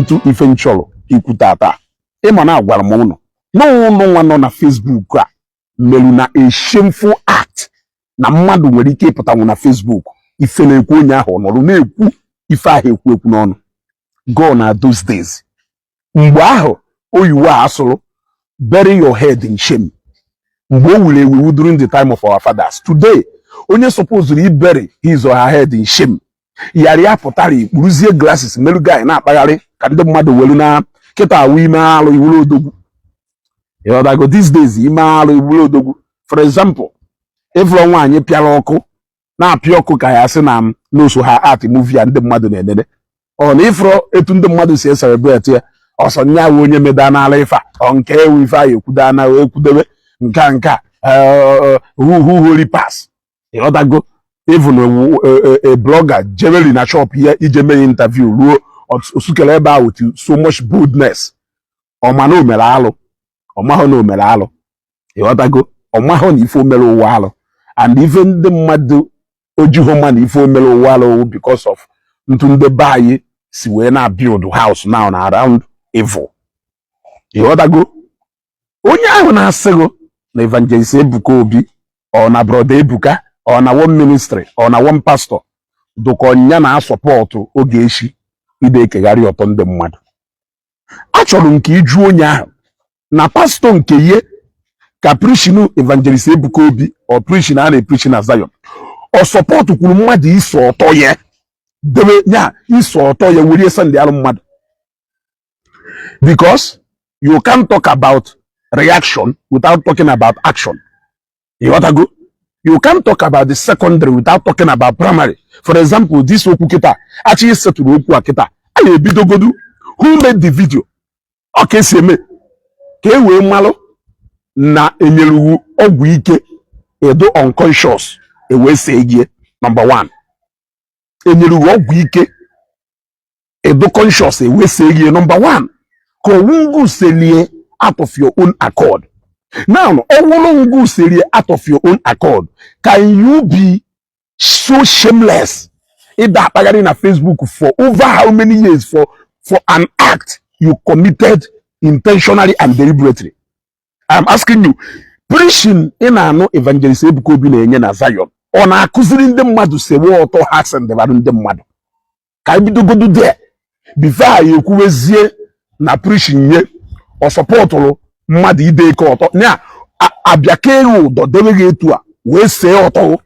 Into ife m chọrọ ikwu tata, ịma na agwara m ụnụ n'ụnụ nwa nọ na Facebook a merụ na a shameful act na mmadụ nwere ike ịpụtanwu na Facebook, ife na-ekwu onye ahụ ọ nọrọ na-ekwu ife ahụ ekwu ekwu n'ọnụ. Go na those days mgbe ahụ oyiwe a asụrụ, "Bury your head in shame," mgbe o wuru ewu during the time of our fathers. Today, onye supposed bury his or her head in shame yara ya pụtara ikpuruzie glasses merụ guy na-akpagharị ka ndị mmadụ welu na kịta awụ ime alụ iwuru odogwu. Ịghọtago? These days, ime alụ iwuru odogwu. For example, ịfụrụ nwaanyị pịara ọkụ na-apịa ọkụ ka ya sị na m n'oso ha art movie a ndị mmadụ na-enene, ọ na ịfụrụ etu ndị mmadụ si celebrate ya ọsọ nya wụ onye meda n'ala ife a, ọ nke ewu ife a ekwuda na ekwudebe nke a nke a who holy pass. Ịghọtago? Even a blogger jeweli na shop ya ije mee interview ruo osukere ebe ahụ with so much boldness. Ọ ma na o mere alụ, ọ mahụ na o mere alụ. Ịghọtago? Ọ mahụ na ife o mere ụwa alụ, and ife ndị mmadụ ojighụ ma na ife o mere ụwa alụ because of ntu ndị be anyị si wee na build house now na around evil. Ịghọtago? Onye ahụ na-asịgụ na Evangelist Ebuka Obi, ọ na Brother Ebuka, ọ na one ministry, ọ na one pastor dụka ọnya na-asọpọtụ Ogechi ide ekegharị ọtọ ndị mmadụ, achọrọ m ka ịjụ onye ahụ na pastọ nke ihe ka preaching Evangelist Ebuka Obi ọ preaching a na-epreach na Zion, ọ support kwuru mmadụ iso ọtọ ya debe nya iso ọtọ ya were send alụ mmadụ, because you can't talk about reaction without talking about action. Ịghọtago? You can't talk about the secondary without talking about primary. For example, this okwu kịta achọ isetụrụ okwu a kịta a na-ebidogodu, who made the video? Ọ ka esi eme ka e wee malụ na enyerewu ọgwụ ike edo unconscious e wee see gị. Number one, enyerewu ọgwụ ike edo conscious e wee see gị. Number one, ka owungu selie out of your own accord. Now, ọwụrụ ngụ selie out of your own accord, can you be so shameless ịda akpagharị na Facebook for over how many years for an act you committed intentionally and deliberately? I'm asking you. Preaching ị na-anụ Evangelist Ebuka Obi na-enye na Zion, ọ na-akụziri ndị mmadụ sewe ọtọ ha sendịbarụ ndị mmadụ? Ka anyị bidogodu there before anyị ekwuwezie na preaching nye ọ supportụrụ mmadụ ide eke ọtọ ya abịa ka eghe ụdọ debe gị etu a wee see ọtọ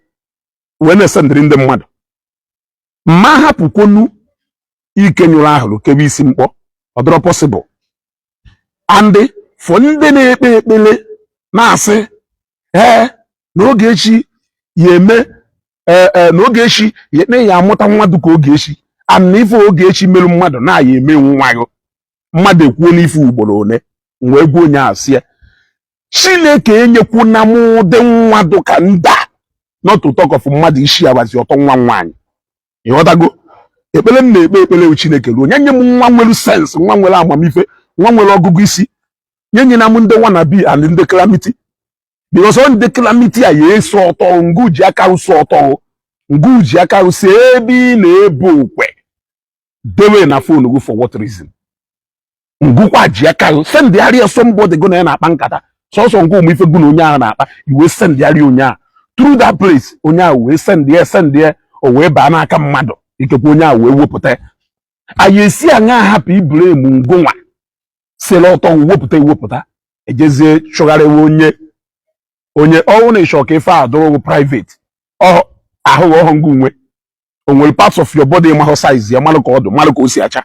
wee na-esendịrị ndị mmadụ. Mma hapụkwonu ike nyụrụ ahụrụ kebe isi mkpọ, ọ dịrọ possible. And for ndị na-ekpe ekpere na-asị ee na Ogechi ya eme ee na Ogechi ya ekpe ya amụta nwa dịka Ogechi, and na ife Ogechi merụ mmadụ na ya eme nwa gị, mmadụ ekwuo n'ife ugboro one wee gwa onye asị ya Chineke enyekwuna m ụdị nwa dụka nda, not to talk of mmadụ isi abazi ọtọ nwa nwaanyị. Ịghọtago? Ekpere m na-ekpe ekpere Chineke ruo nye nye m nwa nwere sense, nwa nwere amamife, nwa nwere ọgụgụ isi, nye nye na m ndị wannabe and ndị calamity, because ọ ndị calamity a ya eso ọtọ ngụ ji aka so ọtọ ngụ ji aka si ebe ị na-ebe okwe dewe na phone gị. For what reason? Ngụkwa ji aka sendịarịa somebody gụ na ya na-akpa nkata sọsọ ngụ ụmụ ife gụ na onye ahụ na-akpa iwe sendịarịa onye ahụ through that place, onye ahụ wee send ya send ya, o wee baa n'aka mmadụ, ikekwe onye ahụ wee wepụta. Anyị esi aṅa hapụ iblame ngụnwa sịrị ọtọ wepụta ewepụta ejezie chụgharịwa onye onye ọnwụ na ịchọ ka ife a dụrụ private ọ ahụghị ọhụ ngụ nwe o nwere parts of your body mahụ size ya, malụ ka ọ dị, malụ ka o si acha.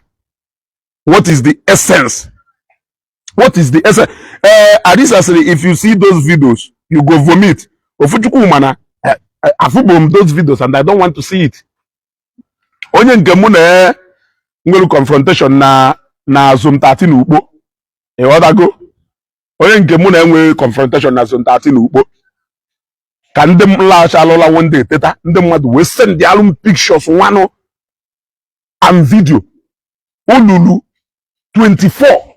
What is the essence? What is the essence? Ee, Adisa sịrị, "If you see those videos, you go vomit." Ofuchukwu mana afụgbo m those videos and I don't want to see it. Onye nke mụ na nwere confrontation na Zone 13 Ukpo, ịghọtago? Onye nke mụ na-enwe confrontation na Zone 13 Ukpo ka ndị m laghachi one day teta, ndị mmadụ wee send alụ m pictures nwanụ and video olulu 24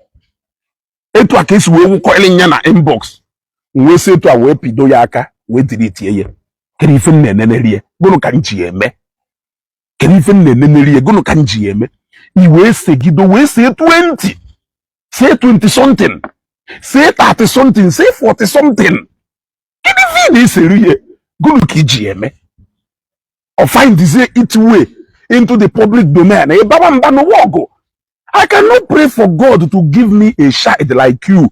etu a ka esi wee wụkọrị ya na inbox, wee si etu a wee pido ya aka wee deletie ya. Kedu ife m na-eneneri ya? Gụnụ ka m ji ya eme? Kedu ife m na-eneneri ya? Gụnụ ka m ji ya eme? I wee segido wee see 20, say 20 something, say 30 something, say 40 something. Kedu ife ị na-esere ihe gụnụ ka iji eme or find its way into the public domain? Ịbaba mba n'ụwa ọgụ. I cannot pray for God to give me a child like you,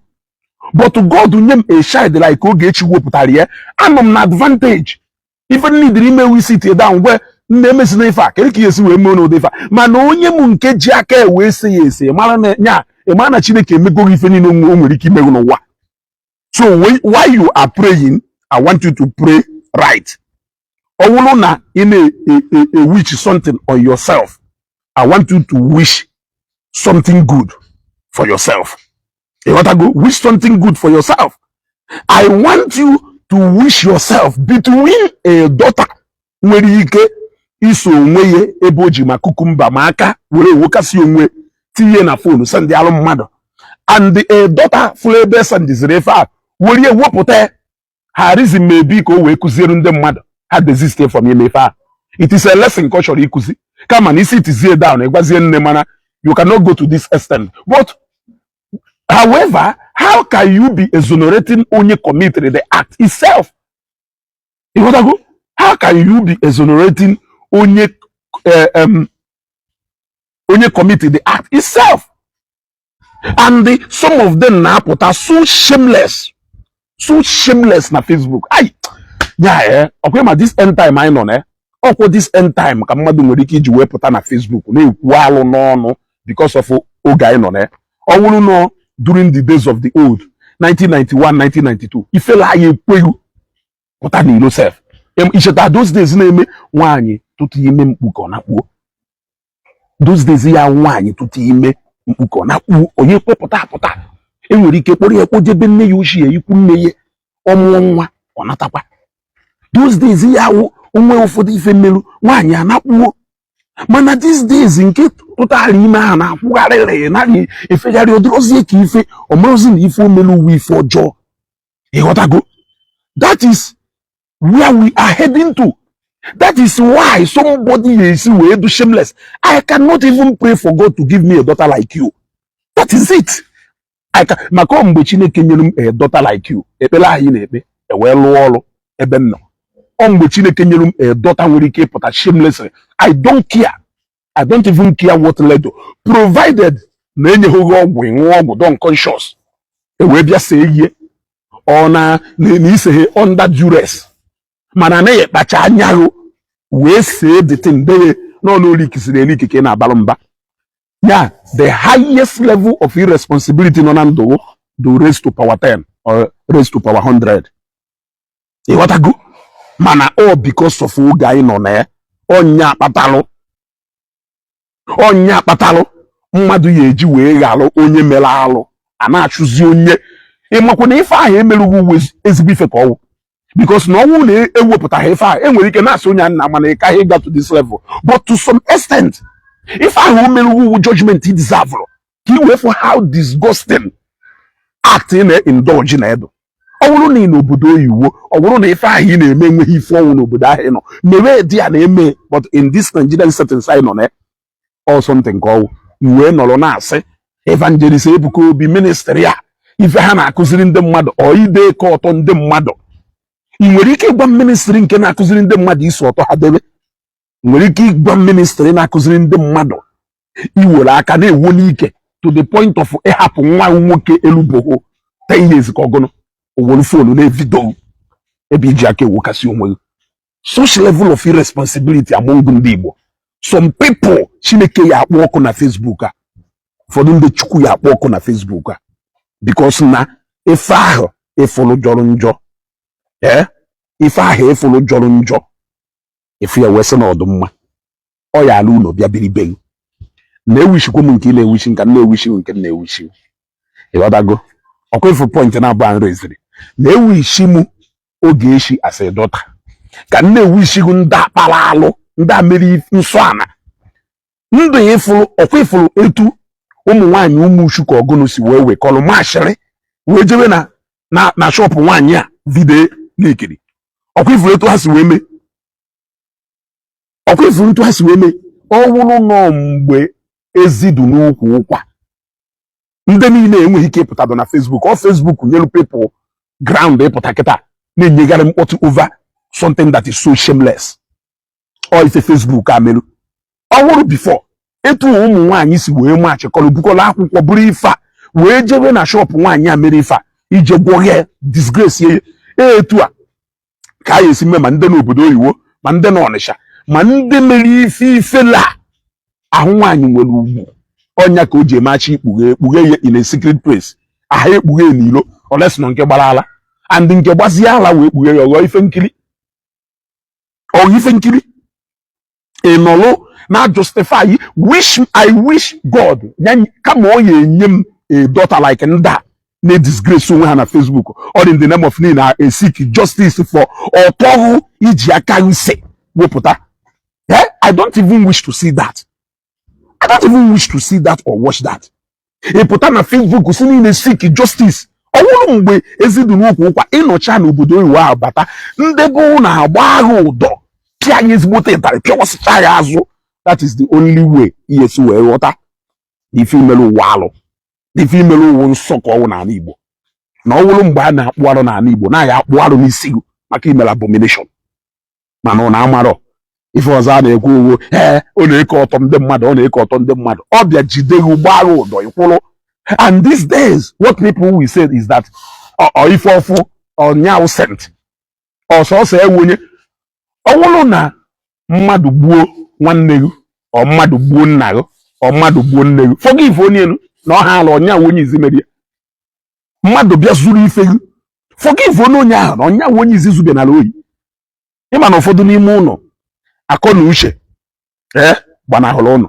but God nye m a child like Ogechi wepụtara ya, anọ m na advantage. Ife nidiri ime sit down gwe nne emesina ife a, kedu ka esi wee mee n'ụdị ife a? Mana onye m nke ji aka e wee se ya ese mara na nya ịmara na Chineke emego gị ife niile o nwere ike imego n'ụwa. So while you are praying, I want you to pray right. Ọ bụrụ na ị na-wish something on yourself, I want you to wish something good for yourself. Ịghọtago? Wish something good for yourself. I want you to wish yourself between a daughter nwere ike iso onwe ya ebe o ji ma cucumber ma aka were ewokasị onwe tinye na phone send alụ mmadụ, and a daughter fụrụ ebe sendiziri ife a were wepụta ha reason maybe ka o wee kụziere ndị mmadụ ha desist from ime ife a. It is a lesson ka ọ chọrọ ịkụzi, kama na isi tizie down ịgwazie nne, mana you cannot go to this extent. But however, how can you be exonerating onye committed the act itself? Ịghọtago? How can you be exonerating onye committed the act itself? And some of them na-apụta so shameless, so shameless na Facebook. Ai ya, ọkwa ma this end time anyị nọ na ọkwa this end time ka mmadụ nwere ike iji wee pụta na Facebook na-ekwu alụ n'ọnụ because of oge anyị nọ na. Ọ bụrụ nọ during the days of the old 1991, 1992, ifela anyị ekweghị pụta n'ilo sef. Icheta those days na-eme nwaanyị tụtụ ime mkpu ka ọ na-akpuo? Those days ya nwaanyị tụtụ ime mkpu ka ọ na-akpuo, onye kwepụta apụta, enwere ike kpọrọ ya kpojebe nne ya ochie, ikwu nne ya, ọmụọ nwa, ọ natakwa. Those days ya wụ onwe ụfọdụ ife mmerụ nwaanyị anakpuo. Mana these days, nke tụtara ime ahụ na-akwụgharịrị naghị efegharị ọdịrọzie ka ife ọmarozi na ife omelu uwe ife ọjọọ. Ịghọtago? That is where we are heading to. That is why somebody ga-esi wee do shameless. I cannot even pray for God to give me a daughter like you. That is it. I can, maka ọ mgbe Chineke nyere m a daughter like you, ekpere anyị na-ekpe ewee lụọ ọrụ ebe m nọ. Ọ mgbe Chineke nyere m a daughter nwere ike ịpụta shamelessly, I don't care. I don't even care what led to, provided na enyeghị gị ọgwụ ịṅụọ ọgwụ don conscious ewee bịa see ihe ọ na iseghe under duress, mana anaghị ekpacha anya gị wee see the thing debe n'ọnụ olikisiri eliki ka ị na-abalụ mba ya. The highest level of irresponsibility nọ na ndụ do raise to power 10 or raise to power 100. Ịghọtago? Mana all because of oge anyị nọ na ya, ọnya akpatalụ mmadụ ya eji wee ghalụ onye mere alụ a na-achụzi onye. Ịmakwa na ife ahụ emerụghị uwe ezigbo ife ka ọwụ, because na ọnwụ na-ewepụtaghị ife ahụ, enwere ike na-asị onye nna, mana ị kaghị ịga to this level. But to some extent, ife ahụ o merụghị uwe judgment he deserve ka i wee fụ how disgusting act ị na-indulge na edo. Ọ bụrụ na ị n'obodo oyiwo, ọ bụrụ na ife ahụ ị na-eme enweghị ife ọnwụ n'obodo ahụ ị nọ mewe dị ya na-eme, but in this Nigerian settings anyị nọ na or something ka ọwụ iwee nọrọ na-asị Evangelist Ebuka Obi ministry a, ife ha na-akụziri ndị mmadụ ọ ide ka ọtọ ndị mmadụ. Ị nwere ike ịgwa ministry nke na-akụziri ndị mmadụ iso ọtọ ha debe? Ị nwere ike ịgwa ministry na-akụziri ndị mmadụ iwere aka na-ewu n'ike to the point of ịhapụ nwa nwoke eluboho 10 years ka ọgụnụ owere phone na-evideo ebe iji aka ewokasị onwe gị? Such level of irresponsibility among ndị Igbo, some people, Chineke ya akpọ ọkụ na Facebook a. Ụfọdụ ndị Chukwu ya akpọ ọkụ na Facebook a, because na ife ahụ ịfụlụ jọrọ njọ, ee, ife ahụ ịfụlụ jọrọ njọ, ife ya wee sị na ọdụmma ọ ya ala ụlọ bịa biri be gị. Na-ewishikwa m nke ị na-ewishi, nka m na-ewishi nke m na-ewishi. Ịghọtago? Ọkwa ifu point na-abụ a reziri na-ewishi m oge echi as a daughter ka m na-ewishi gị ndị akpara alụ, ndị a mere nsọ ana ndụ ya. Ịfụrụ ọkwa ịfụrụ etu ụmụ nwaanyị ụmụ uchu ka ọgụnụ si wee wekọrọ mashịrị wee jebe na shop nwaanyị a video na-ekiri? Ọkwa ifuru etu ha si wee mee? Ọkwa ifuru etu ha si wee mee? Ọ wụrụ nọ mgbe Ezidu n'ukwu ụkwa, ndị niile enweghị ike ịpụtado na Facebook. Ọ Facebook nyelu people ground ịpụta kịta na-enyegharị mkpọtụ over something that is so shameless. Ọ ife Facebook a merụ ọ wụrụ before, etu ụmụ nwaanyị si wee machịkọrọ bukọrọ akwụkwọ bụrụ ife a wee jebe na shop nwaanyị a mere ife a ije gwọghee disgrace ya, etu a ka a esi mee ma ndị n'obodo oyibo, ma ndị n'Ọnịsha, ma ndị mere ife ifela ahụ. Nwaanyị nwere ugwu ọnya ka o ji emachi ikpughe ekpughe ya in a secret place, aha ekpughe n'ilo olesi nọ nke gbara ala and nke gbazie ala wee kpughe ya, ọghọ ife nkiri, ọghọ ife nkiri. Ị nọlụ na justify. Wish, I wish God ya kama ọ ya enye m a daughter like ndị a na-disgrace onwe ha na Facebook, all in the name of na seek justice for ọtọhụ iji aka use wepụta. Eh? I don't even wish to see that. I don't even wish to see that or watch that. Ị pụta na Facebook si niile seek justice. Ọ wụrụ mgbe ezi dị n'ukwu ụkwa ịnọcha n'obodo oyibo ahụ bata, ndị bụ na-agba agha ụdọ pịa ya ezigbote ịtarị, pịawasịcha ya azụ. That is the only way ihe esi wee ghọta na ife imere ụwa alụ, na ife imere ụwa nsọ ka ọwụ n'ala Igbo, na ọ wụrụ mgbe a na-akpụ arụ n'ala Igbo na ya akpụ arụ n'isi gị maka imere abomination. Mana ọ na-amarọ ife ọzọ a na-ekwu uwo. Ee, ọ na-eke ọtọ ndị mmadụ, ọ na-eke ọtọ ndị mmadụ. Ọ bịa jide gị, gbaa gị ụdọ ịkwụrụ. And these days, what people will say is that ọ ife ọfụ ọnyaụ sent ọsọsọ ewu onye ọ wụrụ na mmadụ gbuo nwanne gị, ọ mmadụ gbuo nna gị, ọ mmadụ gbuo nne gị, forgive onye elu na ọha ala ọnya onye izi mere ya. Mmadụ bịa zuru ife gị, forgive onye onye ahụ na ọnya onye izi zube n'ala oyi. Ịma na ụfọdụ n'ime ụlọ akọ na uche ee gbanahụrụ ụnụ,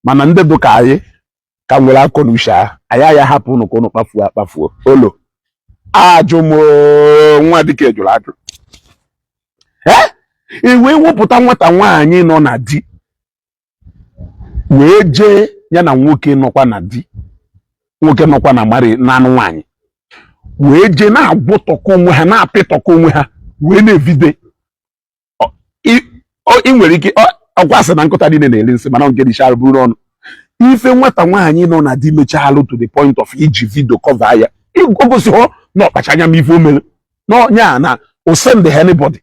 mana ndị dị ka anyị ka nwere akọ na uche ahụ, anyị aya hapụ ụnụ ka ụnụ kpafuo akpafuo. Olo ajụ m nwa dike jụrụ ajụ. Ee, e wee wepụta nwata nwaanyị nọ na di wee jee ya na nwoke nọkwa na di, nwoke nọkwa na mari na anụ nwaanyị, wee jee na-agwụtọkọ onwe ha, na-apịtọkọ onwe ha, wee na-evide. Ị nwere ike ọkwa sị na nkụta niile na-eri nsị, mana nke dị arụ bụrụ ọnụ ife nwata nwaanyị nọ na di mechaa alụ to the point of iji video cover ya, o gosi hụ na ọkpacha anya m ife o mere n'ọnya na o send anybody,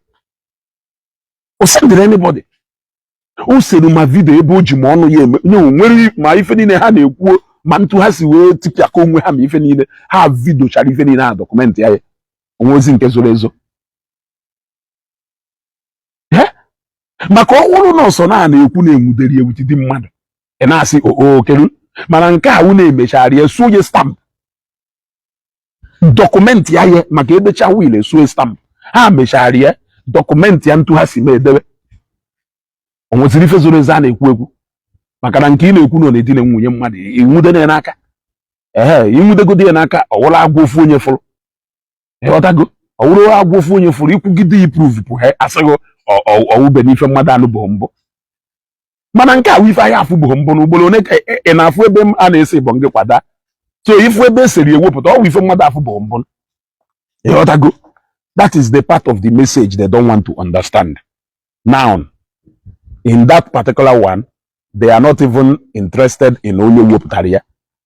o sendịrị anybody. O sere ma video ebe o ji ma ọnụ ya eme nye o nwere ma ife niile ha na-ekwuo, ma ntu ha si wee tipịakọ onwe ha, ma ife niile ha videochara, ife niile ha document ya, ya onwe ozi nke zoro ezo. Eh? Maka ọ wụrụ na ọsọ na na-ekwu na enwudere ewuti di mmadụ, ị na-asị oo kedu, mana nke a wụ na-emechara ya suo stamp document ya, ya maka edecha will esuo stamp. Ha mechara ya document ya ntu ha si mee edebe. O nweziri ife zoro ezo a na-ekwu ekwu, maka na nke ị na-ekwu na ọ na-edina nwunye mmadụ, inwude ya n'aka. Ehe, inwudegodi ya n'aka, ọ wụrụ agwa ofu onye fụrụ, ịghọtago? Ọ wụrụ agwa ofu onye fụrụ, ikwugide iprove pụ ha asịghị ọwụbe n'ife mmadụ anụbụghị mbụ. Mana nke a wụ ife anyị afụbụghị mbụ n'ugboro one ka ị na-afụ ebe a na-ese ịbọ ngị kwada. So ifu ebe eseri ewepụta ọ wụ ife mmadụ afụbụghị mbụ, ịghọtago? That is the part of the message they don't want to understand. Now, in that particular one, they are not even interested in onye wepụtara ya,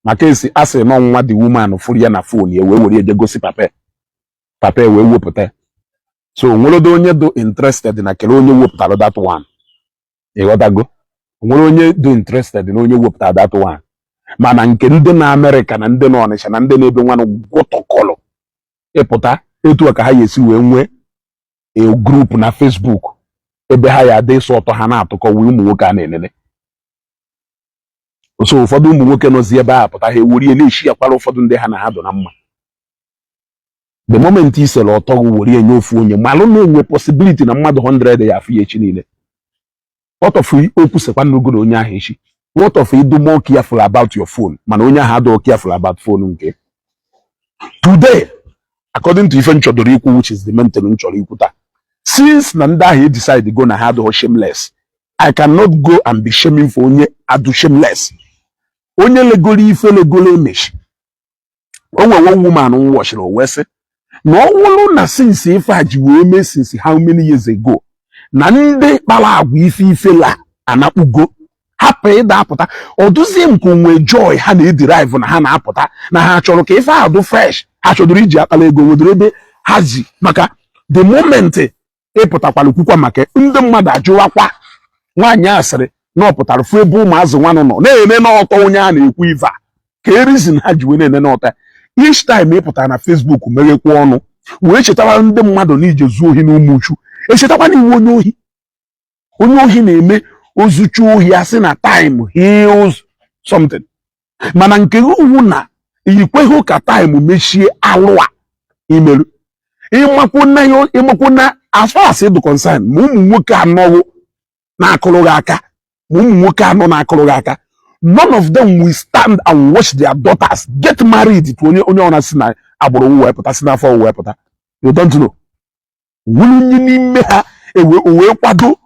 maka esi asị nọ nwa the woman fụrụ ya na phone ya wee were eje gosi papa, papa wee wepụta. So nweredo onye do interested na kele onye wepụtara that one, ịghọtago? Nwere onye do interested na onye wepụtara that one. Mana nke ndị na Amerịka na ndị na Ọnịsha na ndị na-ebe nwanụ gwụtọkọlụ ịpụta etu a ka ha ga-esi wee nwee a group na Facebook ebe ha ya adị ịsọ ọtọ ha na-atụkọ wee ụmụ nwoke a na-enene. So ụfọdụ ụmụ nwoke nọzi ebe a pụta, ha ewerie na-eshi akwara ụfọdụ ndị ha na ha dụ na mma. The moment i sere ọtọ gị were nye ofu onye, malụ na enwe possibility na mmadụ 100 ya afụ ya echi niile. What of okwu sekwa n'ogo na onye ahụ echi? What of ịdụ more careful about your phone, mana onye ahụ adịghị careful about phone nke today? According to ife m chọdoro ikwu, which is the main thing m chọrọ ikwu taa, since na ndị ahụ decide go na ha adịghị shameless, I cannot go and be shaming for onye adụ shameless, onye legoro ife legoro emechi. O nwere one woman m watchiri, o wee sị na ọ wụrụ na since ife a ji wee mee, since how many years ago, na ndị kpara agwa ife ife la anakpugo. Hapụ ịda apụta. Ọ dụzie nke onwe joy ha na-ederive na ha na-apụta na ha chọrọ ka ife ahụ dị fresh. Ha chọdoro iji akpala ego nwedoro ebe ha ji, maka the moment ịpụtakwala kwukwa maka ndị mmadụ ajụwakwa. Nwaanyị a sịrị na ọ pụtara fụ ebe ụmụazị nwanụ nọ na-ene n'ọtọ onye a na-ekwu ife a, ka e reason ha ji wee na-ene n'ọtọ. Each time ị pụtara na Facebook meghekwa ọnụ wee chetara ndị mmadụ na ije zuo ohi na ụmụchu, echetakwa na iwu onye ohi. Onye ohi na-eme ozuchu ohi, asị na time heals something, mana nke gị uwu na ikweghị ka time mechie alụ a imerụ. Ịmakwu na ya, ịmakwu na as far as ịdụ concern, ma ụmụ nwoke anọwụ na-akụrụ gị aka, ma ụmụ nwoke anọ na-akụrụ gị aka, none of them will stand and watch their daughters get married to onye onye ọna si na agbụrụ wee pụta, si n'afọ wee pụta. You don't know nwunye n'ime ha ewe wee kwado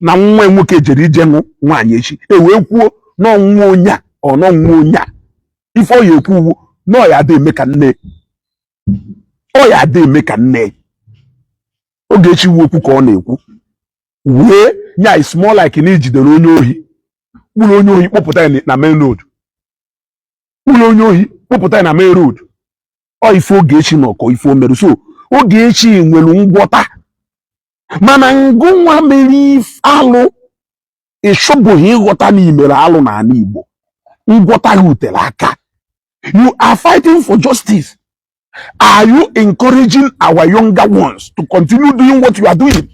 na nwa nwoke jere ije nụ nwaanyị echi, ewee kwuo na ọnwụ onye a, ọ nọ nwa onye a. Ife ọ ya ekwu uwu na ọ ya ada eme ka nne, ọ ya ada eme ka nne. Ogechi wu okwu ka ọ na-ekwu wee nya. Is more like na ijidere onye ohi, kpụrụ onye ohi kpọpụta ya na main road, kpụrụ onye ohi kpọpụta ya na main road. Ọ ife Ogechi nọ ka ife o mere. So Ogechi nwere ngwọta, mana ngụnwa mere alụ, ịchọbụghị ịghọta na imere alụ n'ala Igbo. Ngwọta gị utere aka. You are fighting for justice. Are you encouraging our younger ones to continue doing what you are doing?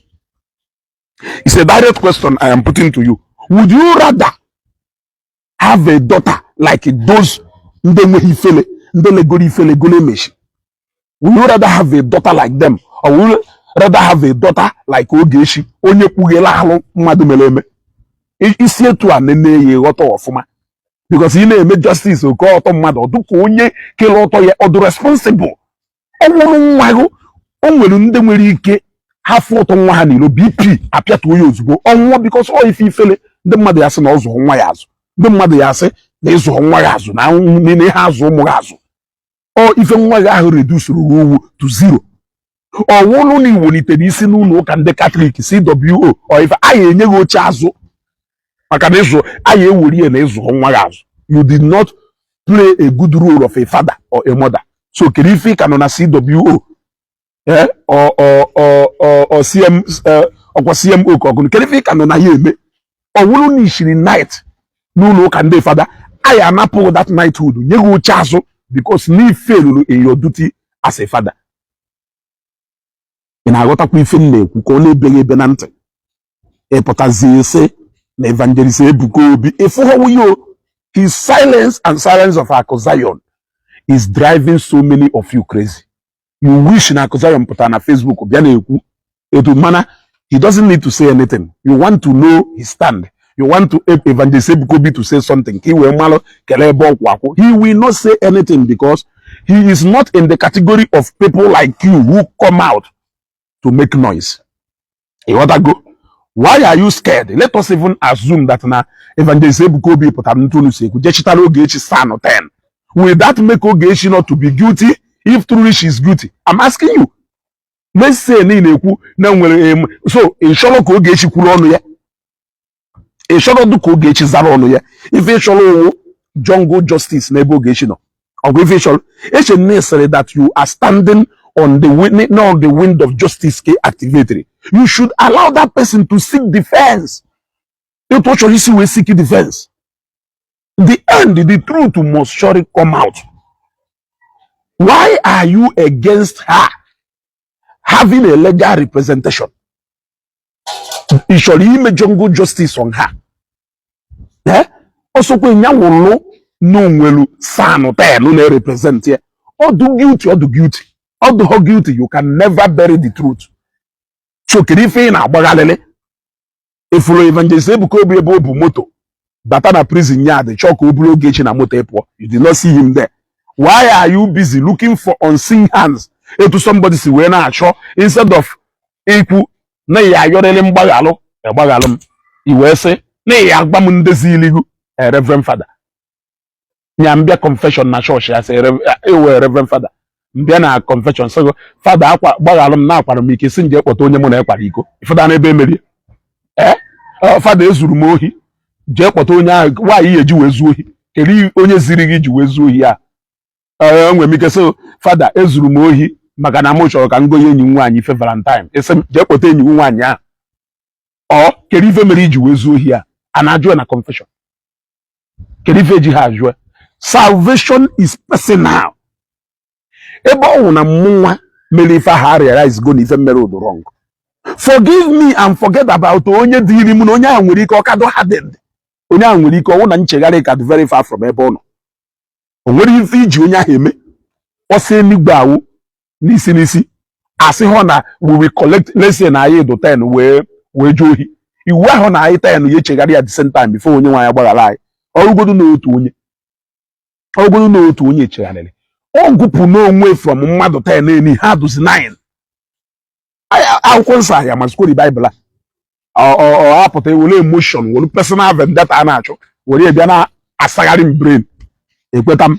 It's a direct question I am putting to you. Would you rather have a daughter like those ndị enweghị ifele, ndị legoro ifele golo emechi? Would you rather have a daughter like them, or would you rather have a daughter like Ogechi, onye kpughela alụ mmadụ mere eme? Isi etu a nene ya, ịghọta ọfụma, because ị na-eme justice oke ọtọ mmadụ ọdụ ka onye kele ọtọ ya ọdụ responsible. Ọ nwụrụ nwa gị, o nwere ndị nwere ike ha fụ ụtọ nwa ha n'ilo, BP apịatuo ya ozugbo ọnwụọ, because ọ ife ifele. Ndị mmadụ ya sị na ọ zụọ nwa ya azụ, ndị mmadụ ya sị na ịzụọ nwa ya azụ, na ihe azụ ụmụ gị azụ, ọ ife nwa gị ahụ redusuru owu to zero. Ọ wụrụ na iwelitere isi n'ụlọ ụka ndị Katọlik CWO, ọ ife a ya enye gị oche azụ, maka na ịzụ a ya ewere ya na ịzụ nwa gị azụ. You did not play a good role of a father or a mother. So kedu ife ị ka nọ na CWO, ọ ọ ọ ọ ọ CM, ọkwa CMO ka ọgụnụ? Kedu ife ị ka nọ na ya eme? Ọ wụrụ na ishiri knight n'ụlọ ụka ndị fada, a ya anapụghị that knighthood, nye gị oche azụ, because na ifeluru in your duty as a father. Ị na-aghọtakwa ife m na-ekwu ka ọ na-ebeghị ebe na ntị? Ịpụtazie sị na Evangelist Ebuka Obi ịfụghọwo ya. His silence and silence of Akụ Zion is driving so many of you crazy. You wish na Akụ Zion pụtara na Facebook bịa na-ekwu etu, mana he doesn't need to say anything. You want to know his stand. You want to Evangelist Ebuka Obi to say something ka ị wee malụ kelee ebe ọkwụ akwụ. He will not say anything because he is not in the category of people like you who come out to make noise. Ịghọtago? Why are you scared? Let us even assume that na Evangelist Ebuka Obi pụtara ntụnụ si ekwu jechitara Ogechi SAN 10. Will that make Ogechi not to be guilty if truly she is guilty? I'm asking you. Let's say na ị na-ekwu na nwere so ị chọrọ ka Ogechi kwuru ọnụ ya, ị chọrọ dụ ka Ogechi zara ọnụ ya. Ife ị chọrọ owu jungle justice n'ebe Ogechi nọ, ọgụ ife ị chọrọ eche nne sịrị that you are standing on the wind, on the wind of justice ka activated. You should allow that person to seek defense. Etu ọ chọrọ isi wee seek defense, the end, the truth must surely come out. Why are you against her having a legal representation? Ị chọrọ ime jungle justice on her? Eh, ọsọkwa nyanwụlụ na onwelu SAN 10 na-represent ya. Ọ dị guilty, ọ dị guilty, ọ dụghọ guilty, you can never bury the truth. So kedu ife ị na-agbaghalịlị ifuru Evangelist Ebuka Obi ebe o bu moto bata na prison yard, chọọ ka o buru Ogechi na moto pụọ? You did not see him there. Why are you busy looking for unseen hands, etu somebody si wee na-achọ, instead of ikwu na ya ayọrịrị mgbaghalụ agbaghalụ m, i wee sị na ya agba m ndezi iligu Reverend Father nya mbịa confession na chọọchị ya, sị ewe Reverend Father mbịa na confession, sị Father akwa gbaghalụ m na akwara m ike, si nje kpọta onye mụ na ekwara iko. Ịfụda n'ebe emerie ee, Father ezuru m ohi. Jee kpọta onye ahụ. Nwaanyị ya eji wee zuo ohi, kedu onye ziri gị ji wee zuo ohi a? Ee, enwere m ike sị, "Fada, ezuru m ohi maka na mụ chọrọ ka m gonye enyi m nwaanyị ife Valentine." Esi m jee kpọta enyi m nwaanyị ahụ. Ọ kedu ife mere iji wee zuo ohi a? A na-ajụ ya na confession? Kedu ife eji ha ajụ ya? Salvation is personal. Ebe ọ hụ na mmụnwa mere ife ahụ, realize go na ife mere udo wrong, forgive me and forget about onye dịrị m na onye ahụ nwere ike ọkado hardened. Onye ahụ nwere ike ọnwụ na nchegharị ka dị very far from ebe ọ nọ. O nwere ife iji onye ahụ eme. Ọsọ enigwe awụ n'isi n'isi. Asị hụ na we will collect, let's say na anyị dụ 10 wee jee ohi. Iwu ahụ na anyị 10 ya echegharị ya the same time before onye nwaanyị gbaghara anyị. Ọrụgodu n'otu onye, ọrụgodu n'otu onye chegharịrị, ọ gụpụ n'onwe from mmadụ 10 eni ha dụzi 9. Akwụkwọ nsọ ahịa mazikwori Baịbụl a ọ apụta were emotion, were personal vendetta a na-achọ were bịa na-asagharị m brain. Ekweta m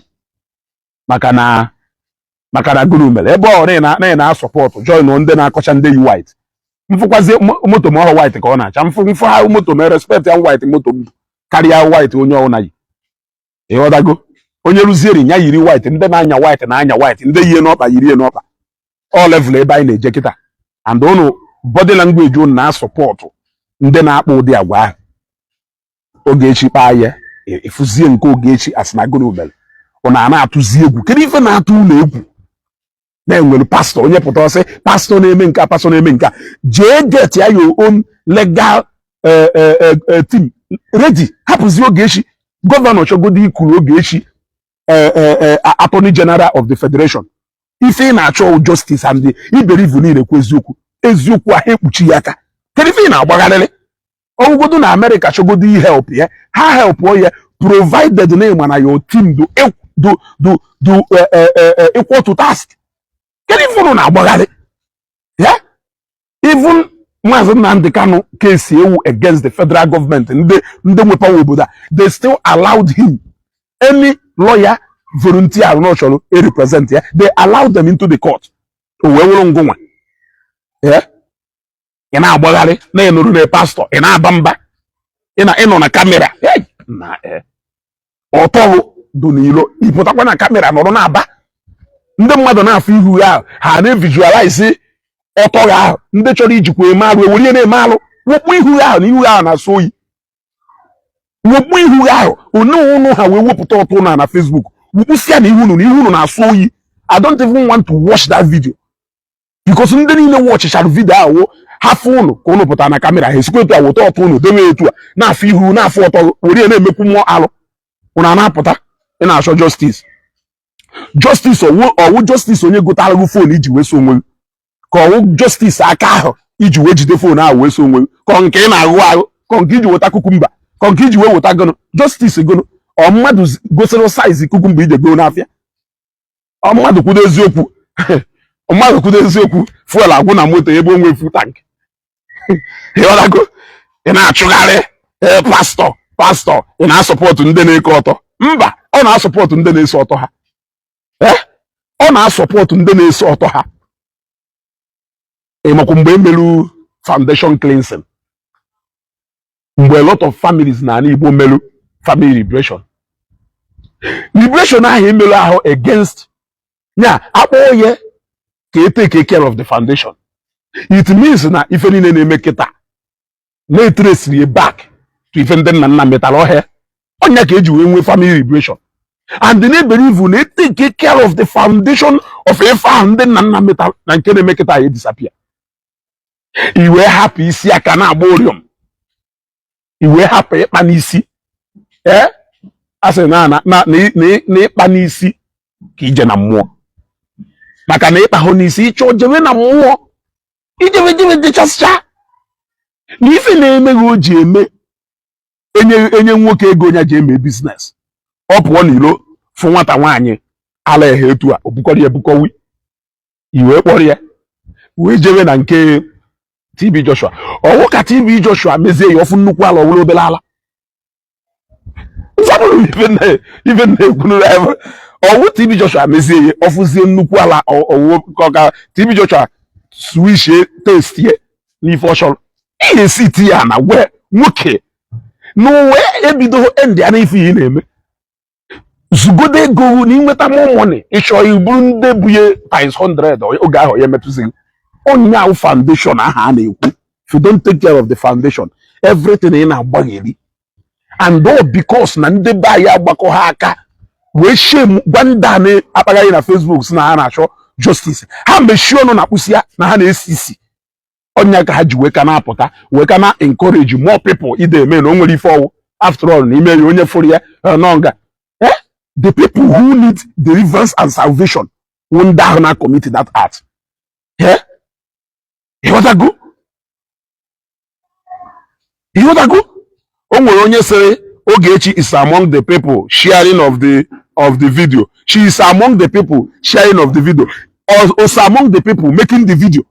maka na gụnụ mere ebe ọ na na-asupport join ndị na-akọcha ndị yi white. Mfụkwazie moto m ọhụ white ka ọ na-acha mfụ mfụ ha moto m, respect ya. White moto m karịa white onye ọbụla yi. Ịghọtago? Onye rụzieri ya yiri white. Ndị na-anya white na-anya white, ndị yie n'ọkpa yiri n'ọkpa. Ọ level ebe anyị na-eje kịta, and unu body language unu na-asupport ndị na-akpa ụdị agwa ahụ. Ogechi kpaa ya, efuzie nke Ogechi asị na gụnụ mere unu a na-atụzi egwu? Kedu ife na-atụ unu egwu na-enwere pastọ? Onye pụta ọsị pastọ na-eme nke a, pastọ na-eme nke a. Jee get ya your own legal team ready. Hapụzi Ogechi. Gọvanọ chọgodo ikuru Ogechi Attorney General of the Federation. Ife ị na-achọ justice and iberivu niile kwu eziokwu, eziokwu ahụ ekpuchi ya aka. Kedu ife ị na-agbagharịrị? Ọgwụgodo na Amerịka chọgodo help ya, ha help ya, provided na ịma na your team do equal to task. Kedu ife unu na-agbagharị ya? Even Maazị Nnamdi Kanu case ewu against the federal government, ndị nwe power obodo a, they still allowed him. Any lawyer volunteer na chọrọ e represent ya, they allowed them into the court. O wee wụrụ ngụnwa ya ị na-agbagharị na ịnụrụ na pastọ, ị na-aba mba, ị na ịnọ na camera na ọtọrụ dị n'ilo. Ịpụtakwa na camera nọrọ na-aba, ndị mmadụ na-afụ ihu ya ahụ, ha na-evisualize ọtọ gị ahụ. Ndị chọrọ ijikwa eme alụ ewere ihe na-eme alụ. Wepụ ihu ya ahụ na ihu ya ahụ na-asọ oyi. Wepụ ihu ya ahụ one ụnụ ha wee wepụta ọtọ ụnụ na Facebook, wepụsịa na ihu unu na ihu unu na-asọ oyi. I don't even want to watch that video because ndị niile watchichara video ahụ, ha fụ ụnụ ka ụnụ pụtara na camera, ha esikwa etu a weta ọtọ ụnụ dewe etu a na-afụ ihu, na-afụ ọtọ, were ya na-emekwu mmụọ alụ. Ụnụ a na-apụta, ị na-achọ justice. Justice ọwụ justice onye gotara gị phone iji wee so onwe gị, ka ọwụ justice aka ahụ iji wee jide phone ahụ wee so onwe gị, ka ọ nke ị na-aghụ aghụ, ka nke iji weta cucumber, ka nke iji wee weta gụnụ? Justice gụnụ? Ọ mmadụ gosiri size cucumber ije goo n'afịa? Ọ mmadụ kwudo eziokwu, mmadụ kwudo eziokwu, fuel agwụ na moto ebe o nwee full tank. Ịghọtago? Ị na-achụgharị ee pastọ, pastọ. Ị na-asupport ndị na-eke ọtọ? Mba, ọ na-asupport ndị na-eso ọtọ ha. Ee, ọ na-asupport ndị na-eso ọtọ ha. Ị makwa mgbe emelu foundation cleansing, mgbe a lot of families na ala Igbo melu family liberation, liberation ahụ emelu ahụ against nya akpọ ya ka e take care of the foundation. It means na ife niile na-eme kịta na-etraceri back to ife ndị nna nna metara ọhịa. Ọnya ka eji wee nwee family liberation and na-ebelieve na take care of the foundation of ife ahụ ndị nna nna metara na nke na-eme kịta ya disappear. I wee hapụ isi aka na-agba oriọm, i wee hapụ ịkpa n'isi. Ee, a sị na ịkpa n'isi ka ije na mmụọ, maka na ịkpa hụ n'isi ịchọ jebe na mmụọ, ijebe jebe jechasịcha na ife na-eme gị. O ji eme enye nwoke ego ya ji eme business, ọ pụọ n'ilo fụ nwata nwaanyị ala ehe etu a, o bukọrọ ya ebukọwi. I wee kpọrọ ya wee jebe na nke TB Joshua. Ọwụ ka TB Joshua mezie ya ọfụ nnukwu ala, ọwụrụ obere ala. Nzabụrụ ife na-ekwuru ebe ọwụ TB Joshua mezie ya ọfụzie nnukwu ala, ọwụ ka TB Joshua switchie taste n'ife ọ chọrọ ihe esi ti ya na wee nwoke. N'ụwa ebido end ya n'ife ị na-eme. Zugodo ego na ịnweta more money, ịchọ iburu ndị bunye times 100. Oge ahụ ya emetụzighị onye ahụ. Foundation ahụ a na-ekwu, if you don't take care of the foundation, everything ị na-agbagheri. And all because na ndị be anyị agbakọ ha aka wee shame gwa ndị a na-akpagharị na Facebook si na ha na-achọ justice. Ha mechie ọnụ na kpụsị ya na ha na-esi isi ọnya ka ha ji wee ka na-apụta, wee ka na encourage more people ide eme na o nwere ife ọwụ. After all, na ime ya, onye fụrụ ya nọ nga. The people who need deliverance and salvation wụ ndị ahụ na commit that act. Ịghọtago? Ịghọtago? O nwere onye sịrị Ogechi is among the people sharing of the video. She is among the people sharing of the video or also among the people making the video.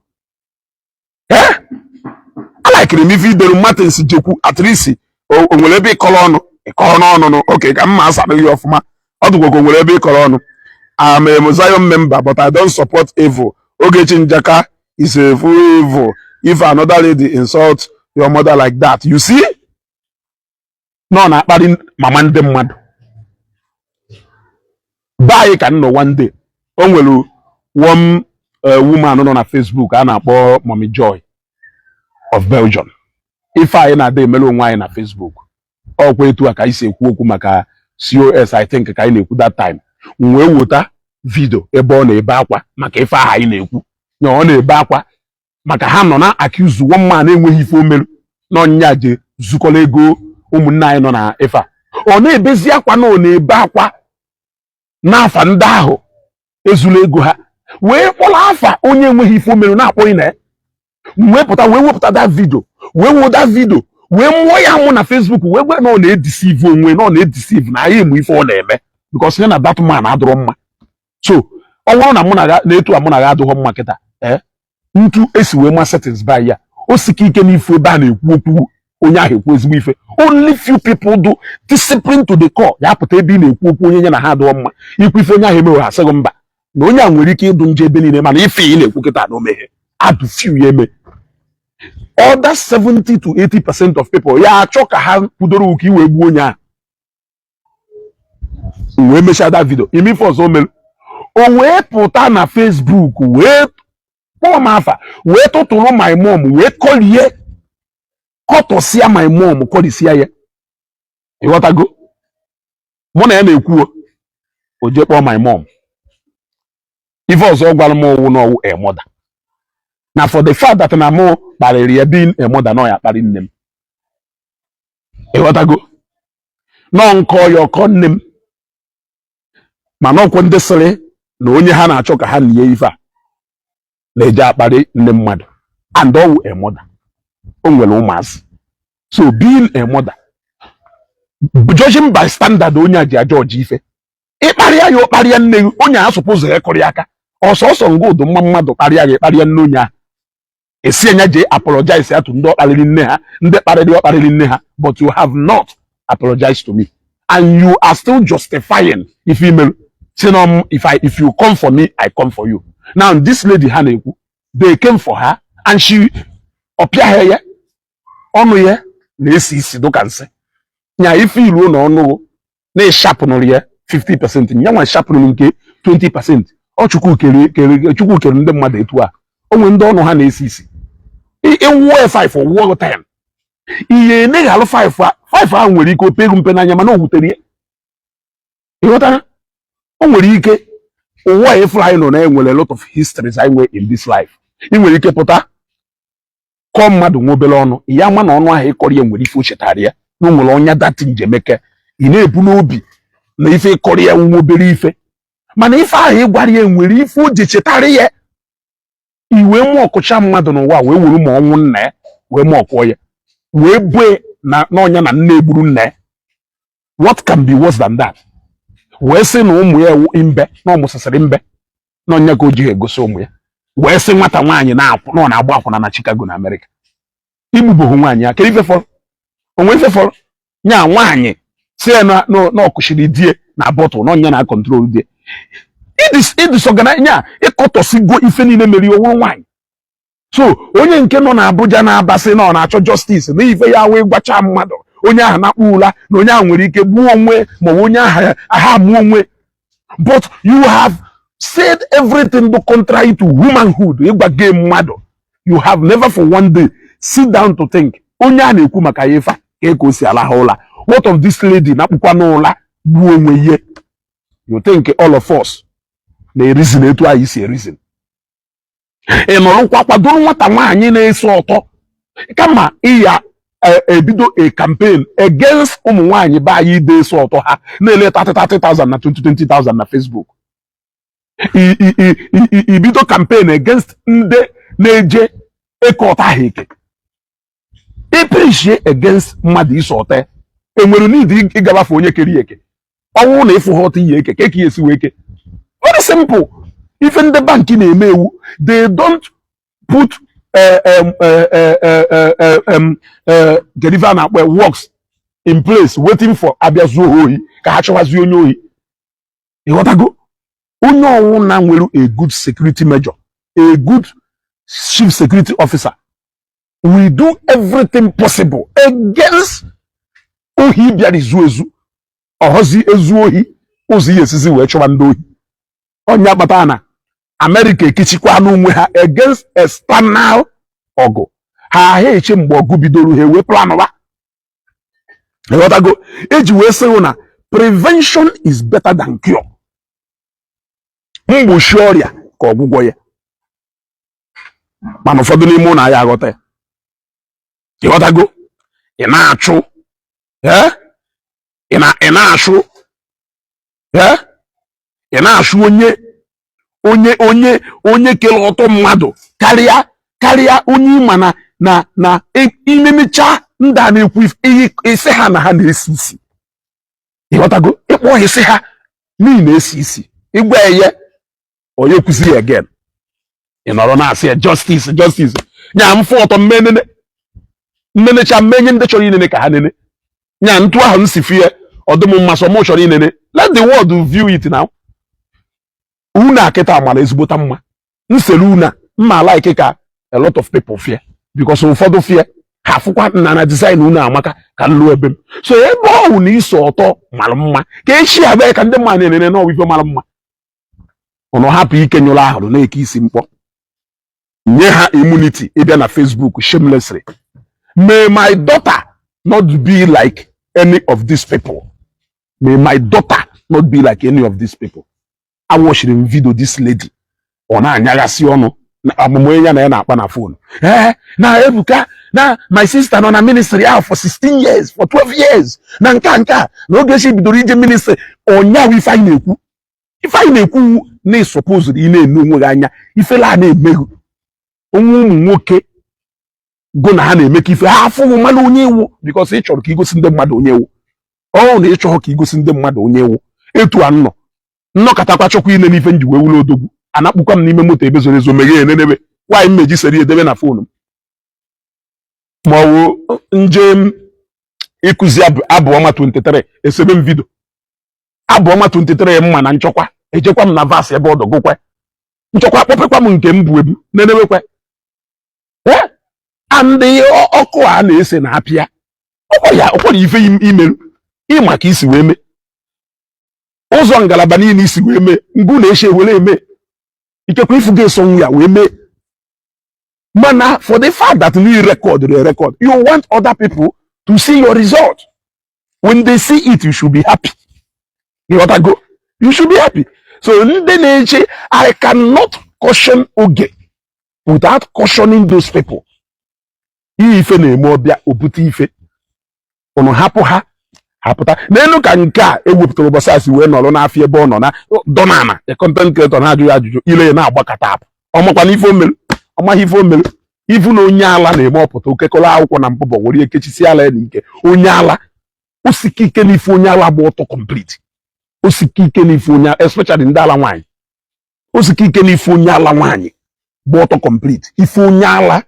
Alikiri m ife ideru Martins jekwu. At least o nwere ebe ịkọrọ ọnụ, ịkọrọ n'ọnụ nụ. Oke ka mma asabeghị ọfụma. Ọ dịkwa ka o nwere ebe ịkọrọ ọnụ. I'm a Zion member, but I don't support evil. Ogechi Njaka is a full evil. If another lady insult your mother like that, you see, nọ na-akparị mama ndị mmadụ. Be anyị ka m nọ one day, o nwere one woman nọ na Facebook a na-akpọ Mommy Joy of Belgium. Ife anyị na-ada emere onwe anyị na Facebook, ọkwa etu a ka anyị si ekwu okwu maka COS. I think ka anyị na-ekwu that time, m wee wota video ebe ọ na-ebe akwa maka ife ahụ anyị na-ekwu na ọ na-ebe akwa maka ha nọ na accuse one man enweghị ife omeru na ọnyịnya je zukọrọ ego ụmụnne anyị nọ na ife a. Ọ na-ebezi akwa na ọ na-ebe akwa n'afa ndị ahụ ezula ego ha, wee kpọrọ afa onye enweghị ife omeru na-akpọghị na ya. Wee pụta wee wepụta that video, wee wo that video, wee mụọ ya mụ na Facebook, wee gwe na ọ na-edeceive onwe, na ọ na-edeceive na anyị emu ife ọ na-eme, because ya na that man adịrọ mma. So ọ bụrụ na mụ na ya na-etu a, mụ na ya adịghọ mma kịta. Ee, ntu esi wee ma settings by ya, o sika ike n'ifu ebe a na-ekwu okwu onye ahụ ekwu ezigbo ife. Only few people do discipline to the core ya pụta ebe ị na-ekwu okwu onye ya na ha adịghọ mma ikwu ife onye ahụ emewe, ha sịghị mba, na onye a nwere ike ịdụ nje ebe niile, mana ife ị na-ekwu kịta na omeghe adụ few ya eme. Other 70 to 80% of people ya achọ ka ha kwudoro ụka iwee gbuo onye ahụ. Wee mechaa that video, ime ife ọzọ o mere, o wee pụta na Facebook wee kpọọ m afa, wee tụtụrụ my mom, wee kọlie, kọtọsịa my mom, kọrisia ya. Ịghọtago? Mụ na ya na-ekwuo, o jee kpọọ my mom. Ife ọzọ ọ gwara m ọwụ na ọwụ a mother, na for the fact that na mụ kparịrị ya, being a mother, na ọ ya kparị nne m. Ịghọtago? Nọ nkọ ya ọkọ nne m, mana ọkwụ ndị sịrị na onye ha na-achọ ka ha nie ife a na-eje akparị nne mmadụ, and ọwụ a mother, o nwere ụmụazị. So being a mother, judging by standard onye a ji aja ọjị ife ịkparịa ya, ụkparịa nne gị, onye a suppose ịkụrị aka ọsọsọ nga ụdụ mma mmadụ kparịa gị, kparịa nne onye ahụ, esi anya jee apologize ya to ndị ọkparịrị nne ha, ndị kparịrị ọkparịrị nne ha. But you have not apologized to me and you are still justifying ife imerụ si na if you come for me, I come for you. Now this lady ha na-ekwu, they came for her and she ọpịaghị ya ọnụ, ya na-esi isi dụka nsị nya ife iruo na ọnụ na ịshapụnụrụ ya 50%, ya nwa shapụnụrụ nke 20%. Ọ Chukwu kere kere, Chukwu kere ndị mmadụ etu a. O nwere ndị ọnụ ha na-esi isi. Ịwụọ ya 5, ọwụọ 10, ihe eneghalụ 5 a, 5 ahụ nwere ike ope ego mpe n'anya, mana o wutere ya. Ịghọtara? O nwere ike ụwa efuru anyị nọ na enwere a lot of histories anyị nwere in this life. Ị nwere ike pụta kọọ mmadụ nwa obere ọnụ ya, ma na ọnụ ahụ ịkọrọ ya nwere ife o chetara ya, na o nwere ọnya dati njemeke ị na-ebu n'obi na ife ịkọrọ ya nwa obere ife, mana ife ahụ ịgwara ya nwere ife o ji chetara ya. Iwe mụọ ọkụcha mmadụ n'ụwa wee were ma ọnwụ nna ya wee mụọ ọkụọ ya, wee bue na n'ọnya na nne egburu nna ya. What can be worse than that? Wee sị na ụmụ ya ewu mbe na ọmụsịsịrị mbe n'ọnya ka o ji egosi ụmụ ya, wee sị nwata nwaanyị na-akwụ na ọ na-agba akwụna na Chicago na Amerịka. Igbuboghu nwaanyị ya, kedu ife fọrọ onwe ife fọrọ nya nwaanyị si ya na na ọkụchiri die na bottle na ọnya na control die ịdisorganize nya ịkọtọsigo ife niile mere ya owuru nwaanyị. So onye nke nọ na Abuja na-abasị na ọ na-achọ justice na ife ya wee gwacha mmadụ Onye ahụ na-akpụ ụla na onye ahụ nwere ike gbuo onwe, ma ọ bụ onye ahụ aha amụọ onwe. But you have said everything do contrary to humanhood. Ịgwa gay mmadụ, you have never for one day sit down to think, onye a na-ekwu maka ya, ife a ka o si alahụ ụla. What of this lady na-akpụkwa n'ụla gbuo onwe ihe? You think all of us na-erizin etu anyị si erizin? Ị nọrọkwa kwadoro nwata nwaanyị na-eso ọtọ, kama ịya ebido a campaign against ụmụ nwaanyị be anyị ide eso ọtọ ha na-ele 30 30,000 na 20 20,000 na Facebook. Ibido campaign against ndị na-eje eke ọtọ ahụ eke iprishie against mmadụ iso ọtọ. Enwere need ịgabafe onye kere ya eke? Ọnwụ na ịfụ ha ọtọ iyi eke ka eke ya esi wee ke. Very simple. Ife ndị banki na-eme ewu, they don't put kedu ife a na-akpọ, works in place waiting for abịa zuo ha ohi ka ha chọwazie onye ohi. Ịghọtago? Onye ọwụ na nwere a good security measure, a good chief security officer, we do everything possible against ohi bịara izu ezu, ọhọzi ezu ohi ụzọ ihe esizi wee chọwa ndị ohi. Onye akpata na Amerịka ekechikwa n'onwe ha against external ọgụ ha eche mgbe ọgụ bidoro ha ewee planụwa. Ịghọtago? Eji wee sị na prevention is better than cure. Mgbochi ọrịa ka ọgwụgwọ ya. Mana ụfọdụ n'ime ụlọ anyị aghọta ya. Ịghọtago? Ị na-achụ, eh? Ị na-achụ, eh? Ị na-achụ onye kere ọtọ mmadụ karịa onye ịma na imemecha ndị a na-ekwu ihe isi ha na ha na-esi isi. Ịghọtago? Ịkpọ isi ha n'ihi na-esi isi, ịgwa eye onye kwụsịrị again, ị nọrọ na-asị ya justice, justice. Nya mfụ ọtọ mmenene nnenecha mmenye ndị chọrọ inene ka ha nene. Nya ntụ ahụ m si fie ọdụm mmasị ọmụ chọrọ inene. Let the world view it now. Unu akịta mara ezigbota mma nsere unu mma like ka a lot of people fear, because ụfọdụ fear ha afụkwa nna na design unu amaka ka nlụ ebe m. So ebe ọ wụ na iso ọtọ mara mma ka echi abịa ka ndị mmadụ na-enene n'ọwa ife mara mma, ụnụ hapụ ike nyụrụ ahụrụ na-eke isi mkpọ nye ha immunity ịbịa na Facebook shamelessly. May my daughter not be like any of these people. May my daughter not be like any of these people. Awatchiri m video this lady, ọ na-anyaghasị ọnụ na amụmụ ya na ya na-akpa na phone. Ee, na Ebuka na my sister nọ na ministry ahụ for 16 years, for 12 years, na nke a na Ogechi bidoro ije ministry. Ọnyawu ife anyị na-ekwu, ife anyị na-ekwu na ịsọpụzụrụ ị na-ene onwe gị anya ifela a na-emeghu onwe. Ụmụ nwoke gụ na ha na-eme ka ife ha afụghị mmanụ onye iwu, because ị chọrọ ka igosi ndị mmadụ onye iwu. Ọ na ị chọrọ ka igosi ndị mmadụ onye iwu etu a nnọ nnọkọtakwa chọkwa ile n'ife nji wee wụlọ odogwu anakpụkwa m n'ime moto ebe zoro ezo meghee enenebe nwaanyị mmeji seri edebe na phone m, ma ọ bụ njem ịkụzi abụ ọma 23, esebe m video abụ ọma 23 mma na nchọkwa ejekwa m na verse ebe ọdọ gụkwa nchọkwa kpọpekwa m nke m bụ ebu nenebekwa. Ee, and ọkụ a na-ese na apịa ọkwa ya ọkwara ife imerụ ịma ka isi wee mee ụzọ ngalaba niile isi wee mee ngụ na-eche were eme ikekwe ifu ga-eso ya wee mee. Mana for the fact that you record the record, you want other people to see your result. When they see it, you should be happy. You got go, you should be happy. So ndị na-eche, I cannot caution Oge without cautioning those people. Ihe ife na-eme ọbịa obute ife ụnụ hapụ ha hapụta n'elu ka nke a ewepụtara ụbọchị asị wee nọrọ n'afịa ebe ọ nọ na dọnana a content creator na-ajụ ya ajụjụ ile ya na-agbakọta apụ. Ọmakwa na ife o mere, ọmaghị ife o mere. Ifu na onye ala na-eme ọpụta okekọrọ akwụkwọ na mbụbọ were ekechisi ala ya n'ike. Onye ala osike ike n'ife, onye ala gba ọtọ complete osike ike n'ife onye, especially ndị ala nwaanyị, osike ike n'ife onye ala nwaanyị gba ọtọ complete. Ife onye ala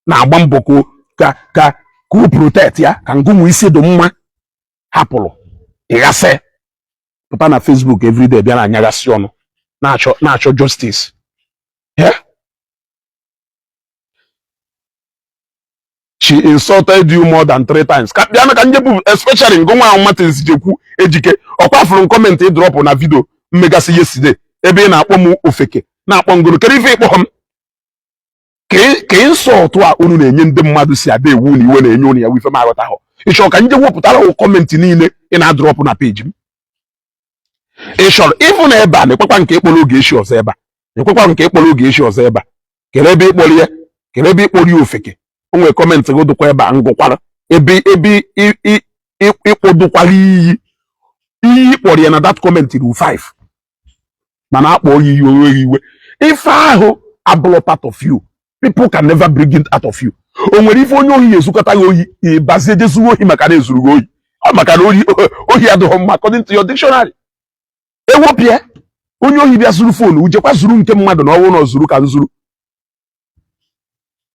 na-agba mbọ ka o protect ya ka ngụnwe isi dị mma hapụrụ ịghasị pụta na Facebook everyday bịa na-anyaghasị ọnụ na-achọ justice. Yeah? She insulted you more than three times. Ka bịa ka njebu, especially ngụ nwa ahụ Martins jekwu Ejike ọkwa fụrụ comment ị drop na video mmegasị yesterday, ebe ị na-akpọ m ofeke, na-akpọ ngoro. Kedu ife ịkpọ m? Ka insult a unu na-enye ndị mmadụ si ada ewu na iwe na-enye unu ya wife m aghọtaghọ. Ị chọrọ ka nje wepụtara wụ comment niile ị na-adrop na page m? Ị chọrọ ịfụ na ebe a na-ekwekwa nke ịkpọrọ Ogechi ọzọ, ebe a na-ekwekwa nke ịkpọrọ Ogechi ọzọ ebe a? Kere ebe ịkpọrọ ya, kere ebe ịkpọrọ ya ofeke. O nwere comment gị dụkwa ebe a ngụkwara ebe ịkpọdokwara iyi iyi ịkpọrọ ya na that comment ru 5, mana akpọ ya iyi onweghị iwe. Ife ahụ abụrụ part of you. People can never bring it out of you. O nwere ife onye ohi ga-ezukọta gị ohi, ịbazie jezuo ohi maka na ezuru gị ohi? Ọ maka na ohi adịghị mma according to your dictionary. Ewepịa onye ohi bịa zuru phone, ujekwa zuru nke mmadụ na ọnwụ na ọ zuru ka nzuru.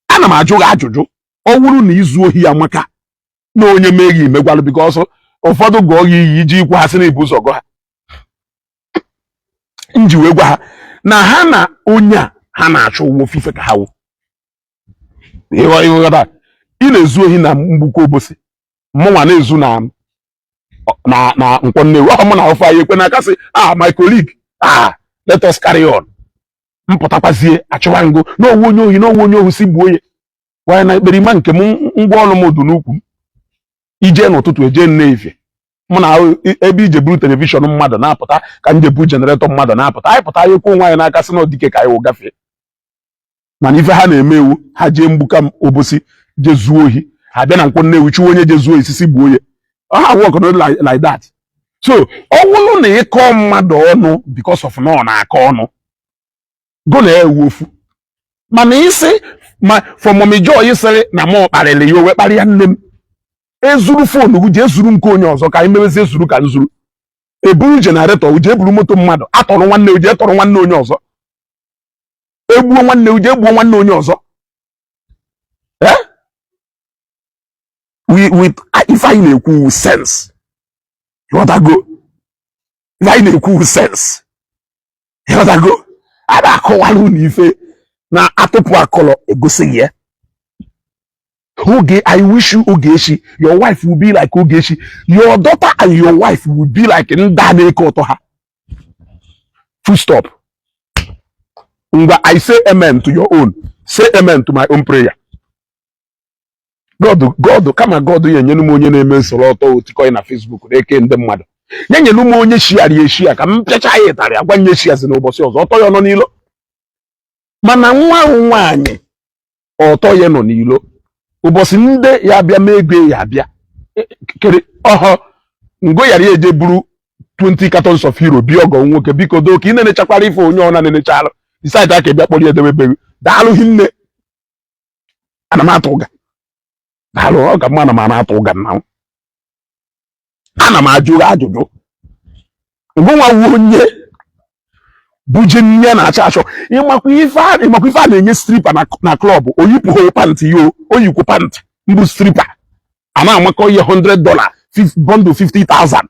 Ana m ajụ gị ajụjụ. Ọ wụrụ na izu ohi ya maka na onye mee gị imegwalụ, because ụfọdụ gụọ gị iyi iji ikwu ha sị na ibu ụzọ gụ ha nji wee gwa ha na ha na onye a ha na-achọ ụgwọ ofufe ka ha wụ. Ịghọta, ị na-ezu ohi na mgbukọ Obosi, mụnwa na-ezu na Nkwọ Nnewi. Ọ mụ na ofe anyị ekwe n'aka sị, "Ah, my colleague, ah, let us carry on." Mpụtakwazie achọwa ngụ n'owu onye ohi, n'owu onye ohi si gbuo ya wanya na ekperima nke m. Ngwa ọrụ m dị n'ukwu m. Ije n'ụtụtụ, eje nne-efie mụ na ebe ije buru television mmadụ na-apụta, ka nje bu generator mmadụ na-apụta. Anyị pụta, anyị ekwe onwe anyị n'aka sị na ọdike ka anyị wụ gafee. Mana ife ha na-eme ewu, ha jee mgbuka Obosi jee zuo ohi, ha bịa na Nkwọ Nnewi chụwa onye je zuo isisi gbuo ya. Ha work no like that. So ọ bụrụ na ịkọ mmadụ ọnụ because of na ọ na-akọ ọnụ go na ewu ofu, mana isi ma for Mommy Joy sịrị na mụ kparịrị ya, o wee kparịa nne m. Ezuru phone gị, jee zuru nke onye ọzọ ka anyị mewezie zuru ka nzuru. Eburu generator, jee buru moto mmadụ. Atọrọ nwanne, jee tọrọ nwanne onye ọzọ. Egbuo nwanne, jee gbuo nwanne onye ọzọ. Eh, we ife anyị na-ekwu wu sense. Ịghọtago? Ife anyị na-ekwu wu sense. Ịghọtago? A na-akọwara unu ife na atụpụ akọlọ egosighị ya. Oge, I wish you, Ogechi, your wife will be like Ogechi. Your daughter and your wife will be like ndị a na-eke ụtọ ha. Full stop. Ngwa, I say amen to your own. Say amen to my own prayer. God, God, kama God ya enyelu m onye na-eme nsoro ọtọ otikọ na Facebook na-eke ndị mmadụ, ya nyelu m onye shiara eshi a ka m pịacha ya ịtarị agwa nye shiazi n'ụbọchị ọzọ ọtọ ya nọ n'ilo. Mana nwa ahụ nwaanyị ọtọ ya nọ n'ilo ụbọchị ndị ya bịa mee ego ya abịa kere ọhọ ngo yara ya eje buru 20 cartons of Hero bịa ọgọ nwoke. Biko doo ka ị na-enechakwara ife onye ọ na-enechalụ decide aka bịa kpọrọ ya edebe. Daalụ hinne. Ana m atụ ụga. Daalụ. Ọ ga mma na m ana-atụ ụga nna. Ana m ajụ gị ajụjụ. Ngụnwa wu onye buje nne na-achọ achọ. Ịmakwa ife a na-enye stripper na club, oyipụghị pant ya, o oyikwu pant mbụ. Stripper a na-amakọ ihe $100 bundle 50,000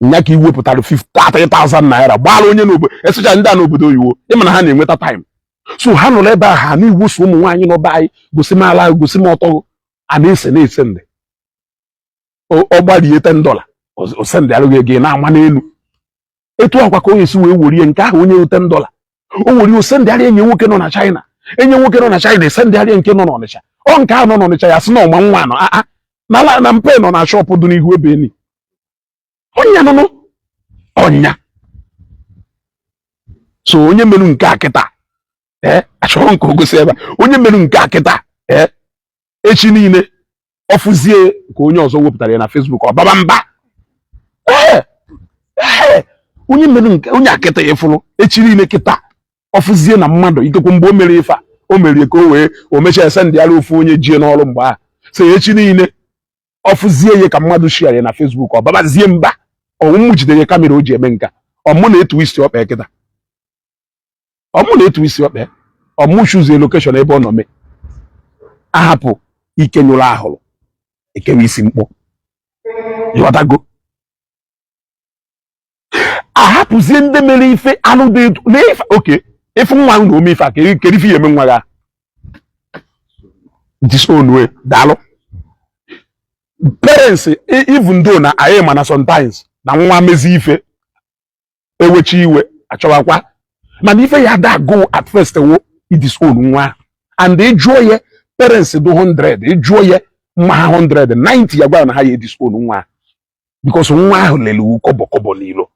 nya ka iwepụtara 30,000 naira gbara onye n'obodo esocha ndị a n'obodo oyiwo. Ịma na ha na-enweta time, so ha nọrọ ebe a ha na-iwuso ụmụ nwaanyị n'ọba anyị. Gosi m ala, gosi m ọtọ. A na-ese na-ese ndị ọ gbarie $10, o send alụghị ego na-ama n'elu etu akwa ka o esi wee werie nke ahụ. Onye $10 o were o sendịarịa enyi nwoke nọ na China, enyi nwoke nọ na China esendịarịa nke nọ n'Ọnịcha. Ọ nke ahụ nọ n'Ọnịcha ya sị na ọma nwa nọ aa na na mpe nọ na shop dị n'ihu ebe eni ọnya nụnụ ọnya. So onye merụ nke a kịta, ee, achọrọ nke o gosi ebe a. Onye merụ nke a kịta, ee, echi niile ọfụzie ka onye ọzọ wepụtara ya na Facebook, ọ baba mba. Ee, onye mere nke onye akịta ya fụrụ echi niile kịta ọfụzie na mmadụ ikekwe mgbe o mere ife a o merie ka o wee o mechaa ese ndị ara ofu onye jie n'ọrụ mgbe ahụ. So echi niile ọfụzie ya ka mmadụ share ya na Facebook, ọ babazie mba. Ọmụmụ jidere camera o ji eme nka. Ọmụ na-etu isi ọkpa kịta, ọmụ na-etu isi ọkpa, ọmụ chuzie location ebe ọ nọ mee. Ahapụ ike nyụrụ ahụrụ ekewa isi mkpọ. Ịghọtago? Ahapụzie ndị mere ife anụ dị etu n'ife oke ịfụ nwa na ome ife a. Kedu ife ya eme nwa gị? Disown way. Daalụ. Parents, even though na anyị mana sometimes na nwa mezi ife ewechi iwe achọwakwa, mana ife ya da go at first wo disown nwa. And ịjụọ ya, parents do 100, ịjụọ ya mma ha 100, 90 ya gwara na ha ya disown nwa, because nwa ahụ lele kọbọ kọbọ n'ilo.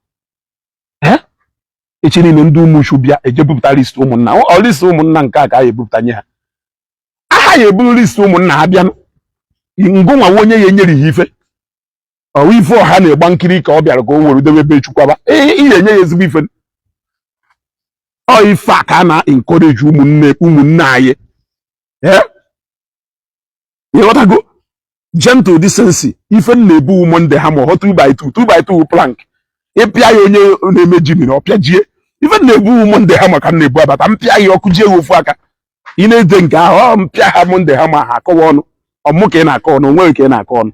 Echi niile ndị ụmụchu bịa ejebupụta list ụmụnna, ọ list ụmụnna nke a ka a ya ebupụta nye ha. Aha ya eburu list ụmụnna ha bịanụ ngụnwa onye ya enyere ya ife ọwa ife ọha na-egba nkiri ka ọ bịara ka o were debe ebe chukwaba ị enye ya ezigbo ife. Ọ ife a ka a na-encourage ụmụnne anyị. Ịghọtago? Gentle decency. Ife m na-ebu Monday ha ma ọ 2 by 2 2 by 2 plank ịpịa ya, onye na-eme jimiri ọpịa jie. Ife m na-ebu Monday ha maka m na-ebu abata mpịa ya ọkụ jie ya ofu aka. Ị na-ede nke ahụ ọ mpịa ha Monday ha ma ha akọwa ọnụ ọmụ ka ị na-akọ ọnụ onweghị ka ị na-akọ ọnụ.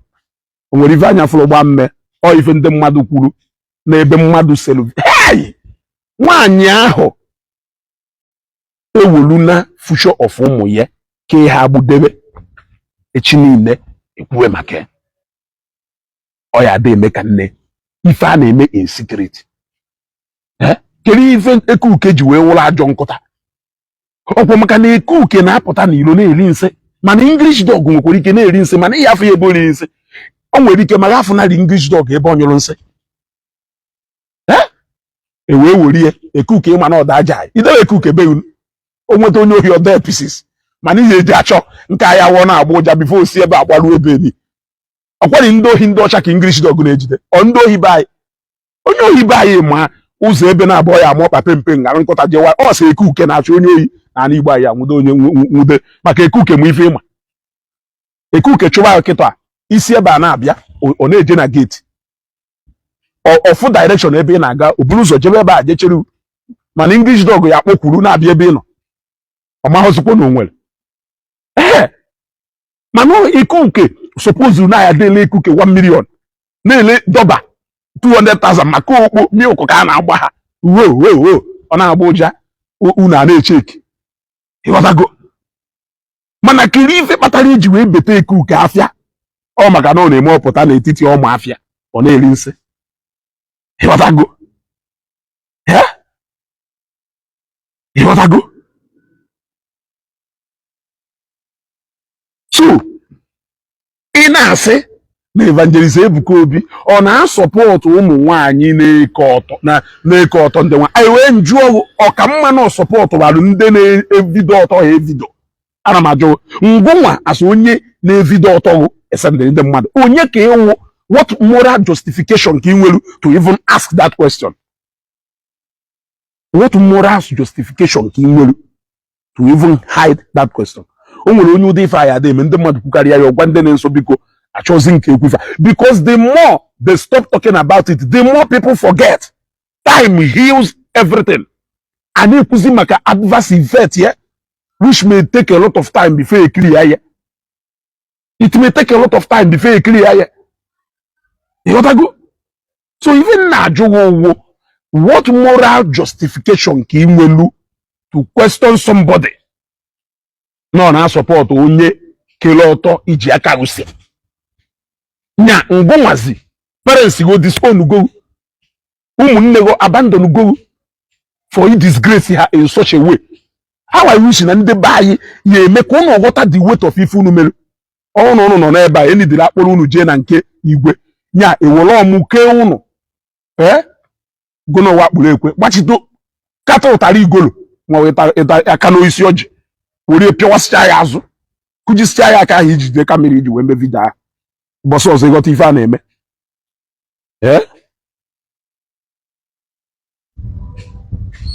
O nwere ife anya fụrụ gba mme ọ ife ndị mmadụ kwuru n'ebe mmadụ selu. Hey! Nwaanyị ahụ ewelu na future of ụmụ ya ka ha agbudebe echi niile ekwuwe maka ya. Ọ ya ada eme ka nne ife a na-eme in secret. Kedu ife Eke ji wee wụrụ ajọ nkụta? Ọkwa maka na Eke Uke na-apụta n'ilo na-eri nsị, mana English dog nwekwara ike na-eri nsị, mana ihe afọ ya ebe o riri nsị, o nwere ike maka afọ narị English dog ebe ọ nyụrụ nsị e wee werie Eke Uke. Ịma na ọda aja idewe Eke Uke be unu, o nweta onye ohi ọda pieces, mana ihe eji achọ nke aya wụọ na-agba ụja before osi ebe agbaruo ebe ni. Ọkwari ndị ohi ndị ọcha ka English dog na-ejide ọ ndị ohi be anyị. Onye ohi be anyị ma ụzọ ebe na-abụọ ya ama ọkpa pempe ngara nkụta jewa. Ọ sị Eke Uke na-achọ onye ohi na ala Igbo anyị anwude onye nwude maka Eke Uke ma ife ịma Eke Uke chụwa ya kịta isi ebe a na-abịa, ọ na-eje na gate ọfụ direction ebe ị na-aga, o buru ụzọ jebe ebe a jechere. Mana English dog ya kpọkwuru na-abịa ebe ị nọ, ọ maghịzikwa na o nwere. Ee, mana Eke Uke suppose na ya dele Eke Uke 1 million na-ele dọba 200,000 maka okpo milk ka a na-agba ha uwe uwe uwe ọ na-agba ụja unu a na-echeki. Ịghọtago? Mana kiri ife kpatara iji wee bete Eke Uke afịa ọ maka na ọ na-eme ọpụta n'etiti ọmụ afịa ọ na-eri nsị. Ịghọtago? Ịghọtago? So ị na-asị na Evangelist Ebuka Obi ọ na-asọpọtụ ụmụ nwaanyị na-eke ọtọ na na-eke ọtọ ndị nwa anyị wee njụọ ọka mma na ọsọpọtụ ndị na-evido ọtọ ha evido. Ana m ajụ ngụnwa asị onye na-evido ọtọ esendịrị ndị mmadụ onye ka ịnwụ? What moral justification ka ị nwere to even ask that question? What moral justification ka ị nwere to even hide that question? O nwere onye ụdị ife anyị ada eme ndị mmadụ kwukarịa ya ọgwa ndị na-nso biko achọzi nke ekwu ife, because the more they stop talking about it, the more people forget. Time heals everything. A na-ekwuzi maka adverse effect ya, which may take a lot of time before ekiri ya. It may take a lot of time before ekiri ya. Ịghọtago? So even na-ajụ gị ụgwọ, what moral justification ka ị nwelu to question somebody nọ na-asọpọtụ onye kele ọtọ iji aka gosi nya ngụnwazi? Parents go disown go, ụmụnne go abandon go for you disgrace ha in such a way. How I wish na ndị be anyị ya eme ka unu ghọta the weight of ife unu mere. Ọnụ unu nọ n'ebe a enidiri akpọrọ unu jee na nke igwe nya ewere ọmụ kee unu. Ee, gụnụwa kpụrụ ekwe gbachito kata ụtara igolo ma ọ ịta aka n'oisi ọjị were pịawasịcha ya azụ, kụjisịcha ya aka ahụ ijide camera iji wee mee video ahụ. Ụbọchị ọzọ ịghọta ife a na-eme. Ee,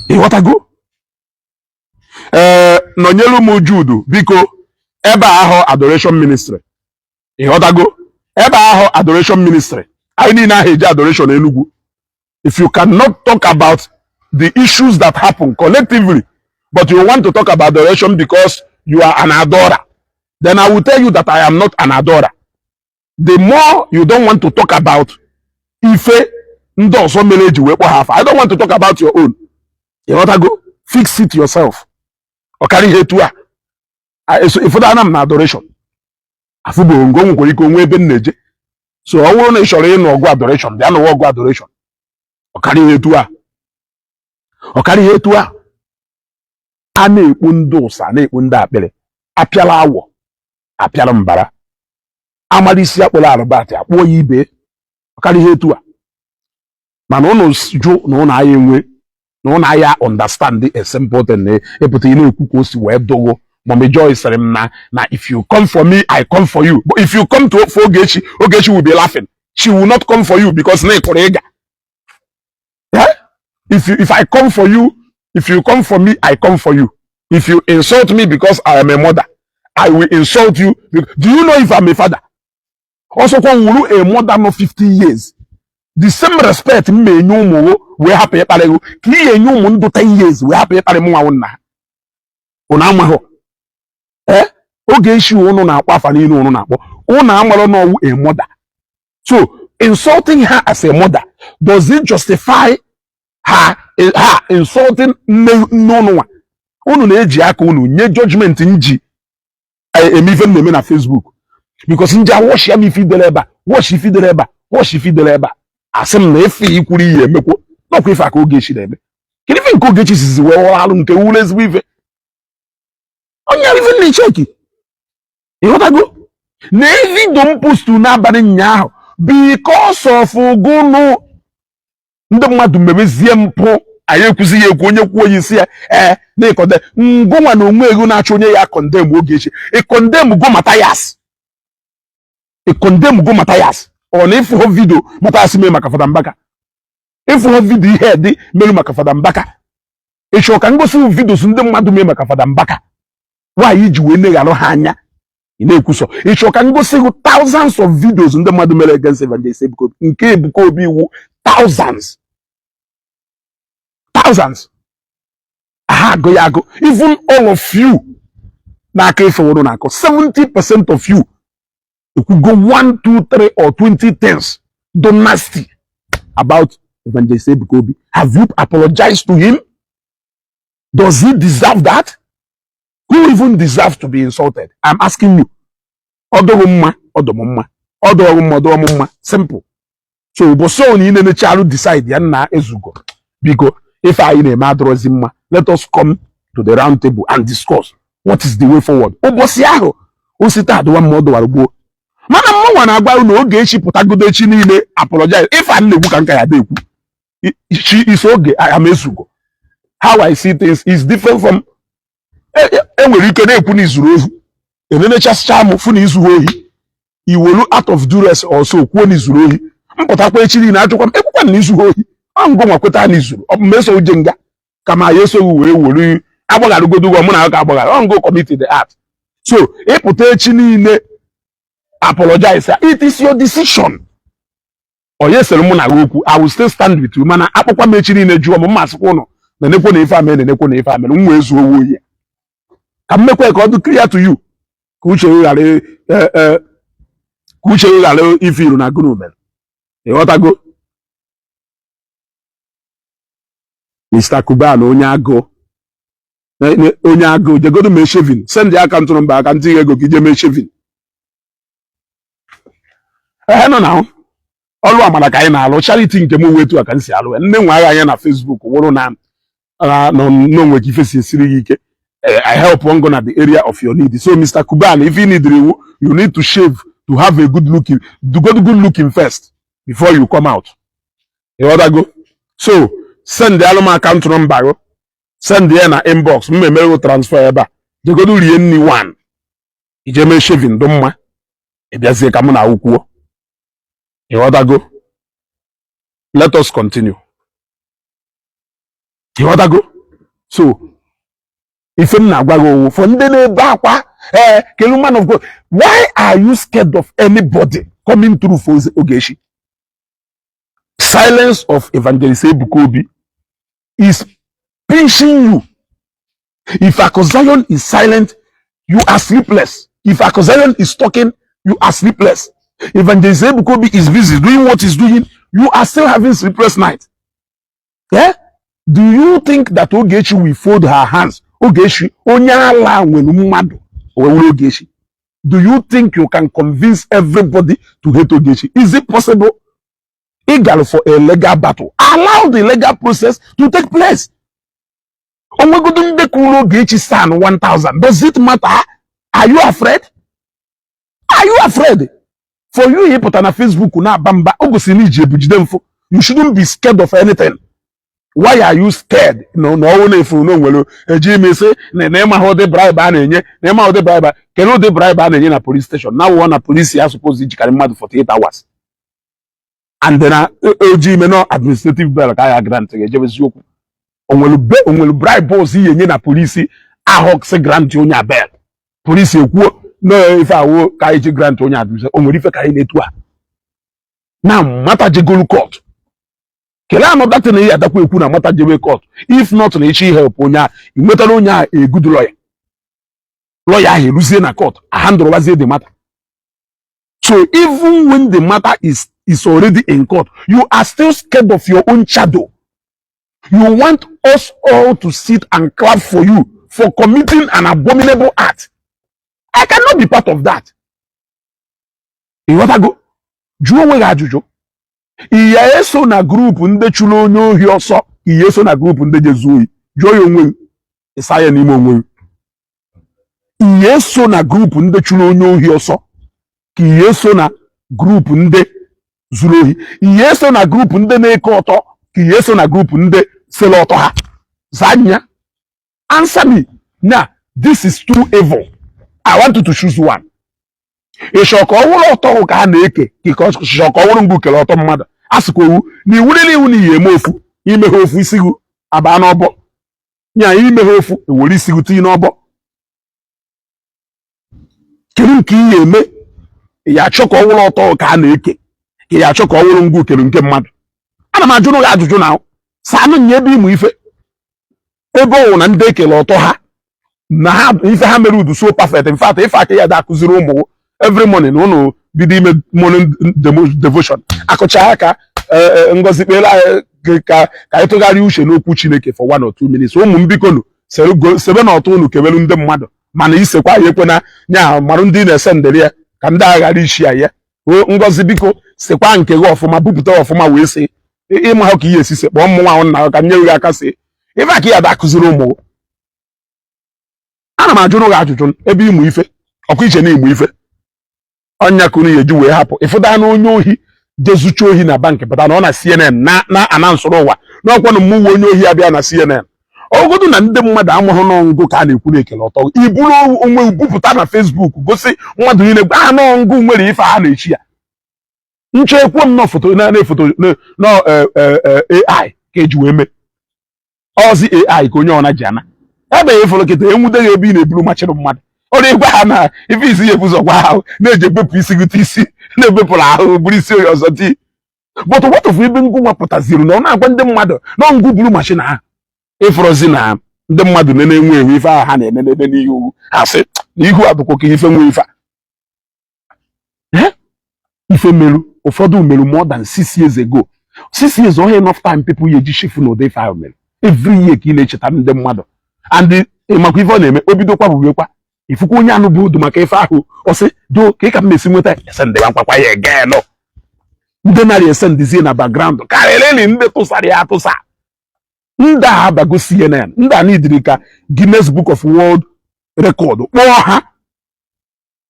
ịghọtago? Ee, nọnyelu m Jude biko. Ebe ahụ adoration ministry, ịghọtago? Ebe ahụ adoration ministry anyị niile ahụ eji adoration Enugu. If you cannot talk about the issues that happen collectively, but you want to talk about adoration because you are an adorer, then I will tell you that I am not an adorer. The more you don't want to talk about ife ndị ọzọ mere eji wee kpọ ha afa, I don't want to talk about your own. Ịghọtago? Fix it yourself. Ọ karịa ihe etu a. Ịfụda ana m na adoration afụbeghị ngo nwekwara ike onwe ebe m na-eje. So ọ bụrụ na ị chọrọ ịnụ ọgụ adoration, bịa nụwa ọgụ adoration. Ọ karịghị etu a, ọ karịghị etu a. A na-ekpu ndị ụsa, na-ekpu ndị akpịrị, apịala awọ, apịala mbara, amala isi akpụrụ arụbatị, akpụọ ya ibe. Ọ karịghị etu a. Mana ụnụ jụ na ụnụ agha enwe na ụnụ agha understand a simple thing na ịpụta ị na-ekwu ka o si wee dogo. Mommy Joy sịrị m na if you come for me, I come for you. But if you come to for Ogechi, Ogechi will be laughing. She will not come for you because na ịkụrụ ịga. Yeah? If I come for you, if you come for me, I come for you. If you insult me because I am a mother, I will insult you. Do you know if I'm a father? Also, kwa wuru a mother no 50 years. The same respect m na-enye ụmụ wee hapụ ịkparị gị ka ị ga-enye ụmụ ndụ 10 years wee hapụ ịkparị m nwa nna ha. Unu amaghọ. Eh? Ogechi unu na-akpọ afa niile unu na-akpọ. Unu amarọ na ọwụ a mother. So insulting her as a mother, does it justify her insulting nne unu nwa? Unu na-eji aka unu nye judgment nji eme ife m na-eme na Facebook, because nji awọchi ya m ife idere ebe a, wọchi ife idere ebe a, wọchi ife idere ebe a, asị m na ife ikwuru ihe emekwo n'ọkwa ife aka Ogechi na-eme. Kedu ife nke Ogechi sizi wee ghọrọ alụ nke wuru ezigbo ife onye ife na-echeki? Ịghọtago na video m postu n'abalị ụnyaahụ because of gụnụ ndị mmadụ mebezie mpụ, anyị ekwuzi ya ekwu, onye kwuo ya isi ya ee na ịkọde ngụnwa na onwe ego na-achọ onye ya condemn Ogechi. Ị condemn go Mathias, ị condemn go Mathias. Ọ na ịfụhụ video Mathias mee maka Fada Mbaka, ịfụhụ video ihe dị mere maka Fada Mbaka. Ị chọrọ ka ngosi videos ndị mmadụ mee maka Fada Mbaka? Nwaanyị ji wee negharụ ha anya, ị na-ekwusọ. Ị chọrọ ka ngosi gị thousands of videos ndị mmadụ mere against Evangelist Ebuka Obi? Nke Ebuka Obi iwu thousands, thousands, ha agụ ya agụ. Even all of you na-aka ife wụrụ na-akọ, 70% of you ekwugo 1 2 3 or 20 things do nasty about Evangelist Ebuka Obi. Have you apologized to him? Does he deserve that? Who even deserves to be insulted? I'm asking you. Ọ dụghị mma, ọ dụ m mma. Ọ dụghị mma, ọ dụghị m mma. Simple. So ụbọchị ọ na ị na-emecharụ decide ya nna ezugo, biko, ife anyị na-eme adọrọzi mma, let us come to the round table and discuss what is the way forward. Ụbọchị ahụ osite adịwa mma, ọ dụwara gboo. Mana mmanwa na-agwa unu, Ogechi pụtagodo echi niile apologize, ife a na-ekwu ka nka ya da ekwu. She is oge I am ezugo. How I see things is different from enwere ike na-ekwu na izuru ohi, enenechasịcha m fụ na izughị ohi, iwelu out of duress also kwuo na izuru ohi. Mpụtakwa echi niile ajụkwa m, ekwukwa na izughị ohi. Ọ ngụ nwa kweta na izuru, ọ bụ m eso je nga kama ya esoghị were were agbagharịgodo ụgwọ mụ na aka agbaghara. Ọ ngụ commit the act. So ịpụta echi niile apologize, it is your decision. Onye sịrị mụ na gị okwu, I will still stand with you. Mana akpọkwa m echi niile jụọ m, mma asịkwa ụnụ na nekwo na ife amere, na-enekwo na ife amere, m wee zuo ohi ka m mekwa ka ọ dị clear to you, ka uche gị ghara ife iru na gụnụ mere. Ịghọtago, Mr. Kuban, onye agụụ, onye agụụ, jegodo mee shaving. Send ya account number aka ntị ego ka ije mee shaving. Ehe, nọ na ọrụ amara ka anyị na-alụ, charity nke m wetu a ka m si alụ ya. Nne nwe agha anya na Facebook wụrụ na n'onwe ka ife si esiri gị ike. I help one na the area of your need. So Mr. Kuban, if you need iwu, you need to shave to have a good looking, to go good looking first before you come out. Ịghọtago? So send alụ m account number gị, send ya na inbox m, emeghị transfer ebe a. Jegodo rie nni one, ije mee shaving dị mma, ị bịazie ka mụ na awụkwuo. Ịghọtago? Let us continue. Ịghọtago? So ife m na-agwa gị owu for ndị na-ebe akwa ee kelu man of God, why are you scared of anybody coming through for Ogechi? Silence of Evangelist Ebuka Obi is pinching you. If Ako Zion is silent, you are sleepless. If Ako Zion is talking, you are sleepless. Evangelist Ebuka Obi is busy doing what he's doing, you are still having sleepless night. Yeah? Do you think that Ogechi will fold her hands? Ogechi, onye ala nwere mmadụ. O wee wuru Ogechi. Do you think you can convince everybody to hate Ogechi? Is it possible? Ị gara for a legal battle, allow the legal process to take place. Onwegodo ndị kwuru Ogechi SAN 1000, does it matter? Are you afraid? Are you afraid? For you ịpụta na Facebook na-aba mba, o gosiri na iji ebu jide mfụ. You shouldn't be scared of anything. Why are you scared? Na ọnwụ na-efu na onwere eji ime sị na ịmaghị ụdị bribe a na-enye, na ịmaghị ụdị bribe. Kedu ụdị bribe a na-enye na police station? Na wụọ na police ya suppose ijikarị mmadụ 48 hours and na oji ime no administrative bail ka ya grant ga-ejebezi okwu. Onwere bribe ọzọ ihe enye na polisi ahụ sị grant onye a bail? Polisi ekwuo na ife awo ka anyị ji grant onye administrative. Onwere ife ka anyị na-etu a na mata jegolu court. Kelee another thing na adakwa ekwu na mata jebe court. If not na ịchọ help onye a, ị nwetara onye a a good lawyer, lawyer ahụ eruzie na court, ahandụrụbazie the matter. So even when the matter is already in court, you are still scared of your own shadow. You want us all to sit and clap for you for committing an abominable act. I cannot be part of that. Ịghọtago? Jụọ onwe gị ajụjụ. Iya eso na group ndị chụrụ onye ohi ọsọ? Iya eso na group ndị jezu ohi? Jụọ ya onwe gị, ịsa ya n'ime onwe gị. Iya eso na group ndị chụrụ onye ohi ọsọ, ka iya eso na group ndị zuru ohi? Iya eso na group ndị na-eke ọtọ, ka iya eso na group ndị sere ọtọ ha? Zaa nya. Answer me now. This is too evil. I want you to choose one. Ịchọ ka ọ wụrụ ọtọ ka a na-eke, ka ịchọ ka ọ wụrụ ngụ kere ọtọ mmadụ? A sịkwa owu na iwu niile iwu na ihe eme ofu ime ha ofu isi gị abaa n'ọbọ nya ime ha ofu ewere isi gị tinye n'ọbọ. Kedu nke ihe eme? Ya achọ ka ọ wụrụ ọtọ ka a na-eke, ka ya achọ ka ọ wụrụ ngụ kere nke mmadụ? Ana m ajụrụ gị ajụjụ na sanụ nya ebe ịmụ ife ebe ọwụ na ndị ekele ọtọ ha na ha ife ha mere udu so perfect. In fact, ife aka ya da akụziri ụmụ every morning na ụnụ bido ime morning devotion, akụcha aka, ngozi kpere anyị ka anyị tụgharịa uche n'okwu Chineke for 1 or 2 minutes. Ụmụ m, bikonu, sebe na ọtọ unu kewelu ndị mmadụ, mana isekwa ya ekwena nya marụ ndị na-ese ndịrị ya ka ndị agha ghara ishi ya ya. O ngozi, biko, sekwa nke gị ọfụma, bupụta ọfụma wee sị ịma ha ka ihe esi se kpọọ mmụnwa ahụ nna ka nye gị aka sị ife aka ya da akụziri ụmụ. Ana m ajụrụ gị ajụjụ ebe ịmụ ife ọkwa iche na ịmụ ife ọnya ka unu ya eji wee hapụ ịfụda na onye ohi jezucha ohi na bank pụta na ọ na CNN na anansụrụ ụwa n'ọkwanụ mmụwa onye ohi abịa na CNN. Ọgụdụ na ndị mmadụ amụghị n'ọngụ ka a na-ekwu na ekele ọtọ iburu onwe bupụta na Facebook gosi mmadụ niile gwa n'ọngụ nwere ife a na-echi ya nchọ ekwuo m nọ foto na foto nọ AI ka eji wee mee ọzi AI ka onye ọna ji ana ebe ya ịfụrụ kịta enwude gị ebe ị na-eburu machịrị mmadụ ọrụ ịgwa ha na ife isi ya ebuzọ gwa ha na-eji ebepụ isi gị isi na-ebepụrụ ahụ bụrụ isi onye ọzọ tii. But what of ebe ngụ nwa pụtaziri na ọ na-agwa ndị mmadụ na ngụ buru machine ahụ? Ịfụrụzi na ndị mmadụ na-enwe enwe ife ahụ ha na-eme n'ebe n'ihe ugwu ha sị na ihu adụkwa ka ife nwe ife a ife meru ụfọdụ meru more than 6 years ago. 6 years ọ enough time people ya eji shifu na ụdị ife ahụ mere. Every year ka ị na-echeta ndị mmadụ and ịmakwa ife ọ na-eme o bidokwa bụbekwa ifukwa onye anụ bụ udu maka ife ahụ ọ sị do ka ị ka m esi nweta esendịba nkwakwa ya egenụ ndị narị esendizie na background karịrị ndị tụsara ya atụsa. Ndị a abago CNN, ndị a nidiri ka Guinness Book of World Record kpọọ ha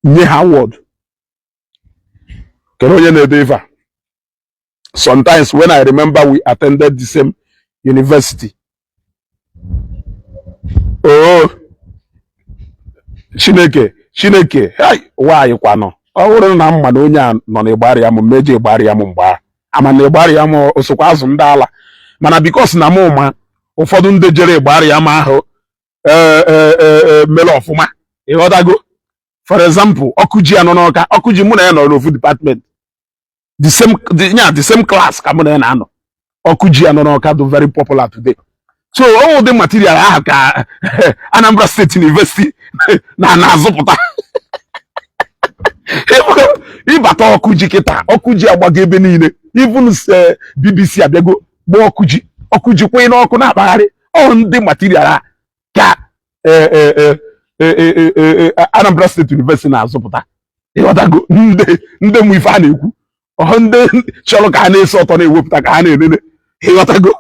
nye ha award. Kedu onye na-ede ife a? Sometimes when I remember we attended the same university. Oh, Chineke, Chineke, hey, nwaanyị kwanụ ọ bụrụ na mma na onye a nọ na ịgbarịa m mmejọ ịgbarịa m mgbe ahụ ama na ịgbarịa m osokwa azụ ndị ala, mana because na mụ ma ụfọdụ ndị jere ịgbarịa m ahụ mere ọfụma. Ịghọtago? For example, ọkụ ji anọ n'ọka ọkụ ji, mụ na ya nọ n'ofu department, the same the, yeah, the same class ka mụ na ya na-anọ. Ọkụ ji anọ n'ọka dị very popular today. So ọ ụdị material ahụ ka Anambra State University na na-azụpụta. Ịbata ọkụ ji kịta, ọkụ ji agbago ebe niile. Even BBC abịago gbaa ọkụ ji, ọkụ ji kwee n'ọkụ na-akpagharị. Ọ ndị material a ka Anambra State University na-azụpụta. Ịghọtago? Ndị mụ ife a na-ekwu, ọhụ ndị chọrọ ka ha na-ese ọtọ na-ewepụta ka ha na-enene. Ịghọtago?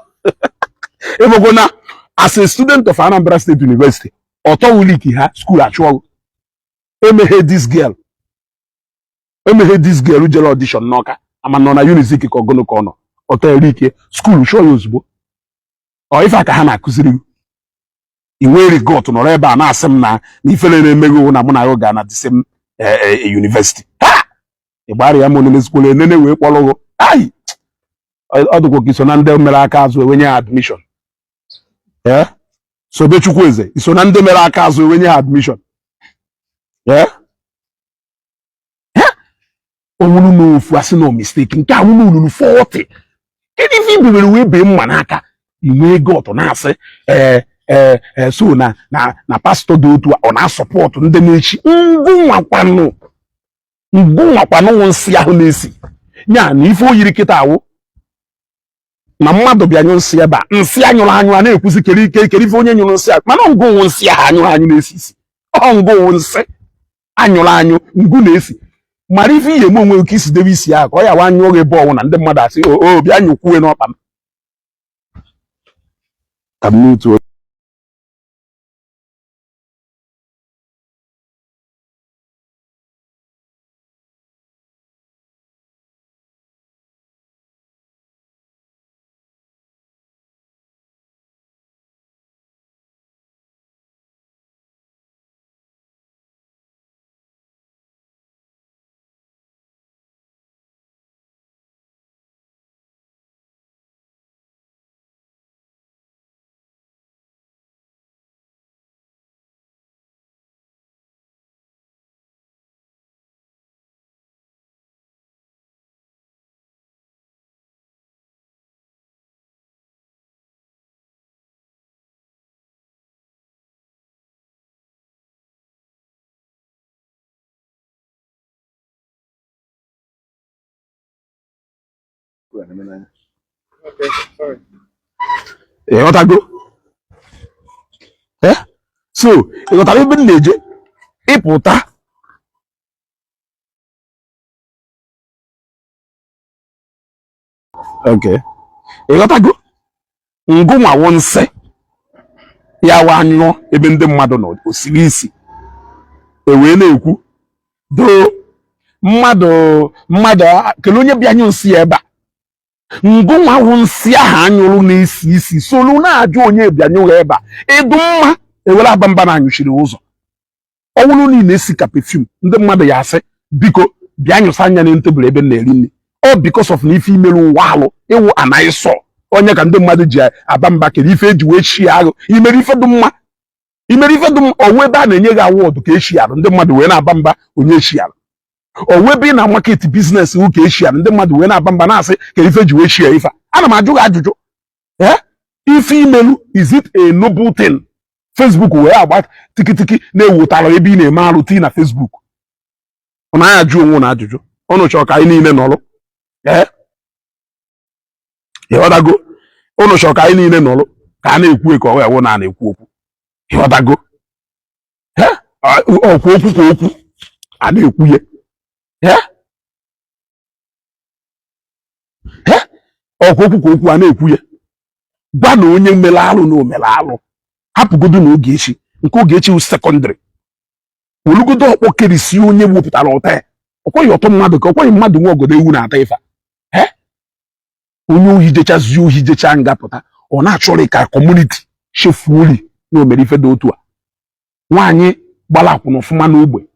Ịbụkwa na as a student of Anambra State University, ọtọ wuliki ha school achụọgụ. Emeghe this girl, emeghe this girl jere audition n'Ọka, ama nọ na Unizik ka ọgụnụ ka ọ nọ, ọtọ erike school chụọ ya ozugbo. Ọ ife a ka ha na-akụziri gị. I nwere gut nọrọ ebe a na-asị m na ifele na-emeghe na mụ na ya ga na the same university. Ha ịgbara ya m onenezikwala enene wee kpọrọ gụ. Ai, ọ dịkwa ka iso na ndị mere aka azụ enwenye ha admission. Ee, Sobechukwu eze, iso na ndị mere aka azụ enwenye ha admission. Ee, onwuru n'ofu asị na mistake nke awụrụ olulu 40. Kedu ife ibibere wee bee mma n'aka inwe ego ọtọ na-asị ee ee so na pastor dị otu a ọ na-asupport ndị na-echi ngụnwakwanụ ngụnwakwanụ nsị ahụ na-esi ya na ife oyiri kịta awụ na mmadụ bịa nyụ nsị ebe a, nsị anyụrụ anyụ a na-ekwuzi kere ike kere ife onye nyụrụ nsị a, mana ngụnwụ nsị ahụ anyụrụ anyụ na-esi isi. Ọ ngụnwụ nsị anyụrụ anyụ ngụ na-esi. Mara ife ihe eme onwe ka isi debe isi ahụ ka ọ ya wa anyụọ gị ebe ọnwụ na ndị mmadụ asị o bịa nyụkwuwe n'ọkpa m ka m n'otu. Okay, sorry. Ịghọtago? So ịghọtara ebe m na-eje ịpụta? Okay, ịghọtago? Ngụnwawo nsị ya wa anyụọ ebe ndị mmadụ nọ osiri isi e wee na-ekwu doo mmadụ mmadụ kelee onye bịa nyụ nsị ya ebe a. Ngụnwawo nsị ahụ anyụrụ na-esi isi solu na-ajụ onye bịa nyụrụ ebe a. Ịdụ mma ewere aba mba na anyụchiri ụzọ ọwụrụ niile esi ka perfume ndị mmadụ ya asị biko bịa nyụsa anya na tebụl ebe m na-eri nri. Ọ because of na ife imerụ ụwa alụ ịwụ anaghị sọ onye ka ndị mmadụ ji aba mba kere ife eji wee chie arụ imere ife dị mma, imere ife dị mma. Ọwụ ebe a na-enye gị award ka echi arụ ndị mmadụ wee na-aba mba onye echi arụ. Ọwụ ebe ị na market business ka echi arụ ndị mmadụ wee na-aba mba na-asị ka ife ji wee chie ife a. Ana m ajụ gị ajụjụ. Ee, ife imelu, is it a noble thing? Facebook wee agba tikitiki na-ewutara ebe ị na-eme arụ tii na Facebook. Ọ na ajụ onwe na ajụjụ ọnụ chọrọ ka anyị niile nọrọ. Ee, ịghọtago? Ụnụ chọrọ ka anyị niile nọrọ ka a na-ekwu ka ọ wee wụ na a na-ekwu okwu. Ịghọtago? Ọkwa okwu kwa okwu a na-ekwu ya. Ọkwa okwu kwa okwu a na-ekwu ya. Gwa na onye mere alụ na o mere alụ, hapụgodo na Ogechi nke Ogechi wụ secondary, welugodo ọkpọ kerisi onye wepụtara ọta ya. Ọkwaghị ọtọ mmadụ ka ọkwaghị mmadụ nwe ọgọdọ ewu na-ata ife. Onye ohi jechazie ohi jecha nga pụta, ọ na-achọrọ ka community chefuoli na o mere ife dị otu a. Nwaanyị gbara akwụna ọfụma n'ogbe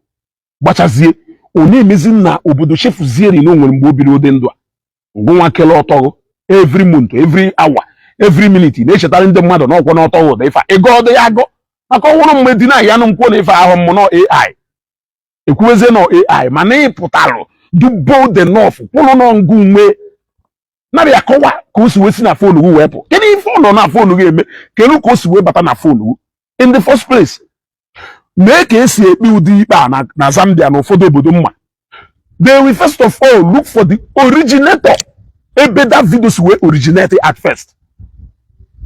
gbachazie, ọ na-emezi na obodo chefuzieri na o nwere mgbe o biri ụdị ndụ a. Ngụnwa kele ọtọgụ every month, every hour, every minute na-echetara ndị mmadụ na ọkwọ n'ọtọgụ ụda ife ego ọdụ ya agụ maka ọhụrụ mgbe dị na ya nụ nkwuo na ife ahụ mmụ nọ AI ekwuwezie nọ AI, mana ị pụtalụ du bold enough kwụrụ nọ ngụ nwe narị akọwa ka o si wee si na phone gị wee pụ. Kedu ife ọ nọ na phone gị eme? Kedu ka o si wee bata na phone gị in the first place? Mee ka esi ekpe ụdị ikpe a na Zambia na ụfọdụ obodo mma, they will first of all look for the originator, ebe that video si wee originate at first.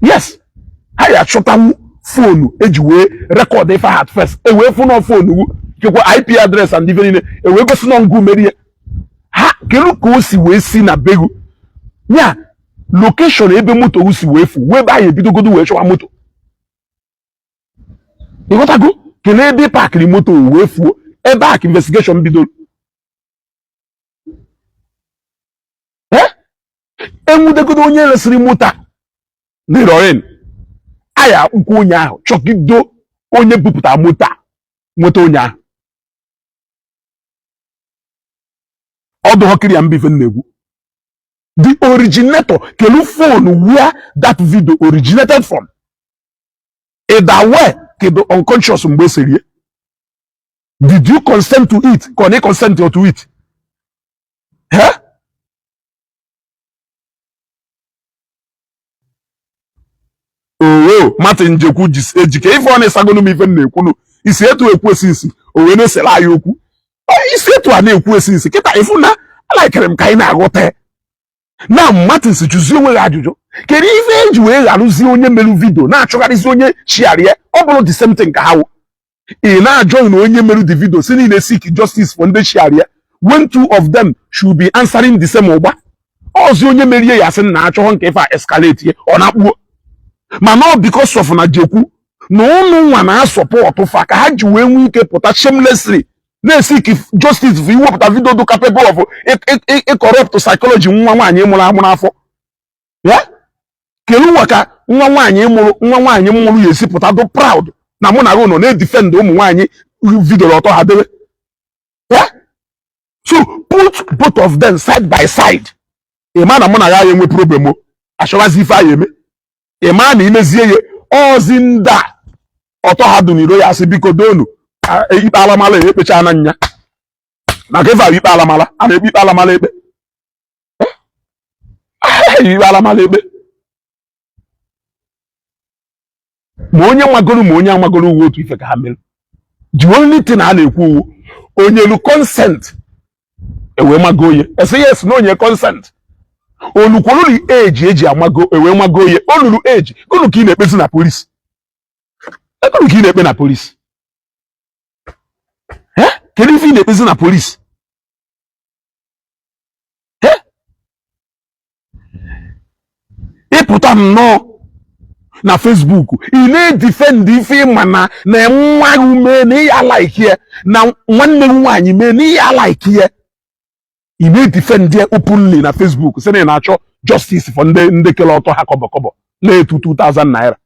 Yes, ha ya achọtanwu Phone eji wee record ife at first, e wee fụ na phone wu kekwa IP address and ife niile, e wee gosi na ngụ merie ha. Kedu ka o si wee si na begu ya location ebe moto si wee fu wee ebe anyị ebidogodo wee chọwa moto? Ịghọtago? Kelee ebe parkịrị moto wee fuo, ebe a ka investigation bidoro. Enwudegodo onye resịrị moto a n'Ilorin, anyị akwụkwọ onye ahụ chọgido onye bupụta moto a, nweta onye ahụ. Ọdụ họkiri ya mba ife na-ekwu the originator, kelu phone where that video originated from. Ịda where kedu unconscious mgbe eseri? Did you consent to it ka ọ na consent to it? Owo Martin Njekwu Ejike, ife ọ na-esagonu m ife m na-ekwunu isi etu ekwu esi nsi o wee na-esere anyị okwu isi etu a na-ekwu esi nsi kịta. Ifu na alaikere m ka anyị na-aghọta na Martins jụzie onwe ya ajụjụ, kedu ife eji wee gharụzie onye merụ video na-achọgharịzi onye chiarie? Ọ bụrụ the same thing ka ha wụ, ị na-ajọ na onye merụ the video si niile seek justice for ndị chiarie, when two of them should be answering the same ụgba ọzi onye merie ya asị na achọghọ nke ife a escalate ye ọ na-akpuo. Mana ọ because of na Jekwu na ụnụ nwa na-asupport fa ka ha ji wee nwee ike pụta shamelessly na-eseek justice for iwepụta video dị capable of ịcorrupt psychology nwa nwaanyị mụrụ amụ n'afọ ya. Kedu nwa ka nwa nwaanyị mụrụ nwa nwaanyị mụrụ ya esi pụta dị proud na mụ na gị nọ na-edefend ụmụ nwaanyị video ọtọ ha debe ya? So put both of them side by side, ị ma na mụ na ya enwe problem o achọwazi ife anyị eme. Ị ma na imezie ya ozi ndị a ọtọ ha dị n'iro ya asị biko doonu ikpe alamala ya ekpecha na nya maka ife ahụ ikpe alamala a na-ekpe ikpe alamala ekpe ikpe alamala ekpe. Ma onye magoro ma onye amagoro uwe otu ife ka ha mere. The only thing a na-ekwu uwu onye lu consent ewee mago onye ese yes na onye consent olukwoluri age eji amago ewee mago onye olulu age gụnụ ka ị na-ekpezi na polisi, gụnụ ka ị na-ekpe na polisi, kedu ife ị na-ekpezi na polisi? Ịpụta nnọọ na Facebook ị na-edefend ife ịma na na nwa gị mee na ịya like ya, na nwanne gị nwaanyị mee na ịya like ya, ị na-edefend ya openly na Facebook sị na ị na-achọ justice for ndị kele ọtọ ha kọbọ kọbọ na-etu 2000 naira.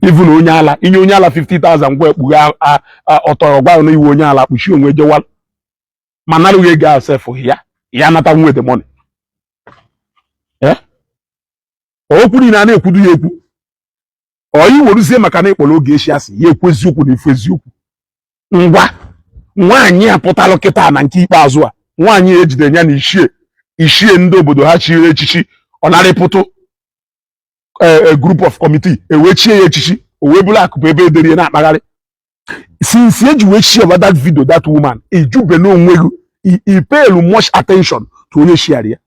Even onye ala inye onye ala 50,000 gwa ekpughe ọtọ gwa na iwu onye ala kpuchi onwe jewa ma narụghị ego ahụ sef ya ya nata nwe the money. Okwu niile a na-ekwudu ya ekwu ọ iweruzie maka na ịkpọrọ Ogechi asị ya ekwu eziokwu na ifu eziokwu. Ngwa nwaanyị a pụtalụ kịta na nke ikpeazụ a nwaanyị ejide ya na ichie ichie ndị obodo ha chiri echichi ọ narịpụtụ group of committee ewee chie ya echichi o wee bụrụ akụpụ ebe ederie na-akpagharị. Since eji wee share that video, that woman ejube n'onwe gị i paylu much attention to onye share ya.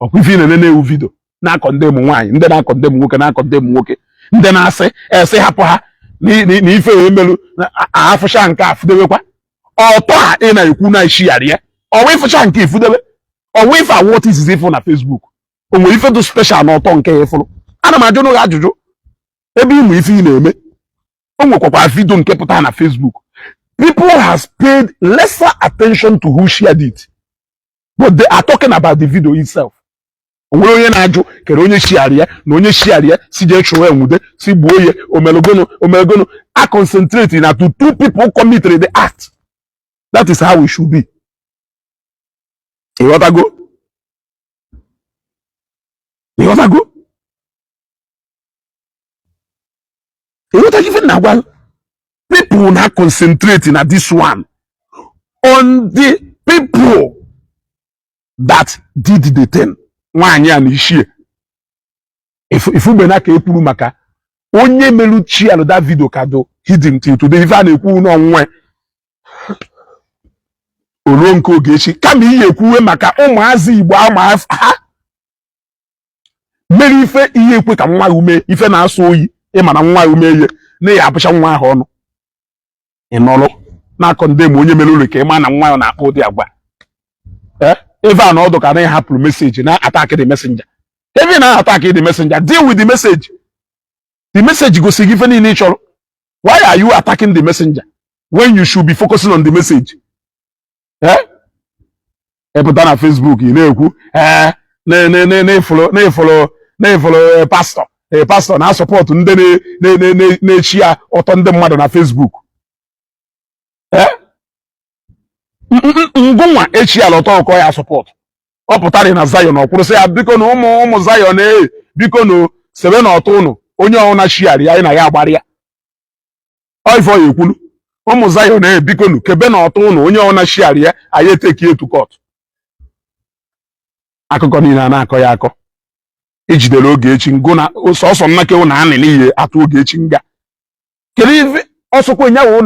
Ọkwa ife ị na-ene na-ewu video na-acondemn nwaanyị, ndị na-acondemn nwoke na-acondemn nwoke, ndị na-asị ese hapụ ha na ife wee melu afụcha nke afụdebekwa ọtọ a ị na-ekwu na ishigharị ya ọwa ịfụcha nke ifudebe ọwa ife awọta izizi ịfụ na Facebook o nwere ife dị special na ọtọ nke ya ịfụrụ. Ana m ajụ n'ụlọ ajụjụ ebe ịmụ ife ị na-eme. O nwekwakwa video nke pụtara na Facebook. People has paid lesser attention to who shared it, but they are talking about the video itself. O nwere onye na-ajụ kere onye share ya na onye share ya si jee chụọ enwude si gbuo ya omelogonu omelogonu. A concentrate na to two people committed the act. That is how it should be. Ịghọtago? Ịghọtago? Ịghọtago ife na-agwa? People na concentrate na this one on the people that did the thing. Nwaanyị a na ishie ifugbe na ka ekwuru maka onye merụ chialụ that video ka do hidden till today. Ife a na-ekwu n'ọnwụnwe oluo nke Ogechi kama ihe ekwuwe maka ụmụazị Igbo ama ha. Mere ife ihe ekwe ka nwa ya ume ife na-asọ oyi. Ịma na nwa ya ume ihe na ya abụcha nwa ahụ ọnụ. Ị nọrọ na-akọ ndị ma onye mere ụlọ ka ịma na nwa ya na-akpọ ụdị agwa. Ee, ebe a na ọdụ ka na hapụrụ message na attack the messenger. Ebe na attack the messenger, deal with the message. The message gosi gị ife niile ị chọrọ. Why are you attacking the messenger when you should be focusing on the message? Eh, ịpụta na Facebook, ị na-ekwu, ee, na-efolo pastor, ee, pastor na-asupport ndị na-echi ya ọtọ ndị mmadụ na Facebook. Ee, ngụnwa echi ala ọtọ ụkọ ya support. Ọ pụtara na Zion, ọ kwụrụsị ya, biko na ụmụ ụmụ Zion, ee, biko na sebe na ọtọ ụnụ, onye ọwụna chiari ya, anyị na ya agbara ya. Ọ ife ọ ya ekwulu, ụmụ Zion, ee, biko nu, kebe na ọtọ ụnụ, onye ọwụna chiari ya, anyị eteki etu court. Akụkọ niile a na-akọ ya akọ, ejidere Ogechi ngụ na sọsọ nnake na anị n'ihe atụ Ogechi nga. Kedu ife ọsọkwa nyawo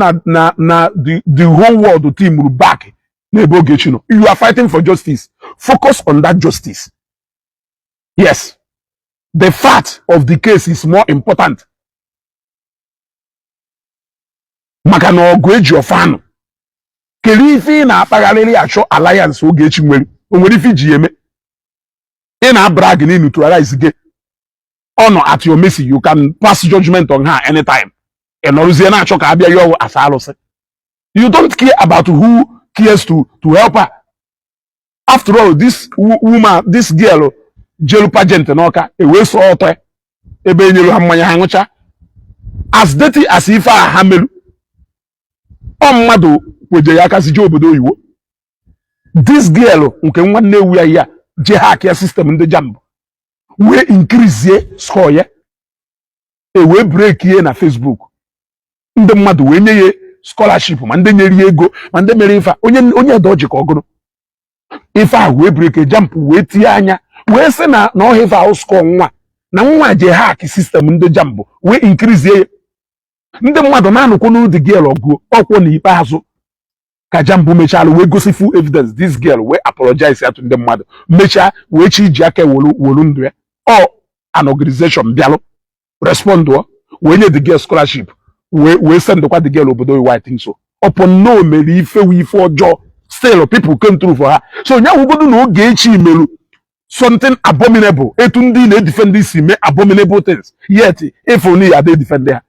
na the whole world team back n'ebe Ogechi nọ? You are fighting for justice, focus on that justice. Yes, the fact of the case is more important, maka na ọgụ eji ọfọ anụ. Kedu ife ị na-akpagharịrị achọ alliance Ogechi nwere? O nwere ife iji ya eme? Ị na-abrag na neutralize gị, ọ nọ at your mercy, you can pass judgment on her anytime. Ị nọrụzie na-achọ ka abịa ya ọwụ asa alụsị. You don't care about who cares to help her. After all, this woman, this girl jelu pageant n'Ọka, ewee sụọ ọtọ ebe enyelu ha mmanya ha ṅụcha, as dirty as ife a ha meru. Ọ mmadụ kweje ya aka si jee obodo oyibo. This girl nke nwanne ewu ya ya je hack ya system ndị JAMB, wee increase score ya, e wee break ihe na Facebook, ndị mmadụ wee nye ya scholarship, ma ndị nyere ya ego, ma ndị mere ife a. Onye onye edoji ka ọ gụrụ ife a wee break JAMB, wee tinye anya, wee sị na ọha ife ahụ score nwa na nwa je hack system ndị JAMB wee increase ya. Ndị mmadụ na-anụkwu n'ụdị girl ọgụ ọkwụ. N'ikpeazụ ka JAMB mechara wee gosi full evidence, this girl wee apologize ya to ndị mmadụ, mechaa wee chi iji aka wolu wolu ndụ ya. Ọ an organization bịalụ respond wee nye the girl scholarship, wee sendkwa the girl obodo oyibo. I think so. Upon no mere ife wu ife ọjọọ, still people came through for her. So nya wugodu na Ogechi meru something abominable, etu ndị na-edefend si mee abominable things, yet ịfụ na ya ada edefend ha.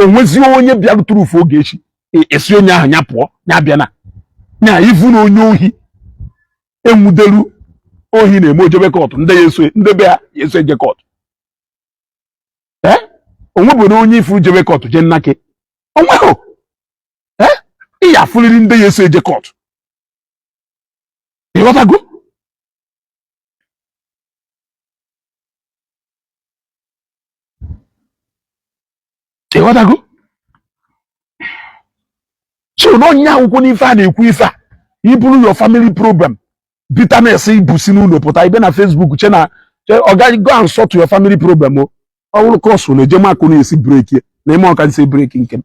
O nwezie onye bịara through for Ogechi, esi onye ahụ ya pụọ, ya bịa na nya ivu na onye ohi enwudelu ohi na-eme ojebe court, ndị ya eso, ndị be ha ya eso eje court. Ee, onwebụrụ onye ifuru jebe court jee nnake onweghị. Ee, ị ya afụrịrị ndị ya eso eje court. Ịghọtago? Ịghọtago? So na onye akwụkwọ n'ife a na-ekwu, ife a iburu your family problem, bitterness ibusi n'ụlọ pụta ibe na Facebook, che na ọ gaghị. Go and sort your family problem. O ọ bụrụ kọsụ na-eje makụ na-esi break na ime ọka nsi break nke m.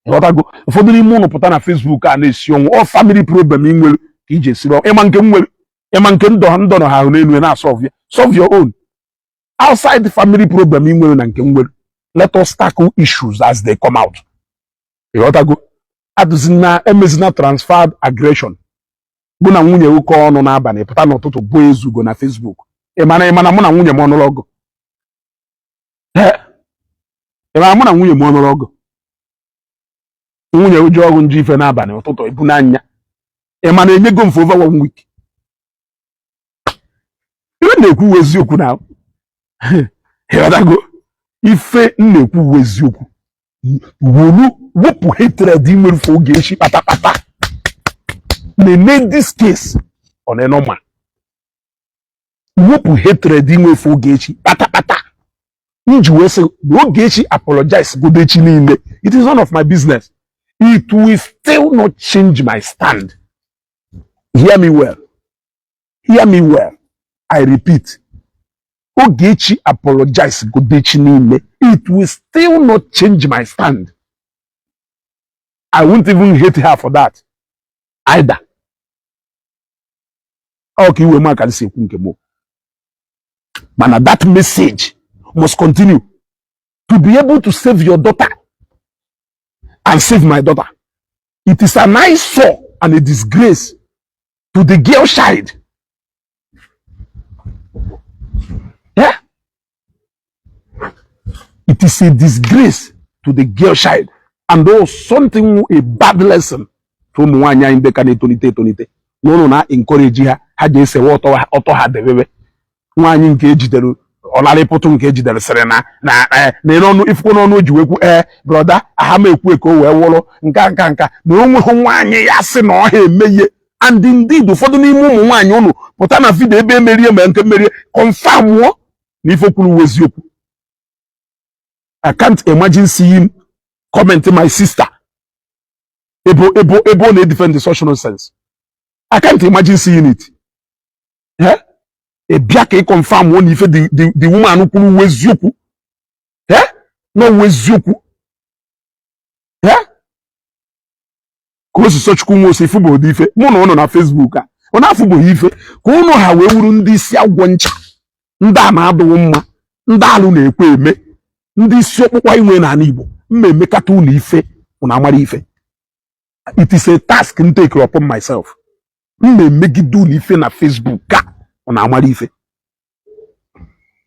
Ịghọtago? Ụfọdụ n'ime ụnụ pụta na Facebook a na-esi ọnwụ, ọ family problem ị nwere ka iji esiri ọnwụ. Ịma nke m nwere, ịma nke ndọ ndọ nọ ha ahụ n'elu na solve ya. Solve your own outside family problem ị nwere na nke m nwere. Let us tackle issues as they come out. Ịghọtago? Adụzina emezina transferred aggression bụ na nwunye ụkọ ọnụ n'abalị pụta n'ụtụtụ bụ ezugo na Facebook. Ịmana mụ na nwunye m ọnụrụ ọgụ? Ee, ịmana mụ na nwunye m ọnụrụ ọgụ? Nwunye ụjọ ọgụ njọ ife n'abalị, ụtụtụ ebu n'anya. Ịmana enyego m for over one week. Ife na-ekwu eziokwu na, ịghọtago? Ife m na-ekwu eziokwu. Wolu wepụ hatred ị nwere for Ogechi kpatakpata na-eme this case ọ na-enọma. Wepụ hatred ị nwere for Ogechi kpatakpata. M ji wee sị na Ogechi apologize godo echi niile, it is none of my business. It will still not change my stand. Hear me well, hear me well, I repeat, Ogechi apologize godo echi niile, it will still not change my stand. I won't even hate her for that either. Ọ ka iwe m aka si ekwu nke m. Mana that message must continue to be able to save your daughter and save my daughter. It is an eyesore and a disgrace to the girl child. Yeah? It is a disgrace to the girl child and also something, a bad lesson to ụmụ nwaanyị anyị ndị ka na-etolite etolite na ụnụ na-encourage ha, ha ji esewe ọtọ ha debebe. Nwaanyị nke ejidere ọlarịpụtụ nke ejidere sịrị na n'ọnụ ifukwu n'ọnụ o ji wekwu ee brother aha m ekwu ka o wee wụrụ nka nka nka na o nweghị nwaanyị ya sị na ọha emeghe. And indeed, ụfọdụ n'ime ụmụ nwaanyị ụnụ pụta na video ebe emerie ma nke merie confirm mụọ na ife kwuru wụ eziokwu. I can't imagine seeing comment my sister ebe ọ na-edefend such nonsense. I can't imagine seeing it. Eh? Ị bịa ka ị confirm na ife the woman kwuru wụ eziokwu. Eh? Na wụ eziokwu. Eh? Ka o si sọ Chukwu nwe ose ifu bụ ụdị ife mụ na ụnụ na Facebook a ọ na-afụbụghị ife ka ụnụ ha wee wuru ndị isi agwọ ncha, ndị a na-adụghị mma, ndị alụ na-ekwe eme, ndị isi ọkpụkpa inwe n'ala Igbo mma emekata ụnụ ife ụnụ amara ife. It is a task m take upon myself. M na-emegide ụnụ ife na Facebook ka ụnụ amara ife.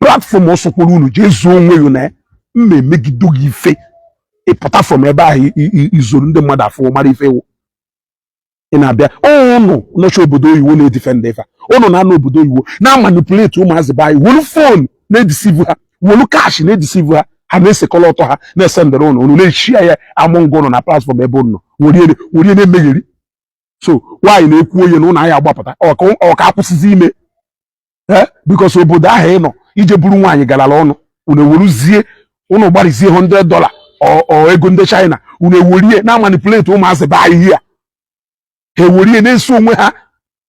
Platform ọsọkwuru unu jee zuo onwe gị na m na-emegide gị ife ịpụta from ebe ahụ izoro ndị mmadụ afọ mara ife wụ ị na-abịa ụnụ nọchi obodo oyibo na-edefend ife ụnụ na-anọ obodo oyibo na-amanipulate ụmụazị be anyị, wolu phone na-edeceive ha, wolu cash na-edeceive ha, ha na-esekọrọ ọtọ ha na-esendịrị ụnụ, ụnụ na-echi ya amụ ngwa ụnụ na platform ebe ụnụ nọ werie na-emegheri. So nwaanyị na-ekwu onye na ụnụ anyị agbapụta ọ ka akwụsịzi ime ee because obodo ahụ ị nọ ije buru nwaanyị garala ọnụ, unu eweruzie unu gbarizie $100 ọ ego ndị China, unu ewerie na manipulate ụmụazị be anyị a, ha ewerie na-eso onwe ha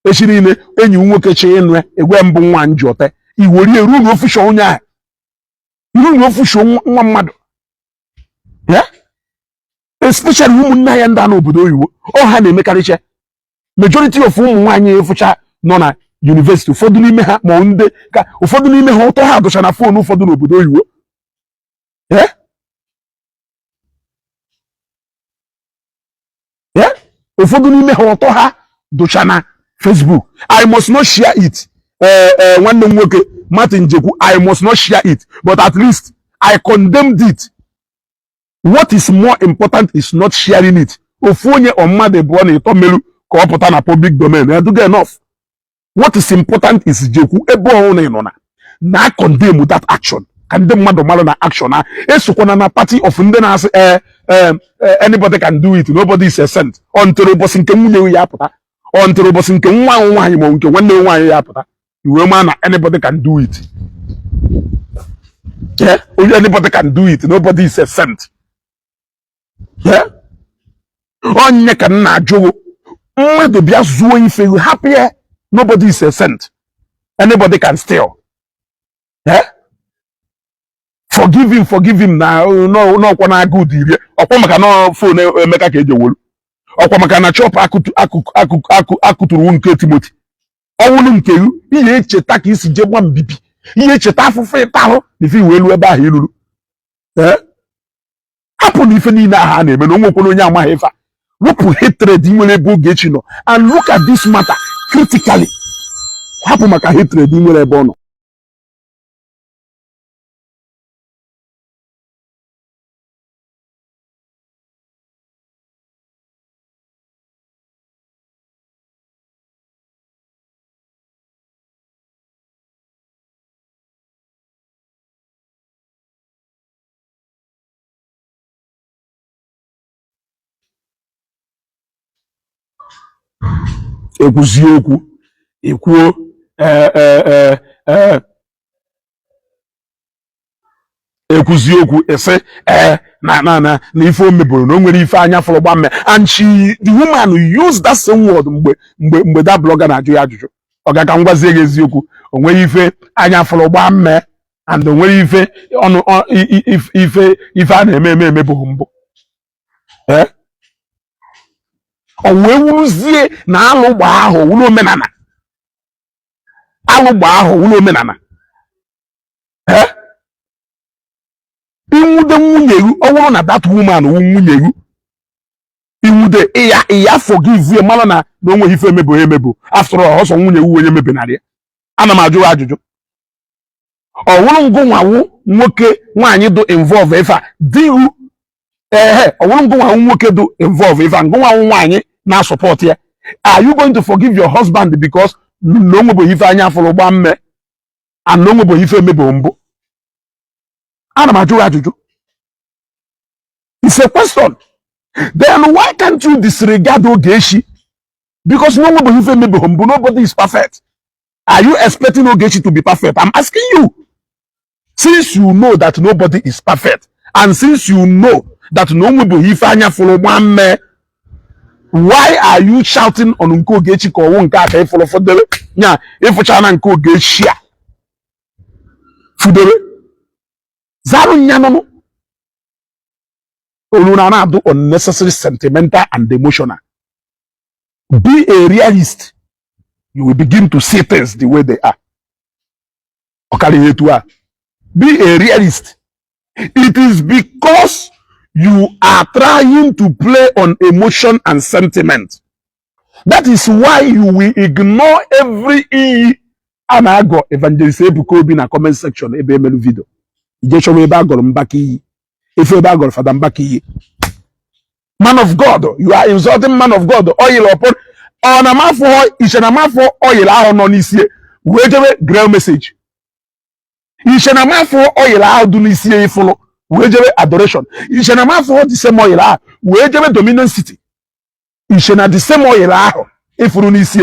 echi niile. Enyi m nwoke chi ịnụ egwe mbụ nwa nji ọte iwerie ruo na ofusho onye ahụ iru na ofusho nwa mmadụ ya, especially ụmụnne ya ndị a n'obodo oyibo ọ ha na-emekarịcha. Majority of ụmụ nwaanyị efụcha nọ na university, ụfọdụ n'ime ha ma ndị ka ụfọdụ n'ime ha ụtọ ha dụcha na phone ụfọdụ n'obodo oyibo. Eh? Eh? Ụfọdụ n'ime ha ụtọ ha dụcha na Facebook. I must not share it. Ee, nwanne m nwoke Martin Jekwu, I must not share it, but at least I condemned it. What is more important is not sharing it. Ofu onye ọ mmadụ abụọ na ịtọ melu ka ọ pụta na public domain edugo enough. What is important is Jekwu ebe ọhụrụ ị nọ na condemn that action ka ndị mmadụ mara na action a esokwana na party of ndị na-asị ee ee, anybody can do it, nobody is a saint. Ọ ntụrụ ụbọchị nke nwunye ya apụta, ọ ntụrụ ụbọchị nke nwa ahụ nwaanyị ma ọ nke nwanne nwaanyị ya apụta, iwe maa na anybody can do it. Yeah, anybody can do it, nobody is a saint. Yeah? Onye ka m na-ajụwo mmadụ bịa zuo ife hapụ ya, nobody is a saint, anybody can steal. Yeah? Forgive him, forgive him na n'ọkwa na agụụ dị rie ọkwa maka na phone Emeka ka eji ewolu ọkwa maka na chọpụ akụtụrụ nke Timoti ọnwụlụ nke ihe echeta ka isi jee gba mbibi ihe echeta afụfụ ịtarụ na ife iwe elu ebe ahụ iluru. Ee, hapụ na ife niile ahụ a na-eme na onwekwere onye amaghị ife a. Wepụ hatred nwere ebe Ogechi nọ and look at this matter critically. Hapụ maka hatred nwere ebe ọ nọ. Ekwuzie okwu ekwuo ee ee ekwuzie okwu ese ee na na na na ife o meburu na o nwere ife anya fụrụ gba mme. And she, the woman, used that same word mgbe that blogger na-ajụ ya ajụjụ. Ọ ga ka m gwazie gị eziokwu, o nwere ife anya fụrụ gba mme and o nwere ife ọnụ ife ife a na-eme eme emebụghị mbụ. Ee, ọ wee wuruzie na alụ gba ahụ wuru omenala, alụ gba ahụ wuru omenala. Inwude nwunye gị, ọ bụrụ na that woman wu nwunye gị, inwude ịya ịya forgive ya, mara na o nweghị ife emebo emebo. After all, ọsọ nwunye wu onye mebenarị ya. Ana m ajụ ya ajụjụ. Ọ wụrụ ngụnwawu nwoke nwaanyị dị involve ife a dihu ehe, ọ wụrụ ngụnwawu nwoke dị involve ife a, ngụnwawu nwaanyị na-support ya, are you going to forgive your husband because na o nwebụghị ife anya fụrụ gba mme and na o nwebụghị ife emebo mbụ? Ana m ajụ ya ajụjụ. It's a question. Then why can't you disregard Ogechi because na o nwebụghị ife emebụghị mbụ? Nobody is perfect. Are you expecting Ogechi to be perfect? I'm asking you. Since you know that nobody is perfect and since you know that na o nwebụghị ife anya fụrụ gba mme, why are you shouting on nke Ogechi ka ọwụ nke a ka ịfụrụ fọdebe nya ịfụcha na nke Ogechi a fudebe zarụ nya nụnụ olu na na-adụ unnecessary sentimental and emotional? Be a realist. You will begin to see things the way they are. Ọ karịghị etu a. Be a realist. It is because you are trying to play on emotion and sentiment, that is why you will ignore every iyi a na-agọ Evangelist Ebuka Obi na comment section ebe emelu video. Ije chọwa ebe a gọrọ Mbaka iyi, efe ebe a gọrọ Fada Mbaka iyi. Man of God, you are insulting man of God. Oil upon ọ na mafọ iche na mafọ oil ahụ nọ n'isi wee jebe grail message, iche na mafọ oil ahụ dị n'isi ifụlụ wee jebe adoration, iche na mafọ the same oil ahụ wee jebe Dominion City, iche na the same oil ahụ ịfụrụ n'isi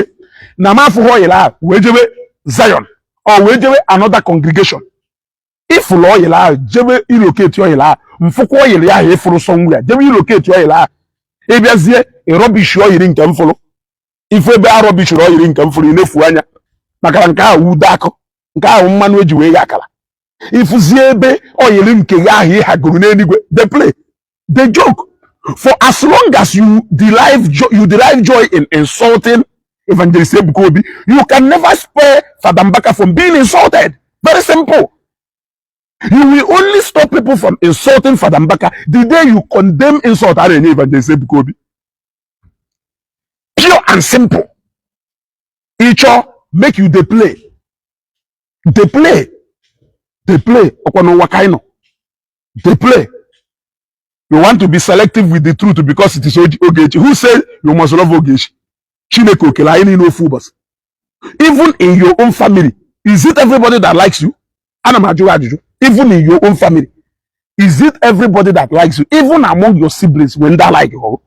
na mafọ oil ahụ wee jebe Zion or wee jebe another congregation. Ịfụrụ oil ahụ jebe ilocate oil ahụ, mfụkwa oil ahụ ịfụrụ somewhere jebe ilocate oil ahụ, ịbịazie ịrubbish oil nke mfụrụ ife ebe a rubbishiri oil nke mfụrụ ị na-efu anya maka na nke ahụ wude akụ, nke ahụ mmanụ eji wee ghe akara. Ịfụzie ebe oil nke gị ahụ ịhagoro n'eluigwe. Dey play, dey joke. For as long as you derive joy in insulting Evangelist Ebuka Obi, you can never spare Father Mbaka from being insulted. Very simple. You will only stop people from insulting Father Mbaka the day you condemn insult a na-enye Evangelist Ebuka Obi. Pure and simple. Ịchọ make you dey play, dey play, dey play. Ọkwa n'ụwa ka anyị nọ. Dey play. You want to be selective with the truth because it is Ogechi. Who said you must love Ogechi? Chineke okele anyị niile ofu ụbọchị. Even in your own family, is it everybody that likes you? Ana m ajụ gị ajụjụ. Even in your own family, is it everybody that likes you? Even among your siblings, when they like you.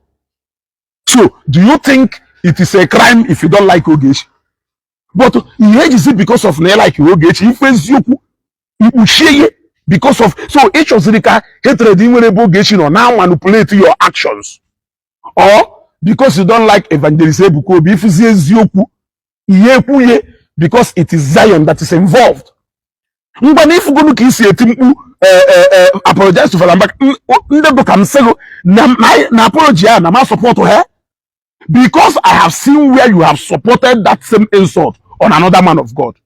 So do you think it is a crime if you don't like Ogechi? But ihe ejizi because of na ị like Ogechi, ife eziokwu ikpuchie ihe because of, so ị chọziri ka hatred ị nwere ebe Ogechi nọ na manipulate your actions, or because you don't like Evangelist Ebuka Obi, ifuzi eziokwu ihe ekwuye because it is Zion that is involved. Ngwa na ifugonu ka isi eti mkpu apologize to Fada Mbaka. Ndị bụ ka m sịgụ na apology a na ma support ha because I have seen where you have supported that same insult on another man of God.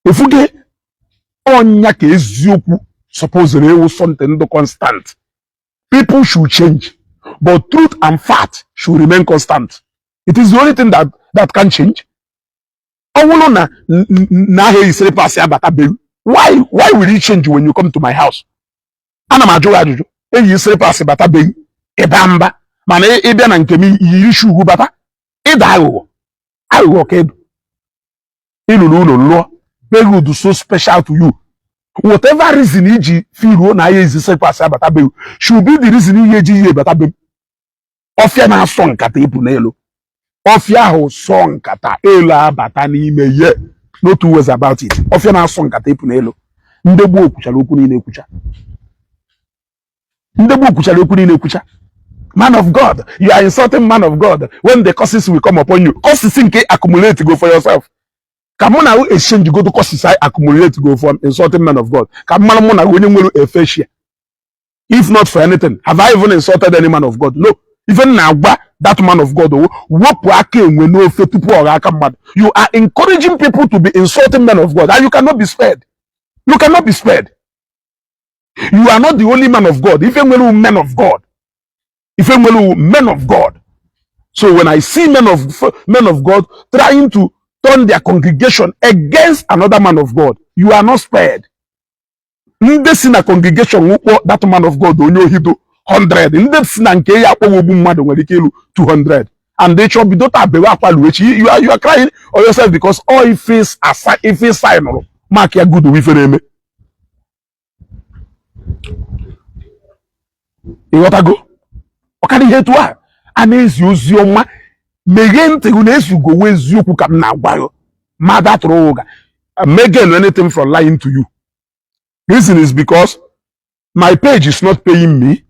Efuge ọnya ka eziokwu supposed ewu something dị constant. People should change, but truth and fact should remain constant. It is the only thing that can change. Ọ bụrụ na ahịa isiri pasị abata be, why will you change when you come to my house? Ana m ajụ gị ajụjụ. Eyi slippers bata be, ịba mba, mana ịbịa na nke m yiri shoe bata, ịda aghụghọ aghụghọ ka ịdụ. Ịlụrụ ụlọ lụọ be gị so special to you. Whatever reason iji firuo na ahịa ezi slippers abata be should be the reason ihe eji ihe bata be m. Ọfịa na-asọ nkata ịpụ n'elu ọfịa ahụ sọ nkata elu abata n'ime ye. No two ways about it. Ọfịa na-asọ nkata ịpụ n'elu. Ndị gboo kwuchara okwu niile ekwucha. Ndị gboo kwuchara okwu niile ekwucha. Man of God, you are insulting man of God. When the curses will come upon you, curses nke accumulate go for yourself. Ka mụ na exchange go to curses I accumulate go from insulting man of God, ka mmanụ mụ na onye nwere efe share. If not for anything, have I even insulted any man of God? No. Even na-agwa that man of God, wepụ aka enwe n'ofe tupu ọ gha aka mmadụ. You are encouraging people to be insulting men of God and you cannot be spared. You cannot be spared. You are not the only man of God. Ife nwere men of God, ife nwere men of God. So when I see men of God trying to turn their congregation against another man of God, you are not spared. Ndị si na congregation nwụkpọ that man of God onye ohido 100, ndị si na nke ya akpọghị ogbu mmadụ nwere ike ịlụ 200, and they chọọ bido taa bewe akwa luo echi. You are crying on yourself because all ife asa ife signụrụ mark ya good ife na-eme. Ịghọtago? Ọkara ihe etu a a na-ezi ozi ọma, meghee ntị gị na-ezugowe eziokwu ka m na-agwa gị. Mmadụ atụrụ ụga megan anything from lying to you. Reason is because my page is not paying me.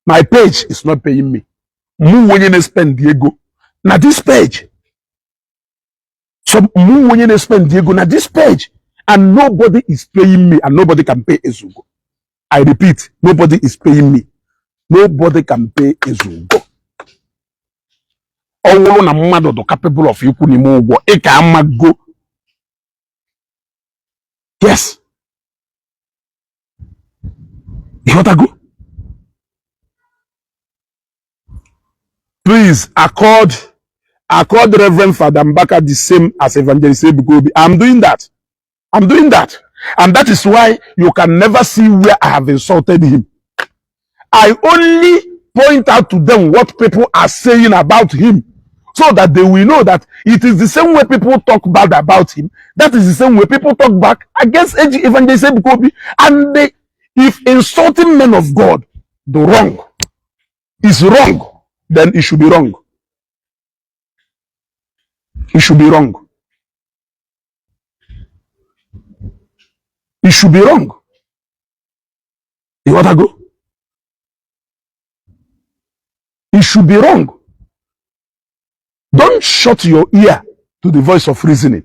My page is not paying me. Mụ onye na-spend ego na this page, so mụ onye na-spend ego na this page, and nobody is paying me, and nobody can pay Ezugo. I repeat, nobody is paying me, nobody can pay Ezugo. Ọ wụrụ na mmadụ dị capable of ikwu n'ime ụgwọ, ị ka amago. Yes, ịghọtago? Please accord Reverend Father Mbaka the same as Evangelist Ebuka Obi. I'm doing that. I'm doing that. And that is why you can never see where I have insulted him. I only point out to them what people are saying about him so that they will know that it is the same way people talk bad about him. That is the same way people talk back against Evangelist Ebuka Obi. And they, if insulting men of God, the wrong is wrong, then it should be wrong. It should be wrong. It should be wrong. You want to go? It should be wrong. Don't shut your ear to the voice of reasoning.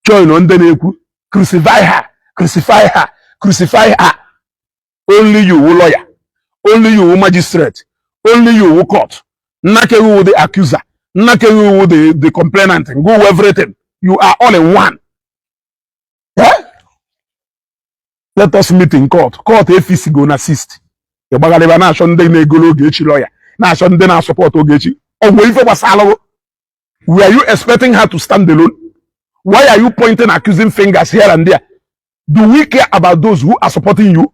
Join ndị na-ekwu crucify her, crucify her, crucify her. Only you wụ lawyer, only you wụ magistrate, only you wụ court. Nnake wụ the accuser, Nnake wụ the complainant, go everything. You are all in one. Eh? Let us meet in court. Court efisi go na assist. Ịgbagharịba na-achọ ndị na-egolo Ogechi lawyer, na-achọ ndị na-asupport Ogechi. Ọ nwere ife gbasara? Were you expecting her to stand alone? Why are you pointing accusing fingers here and there? Do we care about those who are supporting you?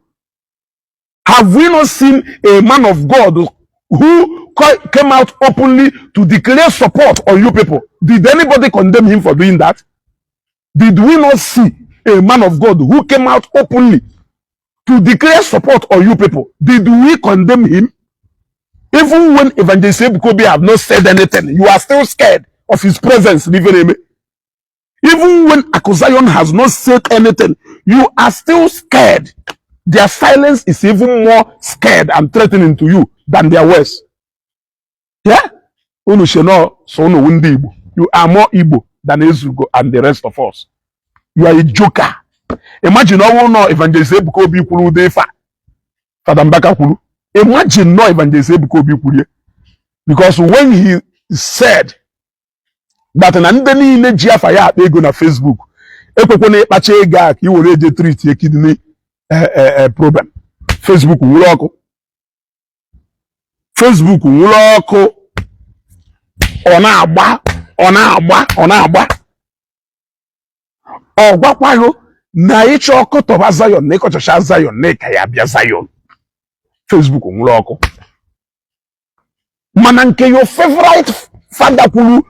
Have we not seen a man of God who came out openly to declare support on you people? Did anybody condemn him for doing that? Did we not see a man of God who came out openly to declare support on you people? Did we condemn him? Even when Evangelist Ebuka Obi have not said anything, you are still scared of his presence. Even when Akuzayon has not said anything, you are still scared. Their silence is even more scared and threatening to you than their words. Yeah? Unu sheno so unu ndị Igbo. You are more Igbo than Ezugo and the rest of us. You are a joker. Imagine ọnwụ nọ Evangelist Ebuka Obi kwuru ụdị ife a Fada Mbaka kwuru. Imagine nọ Evangelist Ebuka Obi kwuru. Because when he said that na ndị niile ji afa ya akpa ego na Facebook ekwekwana ịkpacha ego a ka ị were eje treat kidney problem, Facebook nwụrụ ọkụ. Facebook nwụrụ ọkụ. Ọ na-agba, ọ na-agba, ọ na-agba. Ọ gwakwaghị na ịchọ ọkụ tọba Zion na ịkọchacha Zion na ịka ya bịa Zion. Facebook nwụrụ ọkụ. Mana nke your favorite father kwuru,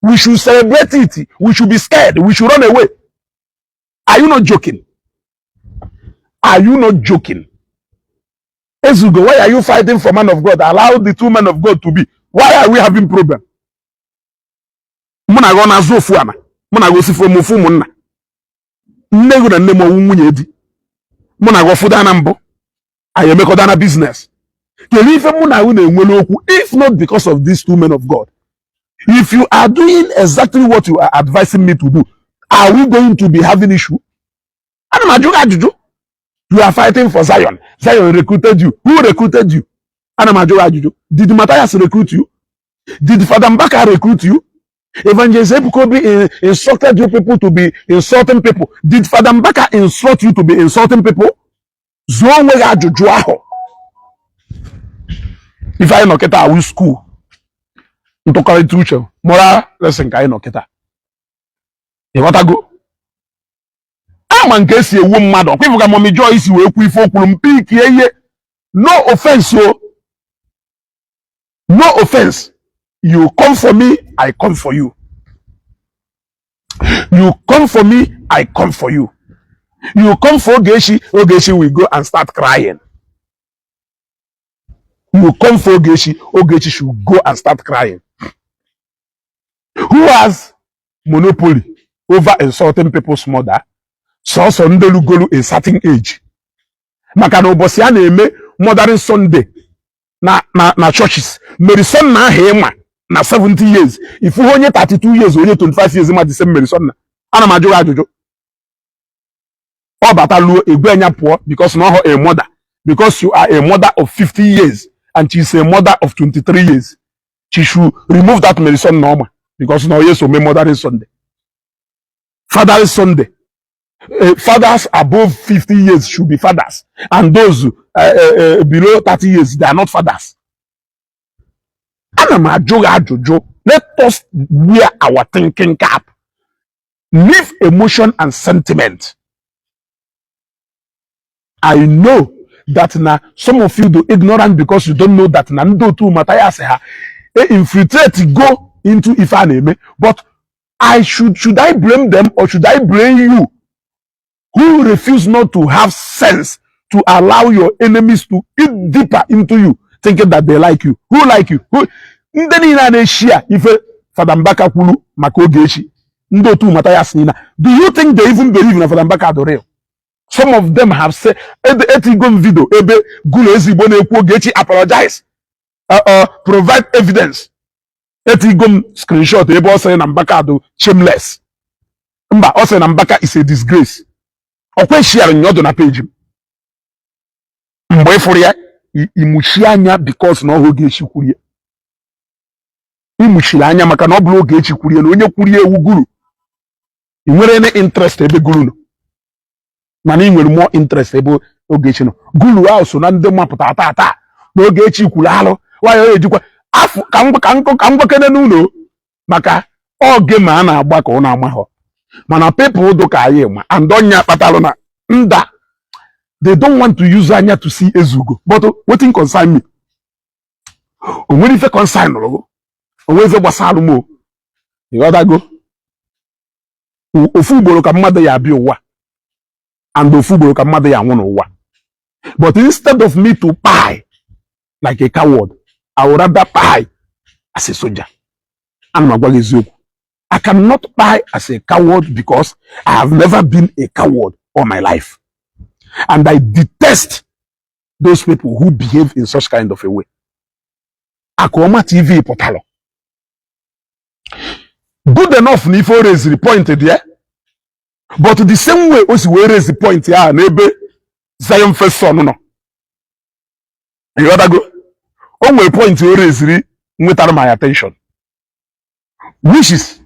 we should celebrate it, we should be scared, we should run away. Are you not joking? Are you not joking? Ezugo, why are you fighting for man of God? Allow the two men of God to be. Why are we having problem? Mụ na gị ọ na-azụ ofu ana? Mụ na gị osifo m ofu ụmụnna? Nne gị na nne m ọwụ nwunye di? Mụ na gị ọfụda na mbụ anyị emekọta na business? Kedu ife mụ na gị na-enwere okwu if not because of these two men of God? If you are doing exactly what you are advising me to do, are we going to be having issue? Ana m ajụ gị ajụjụ. You are fighting for Zion. Zion recruited you. Who recruited you? Ana m ajụ gị ajụjụ. Did Matthias recruit you? Did Father Mbaka recruit you? Evangelist Ebuka Obi instructed you people to be insulting people. Did Father Mbaka instruct you to be insulting people? Zụọ onwe gị ajụjụ ahụ. Ife anyị nọ kịta awụ school ntụkọrịta uche, moral lesson ka anyị nọ kịta. Ịghọtago? Ama nke esi ewu mmadụ ọkwa ịfụga Mommy Joy si wee kwu ife o kwuru mpikie ihe. No offense o, no offense. You come for me, I come for you. You come for me, I come for you. You come for Ogechi, Ogechi will go and start crying. You come for Ogechi, Ogechi should go and start crying. Who has monopoly over insulting people's mother? Sọsọ ndị lugolu a certain age. Maka na ụbọchị a na-eme Mothering Sunday na churches, Mary Sonna ahụ ịma na 70 years, ifu onye 32 years, onye 25 years ma the same Mary Sonna. Ana m ajụ gị ajụjụ. Ọ bata luo egwu enya pụọ because na ọ a mother, because you are a mother of 50 years and she is a mother of 23 years, she should remove that Mary Sonna ọma because na onye so mee Mothering Sunday, Fathering Sunday. Fathers above 50 years should be fathers, and those below 30 years, they are not fathers. Ana m ajụ gị ajụjụ. Let us wear our thinking cap, leave emotion and sentiment. I know that na some of you do ignorant because you don't know that na ndị otu Mathias ha e infiltrate go into ife a na-eme. But I should I blame them or should I blame you who refuse not to have sense to allow your enemies to eat deeper into you, thinking that they like you? Who like you? Who? Ndị niile a na-eshi a ife Fada Mbaka kwuru maka Ogechi, ndị otu Mathias niile, do you think they even believe na Fada Mbaka dị real? Some of them have said, etigo m video ebe gụrụ ezigbo na-ekwu Ogechi apologize, provide evidence. Etigo m screenshot ebe ọ sịrị na Mbaka dị shameless. Mba, ọ sịrị na Mbaka is a disgrace. Ọkwa eshiara nyọdụ na page m mgbe ị fụrụ ya, imuchi anya because na ọhụ Ogechi kwuru ya. Imuchiri anya maka na ọ bụrụ Ogechi kwuru ya na onye kwuru ya ewu guru. Ị nwere any interest ebe guru nọ, mana ị nwere more interest ebe Ogechi nọ. Guru ahụ so na ndị mapụta taa taa na Ogechi kwuru alụ nwanyị ọ ejikwa afọ ka m gwakene n'ụlọ maka oge ma a na-agba ka ọ na-amaghọ. Mana people dụ ka anyị ma and ọnya kpatalụ na nda, they don't want to use anya to see ezugo. But wetin concern me? O nwere ife concern nụrụ? O nwere ife gbasara m o? Ịghọtago? Ofu ugboro ka mmadụ ya abịa ụwa and ofu ugboro ka mmadụ ya anwụ n'ụwa. But instead of me to kpai like a coward, I would rather kpai as a soldier. Ana m agwa gị eziokwu. I cannot kpai as a coward because I have never been a coward all my life, and I detest those people who behave in such kind of a way. Akụọma TV pụtalụ good enough na ife o reziri point there, but the same way o si wee raise point ya n'ebe Zion First Son nọ, ịghọtago? O nwere point o reziri nwetara my attention, which is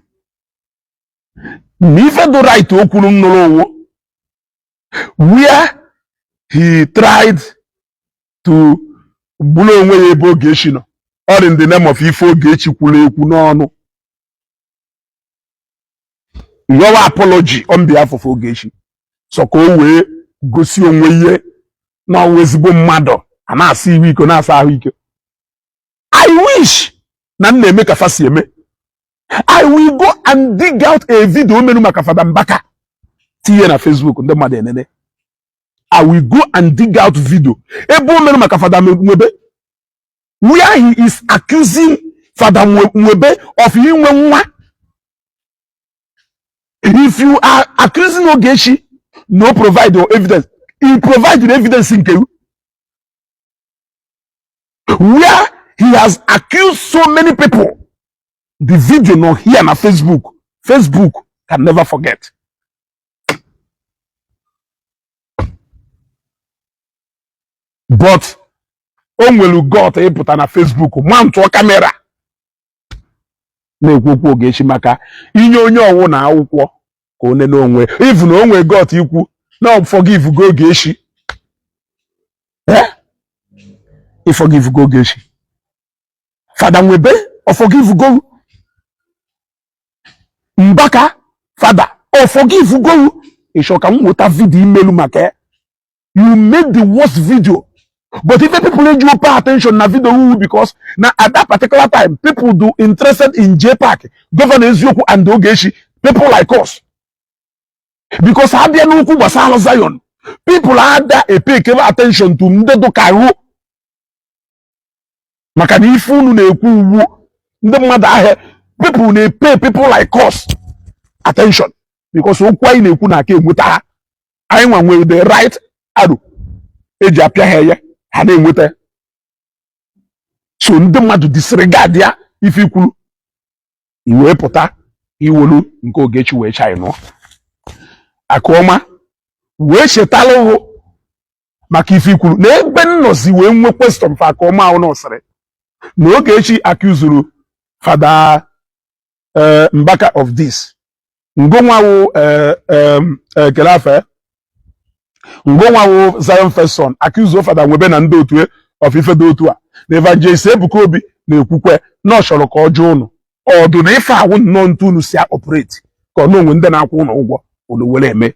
na ife dị right o kwuru m nụrụ owo where he tried to gburu onwe ya ebe Ogechi nọ, all in the name of ife Ogechi kwuru ekwu n'ọnụ, yọwa apology on behalf of Ogechi, so ka o wee gosi onwe ihe na ọwụ ezigbo mmadụ a na-asa ihu iko na-asa ahụ ike. I wish na m na-eme ka fa si eme. I will go and dig out a video menu maka Fada Mbaka tinye na Facebook, ndị mmadụ enene. I will go and dig out video ebe o mere maka Fada Nwebe where he is accusing Fada Nwebe of inwe nwa. If you are accusing Ogechi, no provide your evidence. He provide the evidence nke you where he has accused so many people. The video no here na Facebook. Facebook can never forget. But o nwere got ịpụta na Facebook ma ntụọ camera na-ekwu okwu Ogechi maka inye onye ọwụ na akwụkwọ ka o nene onwe, even o nwere got ikwu na forgive go Ogechi. Ị forgive go Ogechi? Fada Nwebe, ọ forgive go? Mbaka fada, ọ forgive go? Ịchọ ka m nweta video imelu maka ya? You made the worst video, but if people eji pay attention na video wu because na at that particular time people do interested in JPAC, Governor Eziokwu and Ogechi, people like us, because abịa n'okwu gbasara Zion, people ada epay attention to ndị dụka ahụ, maka na ife unu na-ekwu ugwu ndị mmadụ ahịa, people na-pay people like us attention because okwu anyị na-ekwu na aka enweta ha. Anyị nwa nwere the right arrow eji apịa ha ya, ha na-enweta. So ndị mmadụ disregard ya. Ife ikwuru, i wee pụta iwelu nke Ogechi wee chai nụọ Akụọma wee chetala ụhụ maka ife ikwuru na ebe nnọzi wee nwee question for Akụọma ahụ na ọsịrị na Ogechi accusuru Fada Mbaka of this ngonwawo keleafe ngonwawo Zion First Son accuse Fada Nwebe na ndị otu of ife dị otu a na Evangelist Ebuka Obi na-ekwukwe na ọ chọrọ ka ọ jụọ ụnụ ọdụ na ife awụ nnọọ ntu unu si operate, ka ọ na onwe ndị na-akwụ ụnụ ụgwọ unu were eme.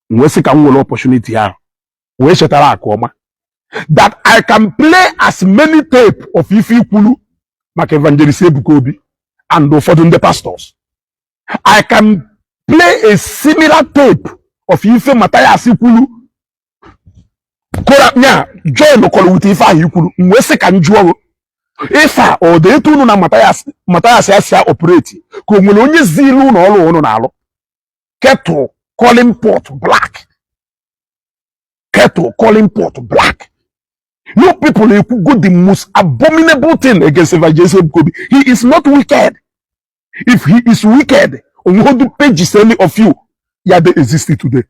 Wee sị ka m were opportunity ahụ wee chetara Akụọma that I can play as many tape of ife ikwulu maka Evangelist Ebuka Obi and ụfọdụ ndị pastors. I can play a similar tape of ife Mathias kwulu kora nya join kọrọ with ife ahụ ikwuru. M wee sị ka m jụọ ife a, ọ dị etu unu na Mathias ya si operate, ka o nwere onye zilu ụlọ ọrụ unu na-alụ? Kettle calling pot black, kettle calling pot black. You people ekwugo the most abominable thing against Evangelist Ebuka Obi. He is not wicked. If he is wicked, onwegodu pages any of you ya dey exist today.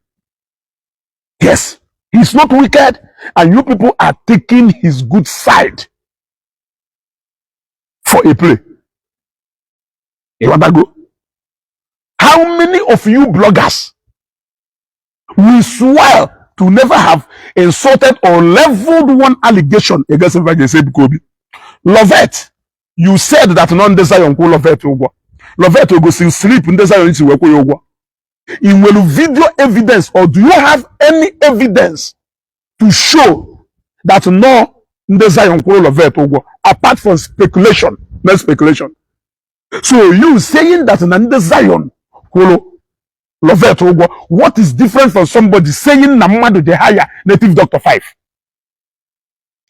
Yes, he is not wicked, and you people are taking his good side for a play. Ịghọtago? How many of you bloggers will swear to never have insulted or leveled one allegation against Evangelist Ebuka Obi? Lovett, you said that nọ ndị Zion kwụ Lovett ụgwọ. Lovett ogosi slip ndị Zion si wee kwụ ya ụgwọ? Ị nwere video evidence or do you have any evidence to show that no ndị Zion kwụrụ Lovett ụgwọ, apart from speculation na speculation? So you saying that na ndị Zion kwụrụ Lovett ụgwọ, what is different from somebody saying na mmadụ dey hire native doctor 5?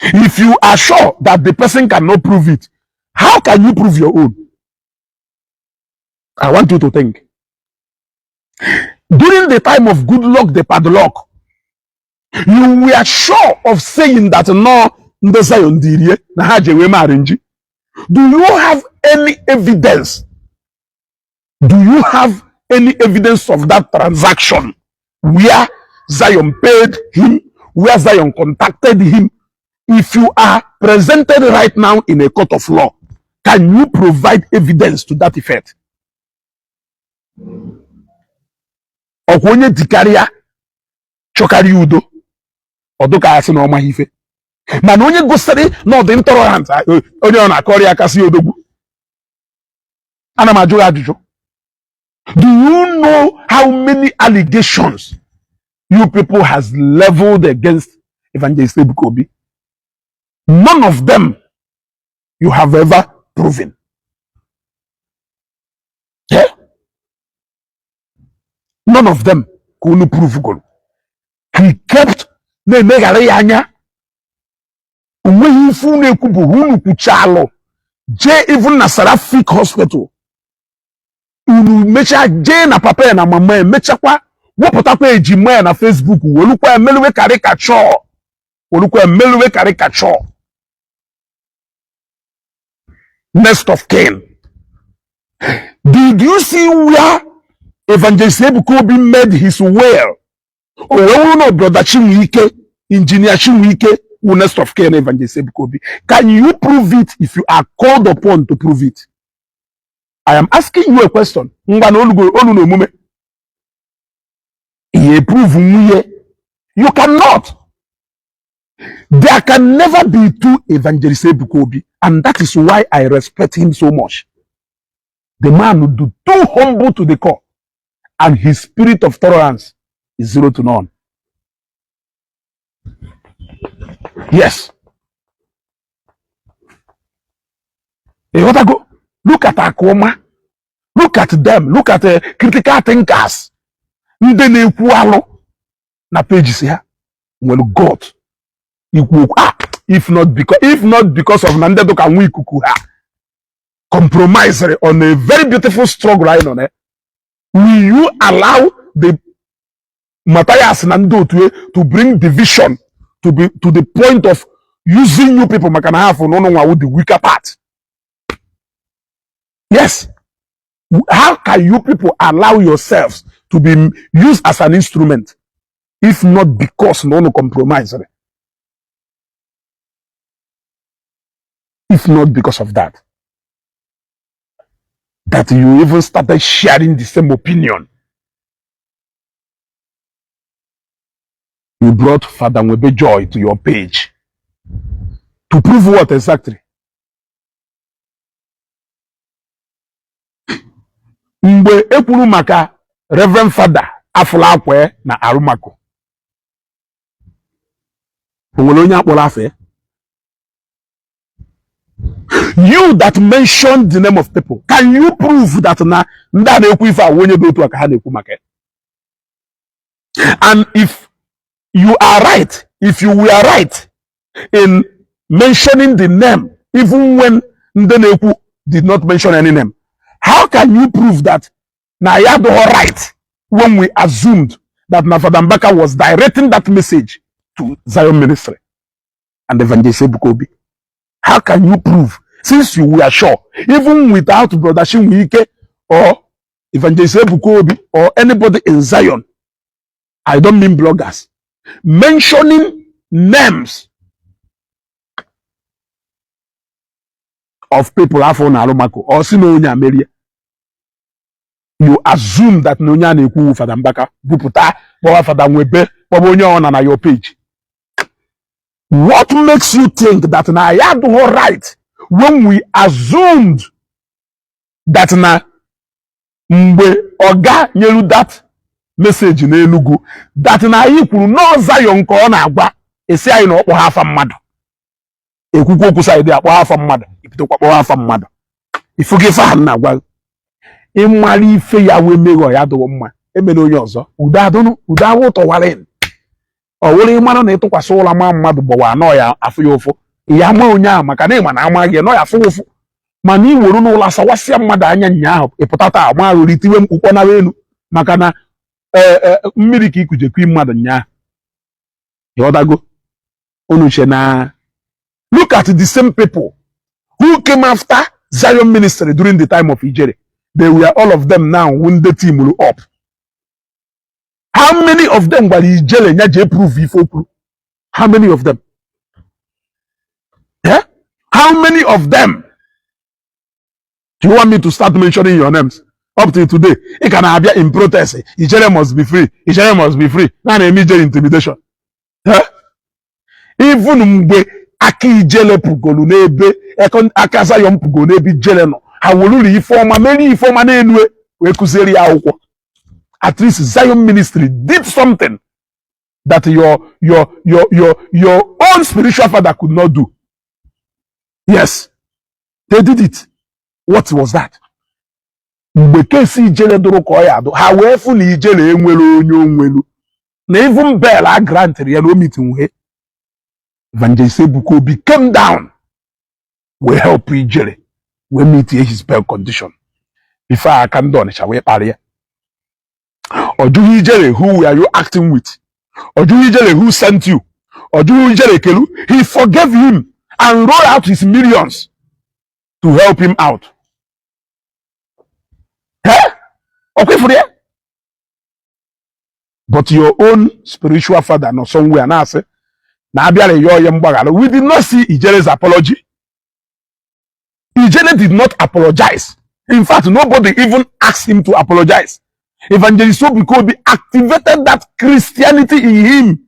If you are sure that the person cannot prove it, how can you prove your own? I want you to think. During the time of Good Luck the Padlock, you were sure of saying that no ndị Zion dirie na ha ji wee arrange. Do you have any evidence? Do you have any evidence of that transaction, where Zion paid him, where Zion contacted him? If you are presented right now in a court of law, can you provide evidence to that effect? Ọkwa onye dikarịa chọkarịa udo, ọdụ ka asị na ọ maghị ife, mana onye gosiri na ọ dị intolerant, onye ọ na-akọrọ ya kasị odogwu. Ana m ajụ ya ajụjụ. Do you know how many allegations you people has leveled against Evangelist Ebuka Obi? None of them you have ever proven. Yeah? None of them ka unu prove goro. He kept na-emeghara ya anya. Onweghị ife unu ekwu bụ unu kwuchalụ jee even na Seraphic Hospital, unu mechaa jee na papa ya na mama ya, mechakwa wepụtakwa ejima ya na Facebook, welukwa ya meluwe caricature, welukwa ya meluwe caricature next of kin. Did you see where Evangelist Ebuka Obi made his will? O wee wụrụ na brother Chinwike, Engineer Chinwike, wụ next of kin Evangelist Ebuka Obi. Can you prove it if you are called upon to prove it? I am asking you a question. Ngwa na olu olu na omume ihe prove nwunye. You cannot. There can never be two Evangelist Ebuka Obi, and that is why I respect him so much. The man do too humble to the core, and his spirit of tolerance is zero to none. Yes. Ịghọtago? Look at Akoma. Look at them. Look at critical thinkers. Ndị na-ekwu alụ na pages ha nwere God ikwu okwu. Ah, if not because of na ndị dịka nwa ikuku ha compromise on a very beautiful struggle anyị nọ na, will you allow the Matthias na ndị otu to bring division to be to the point of using you people, maka na ha afụ na ụnụ nwawu the weaker part? Yes, how can you people allow yourselves to be used as an instrument, if not because na ụnụ compromise? If not because of that, that you even started sharing the same opinion. You brought Father Nwebe Joy to your page to prove what exactly? Mgbe e kwuru maka Reverend Father afụla akwa na arụmakụ, o nwere onye akpọrọ afọ ya? You that mentioned the name of people, can you prove that na ndị a na-ekwu ife a onye dị otu a ka ha na-ekwu maka ya? And if you are right, if you were right in mentioning the name, even when ndị na-ekwu did not mention any name, how can you prove that na ya adịghị right when we assumed that na Father Mbaka was directing that message to Zion Ministry and Evangelist Ebuka Obi? How can you prove, since you were sure, even without Brother Chinwike or Evangelist Ebuka Obi or anybody in Zion, I don't mean bloggers, mentioning names of people afọ na arụmakụ or si na onye amerie, you assume that na onye a na-ekwu Fada Mbaka bupụta kpọwa Fada Nwebe, kpọba onye ọ na na your page? What makes you think that na ya adịghị right when we assumed that na mgbe ọga nyelu that message n'Enugu, that na anyị kwuru na Zion ka ọ na-agwa, esi anyị na ọ kpọọ afa mmadụ, ekwukwu okwu side akpọ afa mmadụ, ibidokwa kpọọ afa mmadụ? Ifugo ife ahụ na-agwa, ịmara ife ya wee meghọ ya adịghị mma, emere onye ọzọ udo adụnụ, udo awụ ụtọwara ọ wụrụ. Ịmara na ịtụkwasị ụra ma mmadụ gbawa anọ ya afụ ya ụfụ, ya ama onye ahụ, maka na ịma na ama gị nọ ya afụ ụfụ. Mana ị were n'ụlọ asawasịa mmadụ anya nyaahụ, ịpụta taa ma ruru tiwe mkpu kpọnara elu, maka na mmiri ka ikujekwu mmadụ nyaahụ. Ịghọtago? Unu che na look at the same people who came after Zion Ministry during the time of Ijere. They were all of them now when the team up. How many of them gwara Ijele nya jee prove ife o kwuru? How many of them? Yeah? How many of them? Do you want me to start mentioning your names? Up till today, ị ka na-abịa in protest. Ijele must be free. Ijele must be free. Na na-eme Ijele intimidation. Yeah? Even mgbe aka Ijele pụgolu n'ebe aka Zion pụgolu n'ebe Ijele nọ, ha weruru ife ọma merie ife ọma n'elu wee kụziere ya akwụkwọ. At least Zion Ministry did something that your own spiritual father could not do. Yes, they did it. What was that? Mgbe kesi Ijele dụrụ ka ọ ya adụ, ha wee fụ na Ijele enwere onye onwelu na even bail a grantịrị ya na o meeting wee Evangelist Ebuka Obi came down wee help Ijele wee meet his bail condition before aka ndị Ọnịcha wee kparịa ya. Ọ jụghị Ijele, "Who were you acting with?" Ọ jụghị Ijele, "Who sent you?" Ọ jụghị Ijele kelu. He forgave him and rolled out his millions to help him out. Eh? Ọ kwefuru ya? But your own spiritual father nọ somewhere na-asị na abịara yọọ ya mgbaghara. We did not see Ijele's apology. Ijele did not apologize. In fact, nobody even asked him to apologize. Evangelist Ebuka Obi activated that Christianity in him.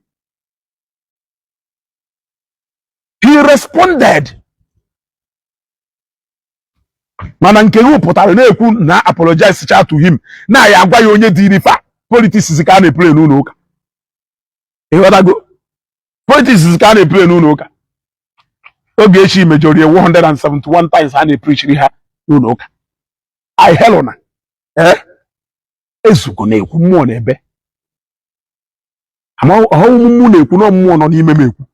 He responded. Mana nke gị pụtara na-ekwu na apologize cha to him, na ya agwa ya onye dị ife a. Politics ka a na-eplay n'ụlọ ụka. Ịghọtago? Politics ka a na-eplay n'ụlọ ụka. Ogechi mejọrọ ya 171 times, a na-epreachiri ha n'ụlọ ụka. I hell na eh ezugo na-ekwu mmụọ na-ebe ọhụụ mmụọ na-ekwu na mmụọ nọ n'ime m ekwu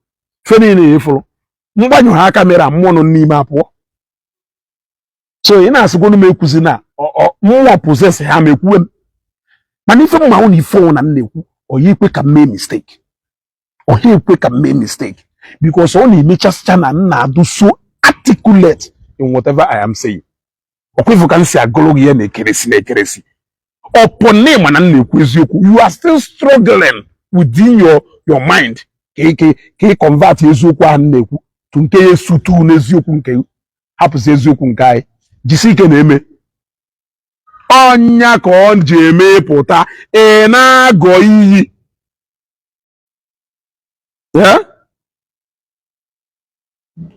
fe niile efuru mgbanyụ ha aka mere mmụọ nọ n'ime apụọ. So ị na-asịkwanu m ekwuzi na mmụọ possess ha ma ekwuwe m. Mana ife mma na ife ọnwụ na m na-ekwu, ọ ya ekwe ka m mee mistake, ọ ya ekwe ka m mee mistake, because ọ na-emechasịcha na m na-adụ so articulate in whatever I am saying. Ọkwa ifu ka m si agụrụ gị ya na ekeresi na ekeresi ọpụ na ịma na m na-ekwu eziokwu. You are still struggling within your mind ka ị convert eziokwu ahụ m na-ekwu to nke ya esutu n'eziokwu nke hapụzi eziokwu nke anyị jisi ike na-eme ọnya ka ọ ji eme pụta. Ị na-agọ iyi ya,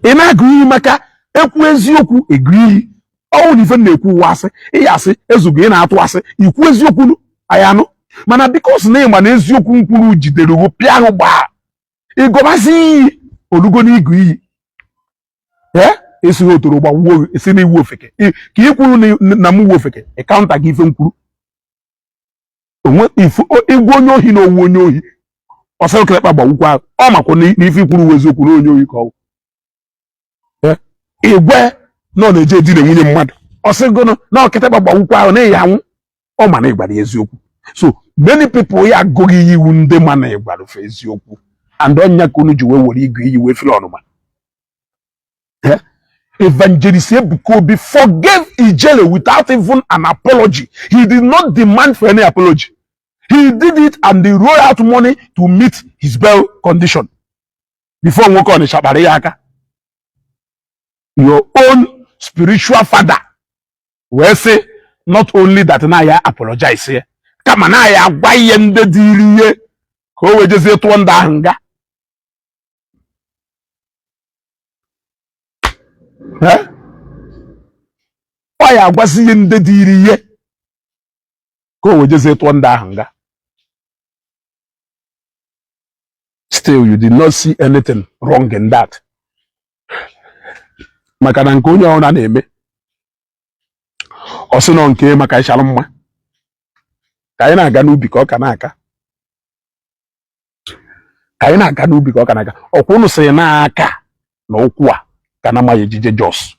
ị na-agụ iyi maka ekwu eziokwu egu iyi. Ọnwụ na ife m na-ekwu ụwa asị, ị asị ezugo, ị na-atụ asị. Ikwu eziokwu nụ, anyị anụ. Mana because na ịma na eziokwu mkwuru jidere gị pịa ahụ gbaa, ịgọbazi iyi olugo n'ịgụ iyi. Ee, esighị otoro gbawuo gị, esi n'iwu ofeke. Ka ị kwuru na m wu ofeke, ị counter gị ife m kwuru onwe ịgwa onye ohi na owu onye ohi ọsọ okirikpa gbawukwa. Ọ makwa na ife ikwuru wu eziokwu na onye ohi ka ọ wụ. Igwe na ọ na-eje edina nwunye mmadụ, ọ sịgono na ọkịtịkpa gbawukwa ahụ na ịya anwụ. Ọ ma na ịgbara ya eziokwu. So many people ya agụghị iyi iwu ndị ma na ịgbara fe eziokwu, and ọnya ka unu ji wee were igwe iyi wee fere ọnụma. Evangelist Ebuka Obi forgave Ijele without even an apology. He did not demand for any apology. He did it and he rolled out money to meet his bail condition before nwoke Ọnịcha kpara ya aka. Your own spiritual father wee sị not only that na ya apologize ya, kama na ya agwa ihe ndị dịrị ihe ka o wee jezie tụọ ndị ahụ nga. Ọ ya agwazi ihe ndị dịrị ihe ka o wee jezie tụọ ndị ahụ nga. Still you did not see anything wrong in that, maka na nke onye ọbụla na-eme ọ sị nọ nke maka ịchalụ mma ka anyị na-aga n'ubi ka ọ ka na-aka, ka anyị na-aga n'ubi ka ọ ka na-aga. Ọkwa unu sịrị n'aka na ụkwụ a ka na amaghị ejije Jos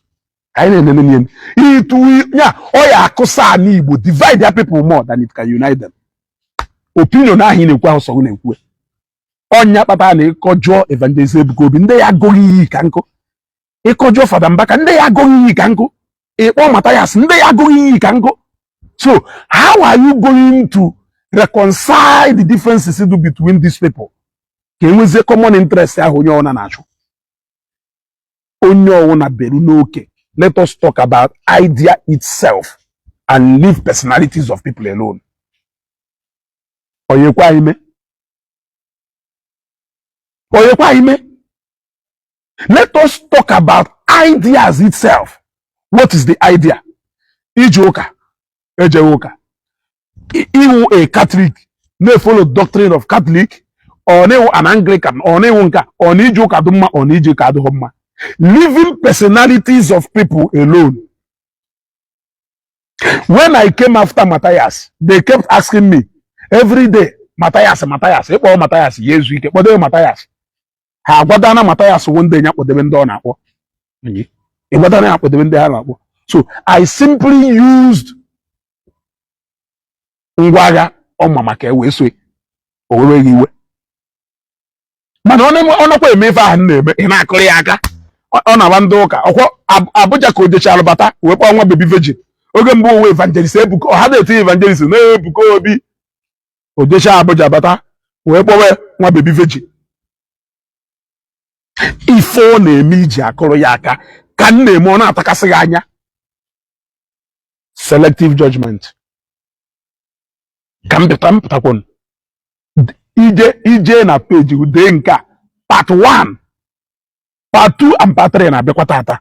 ka anyị na-enene n'ihe itu ya. Ọ ya akụsa ala Igbo, divide their people more than it can unite them. Opinion ahụ ị na-ekwu ahụ sọ gị na-ekwu. Ọnya kpatara na ịkọjọọ Evangelist Ebuka Obi, ndị ya agụghị iyi ka nkụ. Ịkọjọọ Fada Mbaka, ndị ya agụghị iyi ka nkụ. Ịkpọ Mathias, ndị ya agụghị iyi ka nkụ. So how are you going to reconcile the differences do between these people ka enwezie common interest ahụ onye ọwụna na-achụ? Onye ọwụna beru n'oke. Let us talk about idea itself and leave personalities of people alone. Oyekwa ime, oyekwa ime. Let us talk about ideas itself. What is the idea? Ije ụka, ejeghị ụka, ịwụ a Catholic na-efollow doctrine of Catholic, ọ na-ewu an Anglican, ọ na-ewu nka, ọ na ije ụka dị mma, ọ na ije ụka adịghị mma, leaving personalities of people alone. When I came after Matthias, they kept asking me every day, "Matthias, Matthias." Ịkpọ Matthias ya ezu ike, kpọdebe Matthias. Ha agwadana Matthias wụ ndị ya kpọdebe ndị ọ na-akpọ, ịgwadana ya kpọdebe ndị ha na-akpọ. So I simply used ngwa agha ọma maka e wee so o weweghị iwe. Mana ọ nakwa eme ife ahụ m na-eme, ị na-akụrụ ya aka. Ọ na-agba ndị ụka ọkwọ Abuja ka o jechalụ bata wee kpọọ nwa baby virgin. Oge mbụ owe Evangelist Ebuka, ọha na-etinye Evangelist na Ebuka Obi. O jecha Abuja bata wee kpọwe nwa baby virgin. Ife ọ na-eme iji akụrụ ya aka ka m na-eme, ọ na-atakasị gị anya. Selective judgment ka m pụta m pụtakwunu. Ije ije na peji dee nke a part 1. Part 2 and part 3 na-abịakwa tata.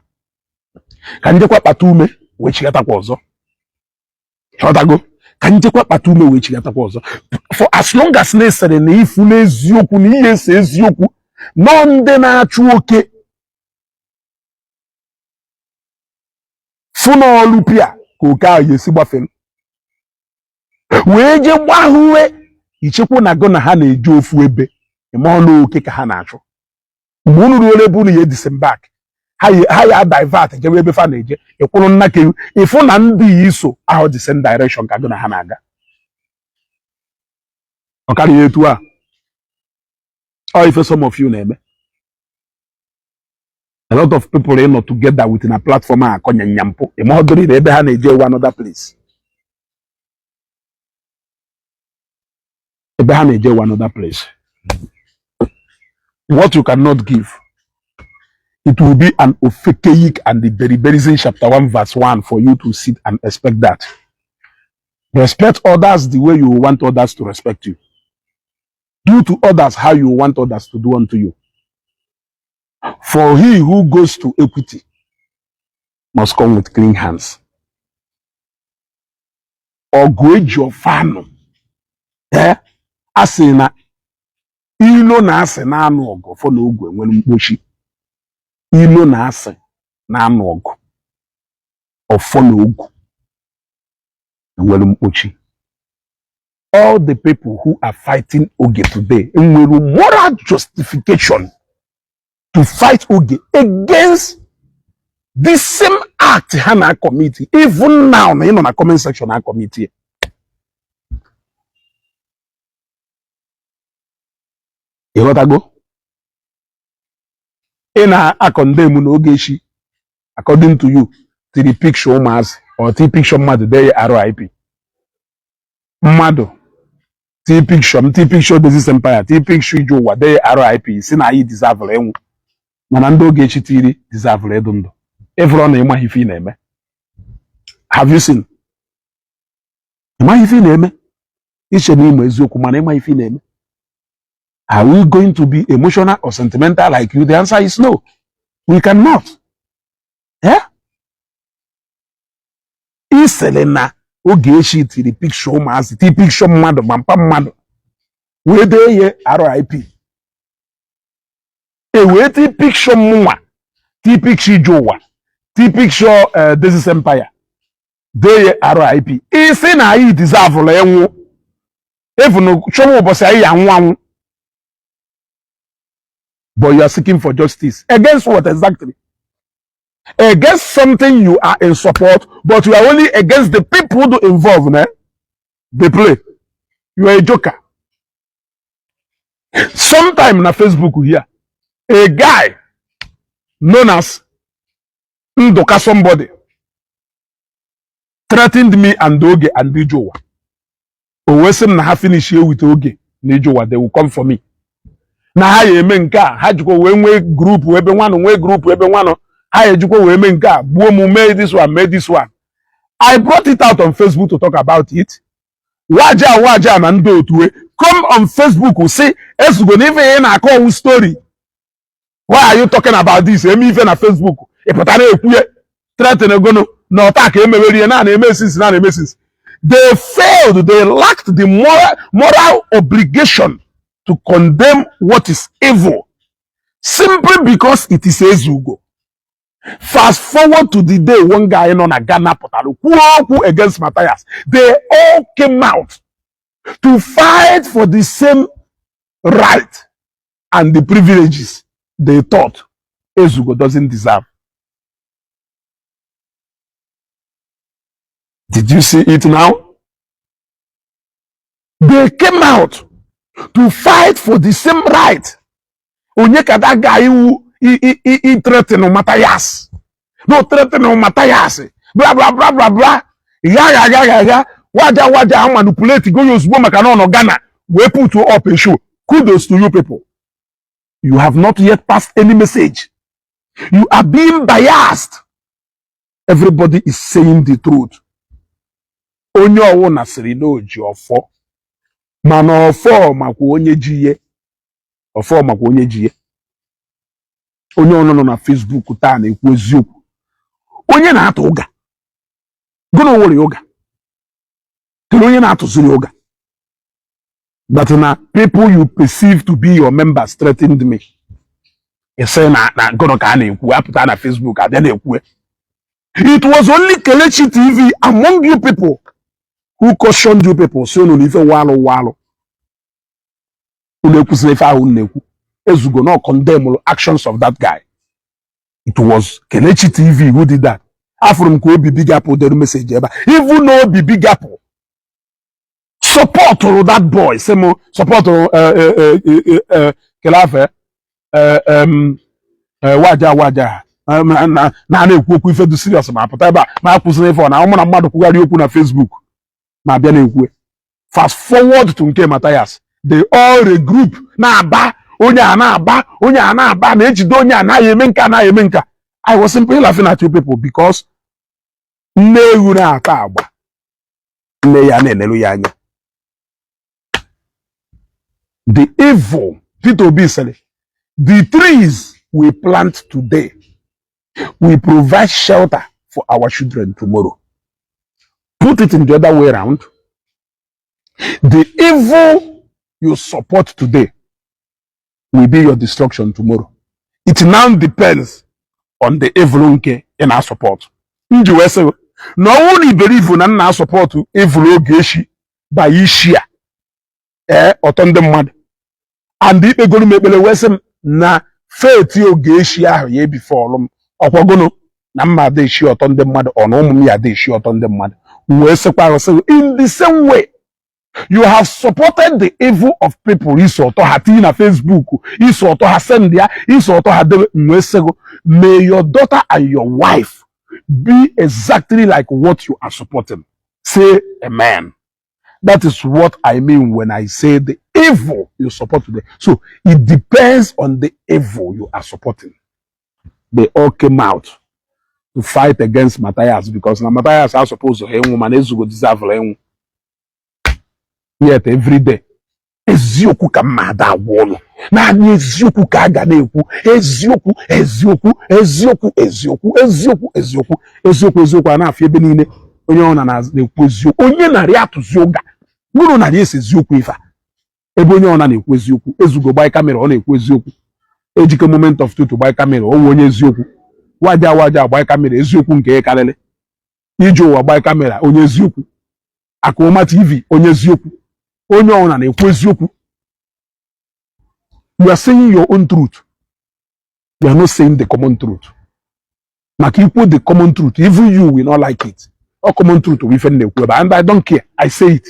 Ka njekwa kpata ume wee chigatakwa ọzọ. Ịghọtago? Ka njekwa kpata ume wee chigatakwa ọzọ. For as long as na-esere na ifu n'eziokwu na ihe ese eziokwu nọ, ndị na-achụ oke fụ n'ọlụ pịa ka oke ahụ esi gbafere wee jee gbahụwe ichekwu na gụ na ha na-eje ofu ebe, ịma ọnụ oke ka ha na-achụ. Mgbe unu ruo ebe unu ya disembark, ha ya divert jebe ebe fa na-eje. Ịkwụrụ nna ka ịfụ na ndị yi iso ahụ the same direction ka gụ na ha na-aga. Ọ karịghị etu a ọ ife some of you na-eme. A lot of people ịnọ together with na platform a akọ nyanyampụ, ịma ọdụrụ na ebe ha na-eje ewu another place, ebe ha na-eje ewu another place. What you cannot give, it will be an ofekeyik and the beriberizen chapter 1 verse 1 for you to sit and expect that. Respect others the way you want others to respect you. Do to others how you want others to do unto you. For he who goes to equity must come with clean hands. Ọgụ eji ọfọ anụ, ee, a sị na ilo na asị na-anụ ọgụ, ọfọ na ogwe nwere mkpochi. Ilo na asị na-anụ ọgụ, ọfọ na ogwu enwere mkpochi. All the people who are fighting Oge today nwere moral justification to fight Oge against the same act ha na-commit even now. Na ị nọ na comment section na commit ya. Ịghọtago? Ị na-acondemn na Ogechi, according to you, tiri picture ụmụazị or ti picture mmadụ dee ya RIP. Mmadụ ti picture m, ti picture Dozis Empire, ti picture ije ụwa, dee ya RIP, si na anyị deserve ịnwụ, mana ndị Ogechi tiri deserve ịdụ ndụ. Ịfụrụ na ịmaghị ife ị na-eme. Have you seen? Ịmaghị ife ị na-eme. Iche na ịma eziokwu, mana ịmaghị ife ị na-eme. Are we going to be emotional or sentimental like you? The answer is no. We cannot. Eh? Isele na Ogechi tiri picture ụmụazị, ti picture mmadụ ma mpa mmadụ wee dee ya RIP, e wee ti picture mụnwa, ti picture ije ụwa, ti picture Dozis Empire, dee ya RIP, isi na anyị deserve ịnwụ. Even chọwa ụbọchị anyị ya anwụ anwụ. But you are seeking for justice against what exactly? Against something you are in support, but you are only against the people who involved. Ne? They play. You are a joker. Sometime na Facebook here, a guy known as Ndoka somebody threatened me and Oge and Ijowa. O wee sị m na ha finish here with Oge na Ijowa, they will come for me. Na ha ya eme nke a, ha jikwa wee nwee group ebe nwanụ, nwee group ebe nwanụ, ha ejikwa wee mee nke a, gbuo m, mee this one, mee this one. I brought it out on Facebook to talk about it. Waja waja na ndị otu come on Facebook sị ezugo na ife ị na-akọ owu story. Why are you talking about this? Eme ife na Facebook, ị pụtara ekwuye threaten gono na ọta ka emewere ihe na na-eme since na na-eme since. They failed. They lacked the moral obligation to condemn what is evil simply because it is Ezugo. Fast forward to the day one guy nọ na Ghana pụtara kwuo okwu against Matthias. They all came out to fight for the same right and the privileges they thought Ezugo doesn't deserve. Did you see it now? They came out to fight for the same right. Onye ka that guy who he threaten Matthias? No threaten Matthias. Blah blah blah blah blah. Ya ya ya ya ya. Waja waja manipulate go ozugbo maka na ọ nọ Ghana wee put up a show. Kudos to you people. You have not yet passed any message. You are being biased. Everybody is saying the truth. Onye ọwụna sịrị na o ji ọfọ, mana ọfọ makwa onye ji ihe. Ọfọ makwa onye ji ihe. Onye ọnụ nọ na Facebook taa na-ekwu eziokwu. Onye na-atụ ụga gụna nwere ụga, kedu onye na-atụziri ụga that na people you perceive to be your members threatened me? Ise na gụnụ ka a na-ekwu, apụta na Facebook abịa na-ekwu. It was only Kelechi TV among you people who cautioned you people, si unu na ife walụ walụ, unu ekwusịrị ife ahụ unu na-ekwu. Ezugo no condemn actions of that guy. It was Kelechi TV who did that. Afụrụ m ka Obi Big Apple dere message ebe a. Even na Obi Big Apple supportụrụ that boy, sị m supportụrụ kele afe waja waja na na-ekwu okwu ife dị serious, ma pụta ebe a ma akwụsịrị ife ọ na ụmụ na mmadụ kwugharị okwu na Facebook ma bịa na-ekwu. Fast forward to nke Matthias, they all regroup, na-aba onye a, na-aba onye a, na-aba na-ejide onye a, naghị eme nka, anaghị eme nka. I was simply laughing at you people because nne ewu na-ata agba, nne ya na-enelu ya anya. The evil, Peter Obi said, the trees we plant today will provide shelter for our children tomorrow. Put it in the other way round: the evil you support today will be your destruction tomorrow. It now depends on the evil nke ị na-support. M ji wee sị na ọnwụ na iberivu na nna support evil Ogechi by isi a ee ọtọ ndị mmadụ and ikpegoro m ekpere wee sị m na fate Ogechi ahụ ya ebifọlụ m ọkwagono na mma ada eshi ọtọ ndị mmadụ, ọ na ụmụ m ya ada eshi ọtọ ndị mmadụ. M wee sịkwa ahụ sị, in the same way you have supported the evil of people, iso ọtọ ha tinye na Facebook, iso ọtọ ha send ya, iso ọtọ ha debe, m wee sị gị, may your daughter and your wife be exactly like what you are supporting. Say amen. That is what I mean when I say the evil you support today. So it depends on the evil you are supporting. They all came out to fight against Matthias because na Matthias are supposed to ịnwụ, mana Ezugo deserve ịnwụ. Yet every day, eziokwu ka mma ada agwa ụnụ, naanị eziokwu ka a ga na-ekwu, eziokwu, eziokwu, eziokwu, eziokwu, eziokwu, eziokwu, eziokwu, eziokwu a na-afụ ebe niile. Onye ọ na-ekwu eziokwu, onye narị atụzi ụga mụrụ narị esi eziokwu ife a, ebe onye ọ na-ekwu eziokwu. Ezugo gbaa camera, ọ na-ekwu eziokwu. Ejike Moment of Truth gbaa camera, o nwe onye eziokwu. Waja waja gbaa camera, eziokwu nke ya karịrị. Ije ụwa gbaa camera, onye eziokwu. Akụma TV, onye eziokwu. Onye ọbụla na-ekwu eziokwu. You are saying your own truth, you are not saying the common truth, maka ikwu the common truth, even you will not like it. All common truth bụ ife m na-ekwu ebe, and I don't care, I say it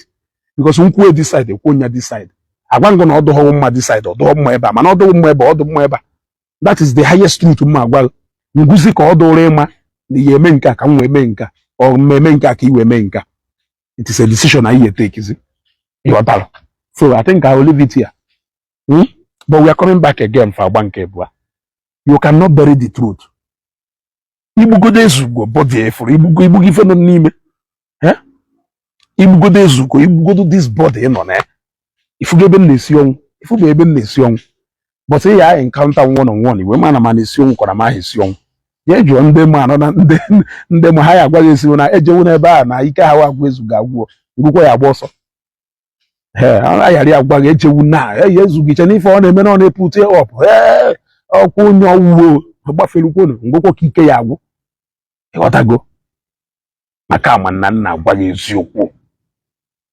because nkwuo this side, ekwu nya this side, agwa ngụ na ọ dụghọ mma this side, ọ dụghọ mma ebe a, mana ọ dụghọ mma ebe a, ọ dụ mma ebe a. That is the highest truth mma agwa nguzi ka ọ dụrụ ịma na ihe eme nke a ka m wee mee nke a, ọ mmemme nke a ka ị wee mee nke a. It is a decision anyị take. Ịghọtara? So I think I will leave it here, But we are coming back again for agba nke abụọ. You cannot bury the truth. Igbugodo Ezugo body efuru, igbugo, igbugo ife nọ n'ime. Eh? Igbugodo Ezugo, igbugodo this body nọ na ya, ifugo ebe m na-esi ọnwụ, ifugo ebe m na-esi ọnwụ. But ị ya encounter one on one, iwe mana ma na-esi ọnwụ kọrọ ma ahụ esi ọnwụ. Ya jụọ ndị ma anọ na ndị ma ha ya agwa gị esiwo na ejewu n'ebe a na ike ha agwụ Ezugo agwụọ ngwụkwa ya agba ọsọ. Ee, a ghara ya agwa gị echewu na eyi Ezugo iche n'ife ọ na-eme na ọ na-epute up. Ee, ọkwa onye ọwụwo gbaferukwonu ngwụkwọ ka ike ya agwụ. Ịghọtago? Maka ama na nna agwa gị eziokwu,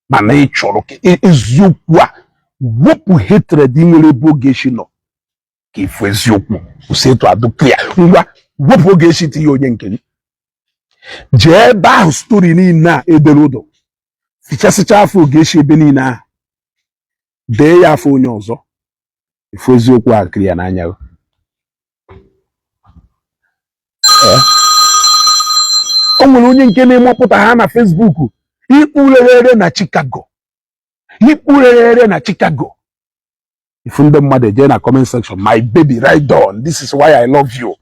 mana ị chọrọ ka eziokwu a wepụ hatred ị nwere ebe Ogechi nọ, ka ifu eziokwu kwụsị etu adụ clear. Ngwa, wepụ Ogechi, tinye onye nke gị, jee ebe ahụ story niile a edere ụdọ, fichasịcha afọ Ogechi ebe niile ahụ, dee ya afọ onye ọzọ, ifu eziokwu a clear n'anya gị. Ee, o nwere onye nke na-emepụta ha na Facebook, ikpurere na Chicago, ikpurere na Chicago. Ifu ndị mmadụ eje na comment section, "My baby, right on. This is why I love you.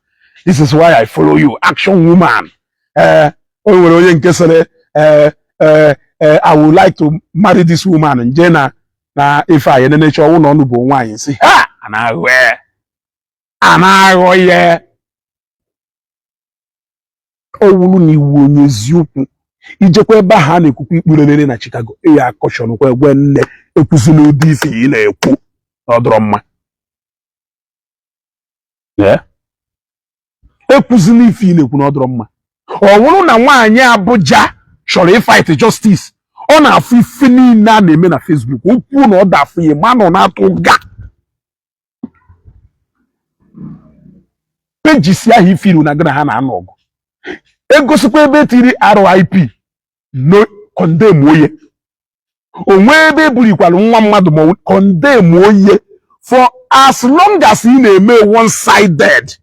This is why I follow you, action woman." Ee, o nwere onye nke sịrị, ee ee ee, "I would like to marry this woman." Nje na ife a enenecha ọnwụ na ọnụ bụ nwaanyị, si ha a na-aghọ. A na-aghọ ya. Ọ wụrụ na ị wụ onye eziokwu, i jekwa ebe ahụ a na-ekwukwa ikpurelere na Chicago, ị ya caution kwa egwe nne ekwuzina ụdị ife ị na-ekwu na ọ dịrọ mma. Ekwuzina ife ị na-ekwu na ọ dịrọ mma. Ọ bụrụ na nwaanyị Abuja chọrọ ịfight justice, ọ na-afụ ife niile a na-eme na Facebook, o kwuo na ọ da afụ ya, ma na ọ na-atụ ga pages ahụ ifiru na gị na ha na-anụ ọgụ, egosikwa ebe etiri RIP no condemn onye onwe ebe eburikwara nwa mmadụ ma condemn onye. For as long as ị na-eme one sided,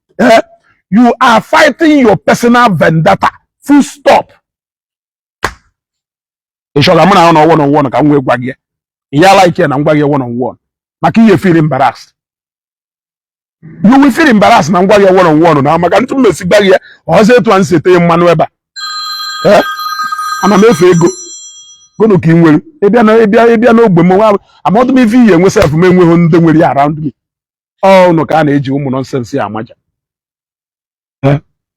you are fighting your personal vendetta, full stop. Ị chọrọ mụ na ya na one on one ka m wee gwa gị ya like na m gwa gị one on one, maka ihe feel embarrassed, you will feel embarrassed na m gwa gị one on one na maka ntụ mmesi gwa gị ya ọzọ etu a m si ete mmanụ ebe a. Ana m efe ego gụnụ ka ị nwere ịbịa na ịbịa n'ogbe m nwa amadụ m ife iyi enwe sef m enweghị ndị nwere ya around me. Ọ ụnụ ka a na-eji ụmụ nonsense ya amaja.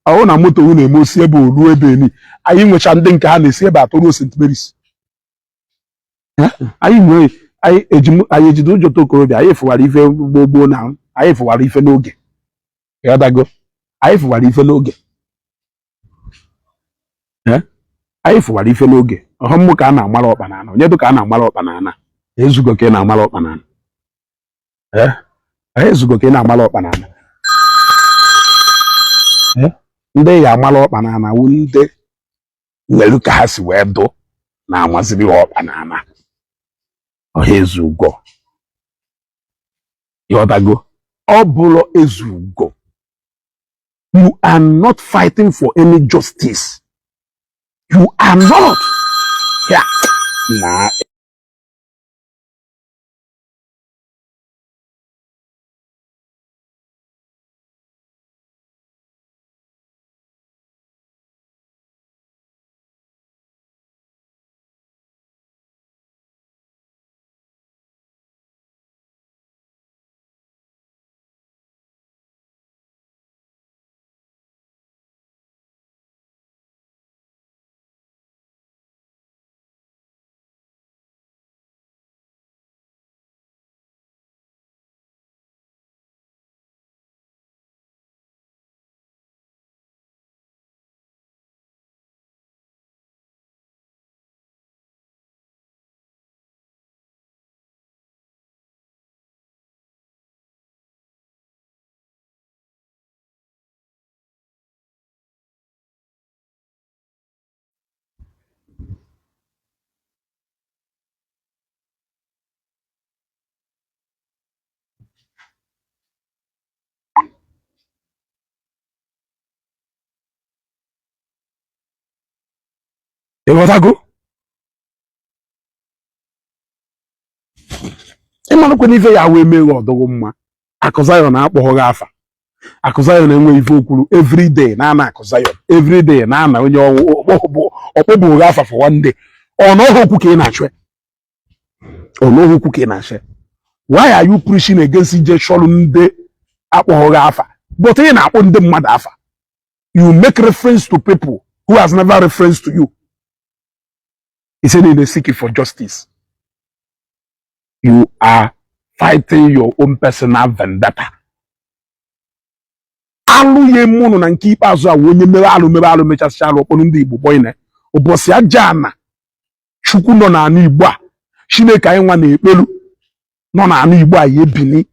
Ọ na moto unu eme osi ebe olu ebe eni anyị nwecha ndị nke ha na-esi ebe atọ ruo St. Mary's. Anyị nwere anyị ejide ụjọ okorobịa, anyị fụwara ife gboo gboo na anyị fụwara ife n'oge, ịghọtago? Anyị fụwara ife n'oge, anyị fụwara ife n'oge. Ọhụ mmụ ka a na-amara ọkpa n'ala, onye dị ka a na-amara ọkpa n'ala, ezugo ka ị na-amara ọkpa n'ala, ezugo ka ị na-amara ọkpa n'ala. Ndị ya amara ọkpa n'ala wụ ndị nwere ka ha si wee dụ na-amaziri ha ọkpa n'ala ọha. Ezugo, ịghọtago? Ọ bụrụ ezugo, you are not fighting for any justice, you are not. Yeah. Na ịghọtago? Ịmanụkwa n'ife ya wee meghe ọdụghị mma. Akụ Zion akpọghị afa. Akụ Zion enweghị ife okwuru. Everyday na-ana Akụ Zion, everyday na-ana onye ọkpọbụghị afa for one day. Ọ na okwu ka ị na-achọ, ọ na okwu ka ị na-achọ. Why are you preaching against ije chọrọ ndị akpọghị afa, but ị na-akpọ ndị mmadụ afa? You make reference to people who has never reference to you. He said in the seeking for justice, you are fighting your own personal vendetta. Alụ ya eme ụnụ na nke ikpeazụ a, onye mere alụ, mere alụ, mechasịcha alụ, ọkpọrọ ndị Igbo bọyine ụbọchị aja ana Chukwu nọ n'ala Igbo a, Chineke anyị nwa na-ekpelu nọ n'ala Igbo a ya ebini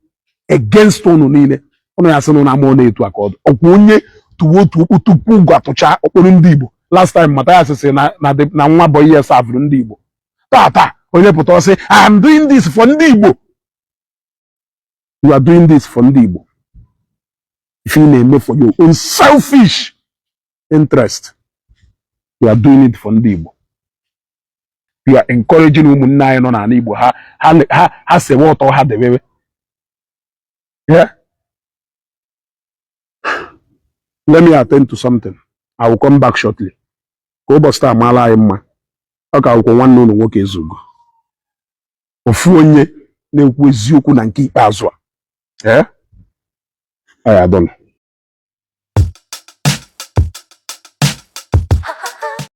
against ụnụ niile. Ụnụ ya sị na ụnụ ama na-etu aka ọdụ ọkwa onye tụwa otu okwu tupu ụgwọ atụcha okporo ndị Igbo. Last time Mathias sị na nwa boy ya savụrụ ndị Igbo. Tata onye pụta ọsị, "I am doing this for ndị Igbo." You are doing this for ndị Igbo? If ị na-eme for your own selfish interest, you are doing it for ndị Igbo? You are encouraging ụmụnne anyị nọ n'ala Igbo ha ha ha sewe ọtọ ha debewe. Yeah, let me attend to something. I will come back shortly. Ka ụbọchị taa maara anyị mma. Ọ ka akwụkwọ nwanne ụlọ nwoke Ezugo, ofu onye na-ekwu eziokwu na nke ikpeazụ a. Ọ ya dọnụ.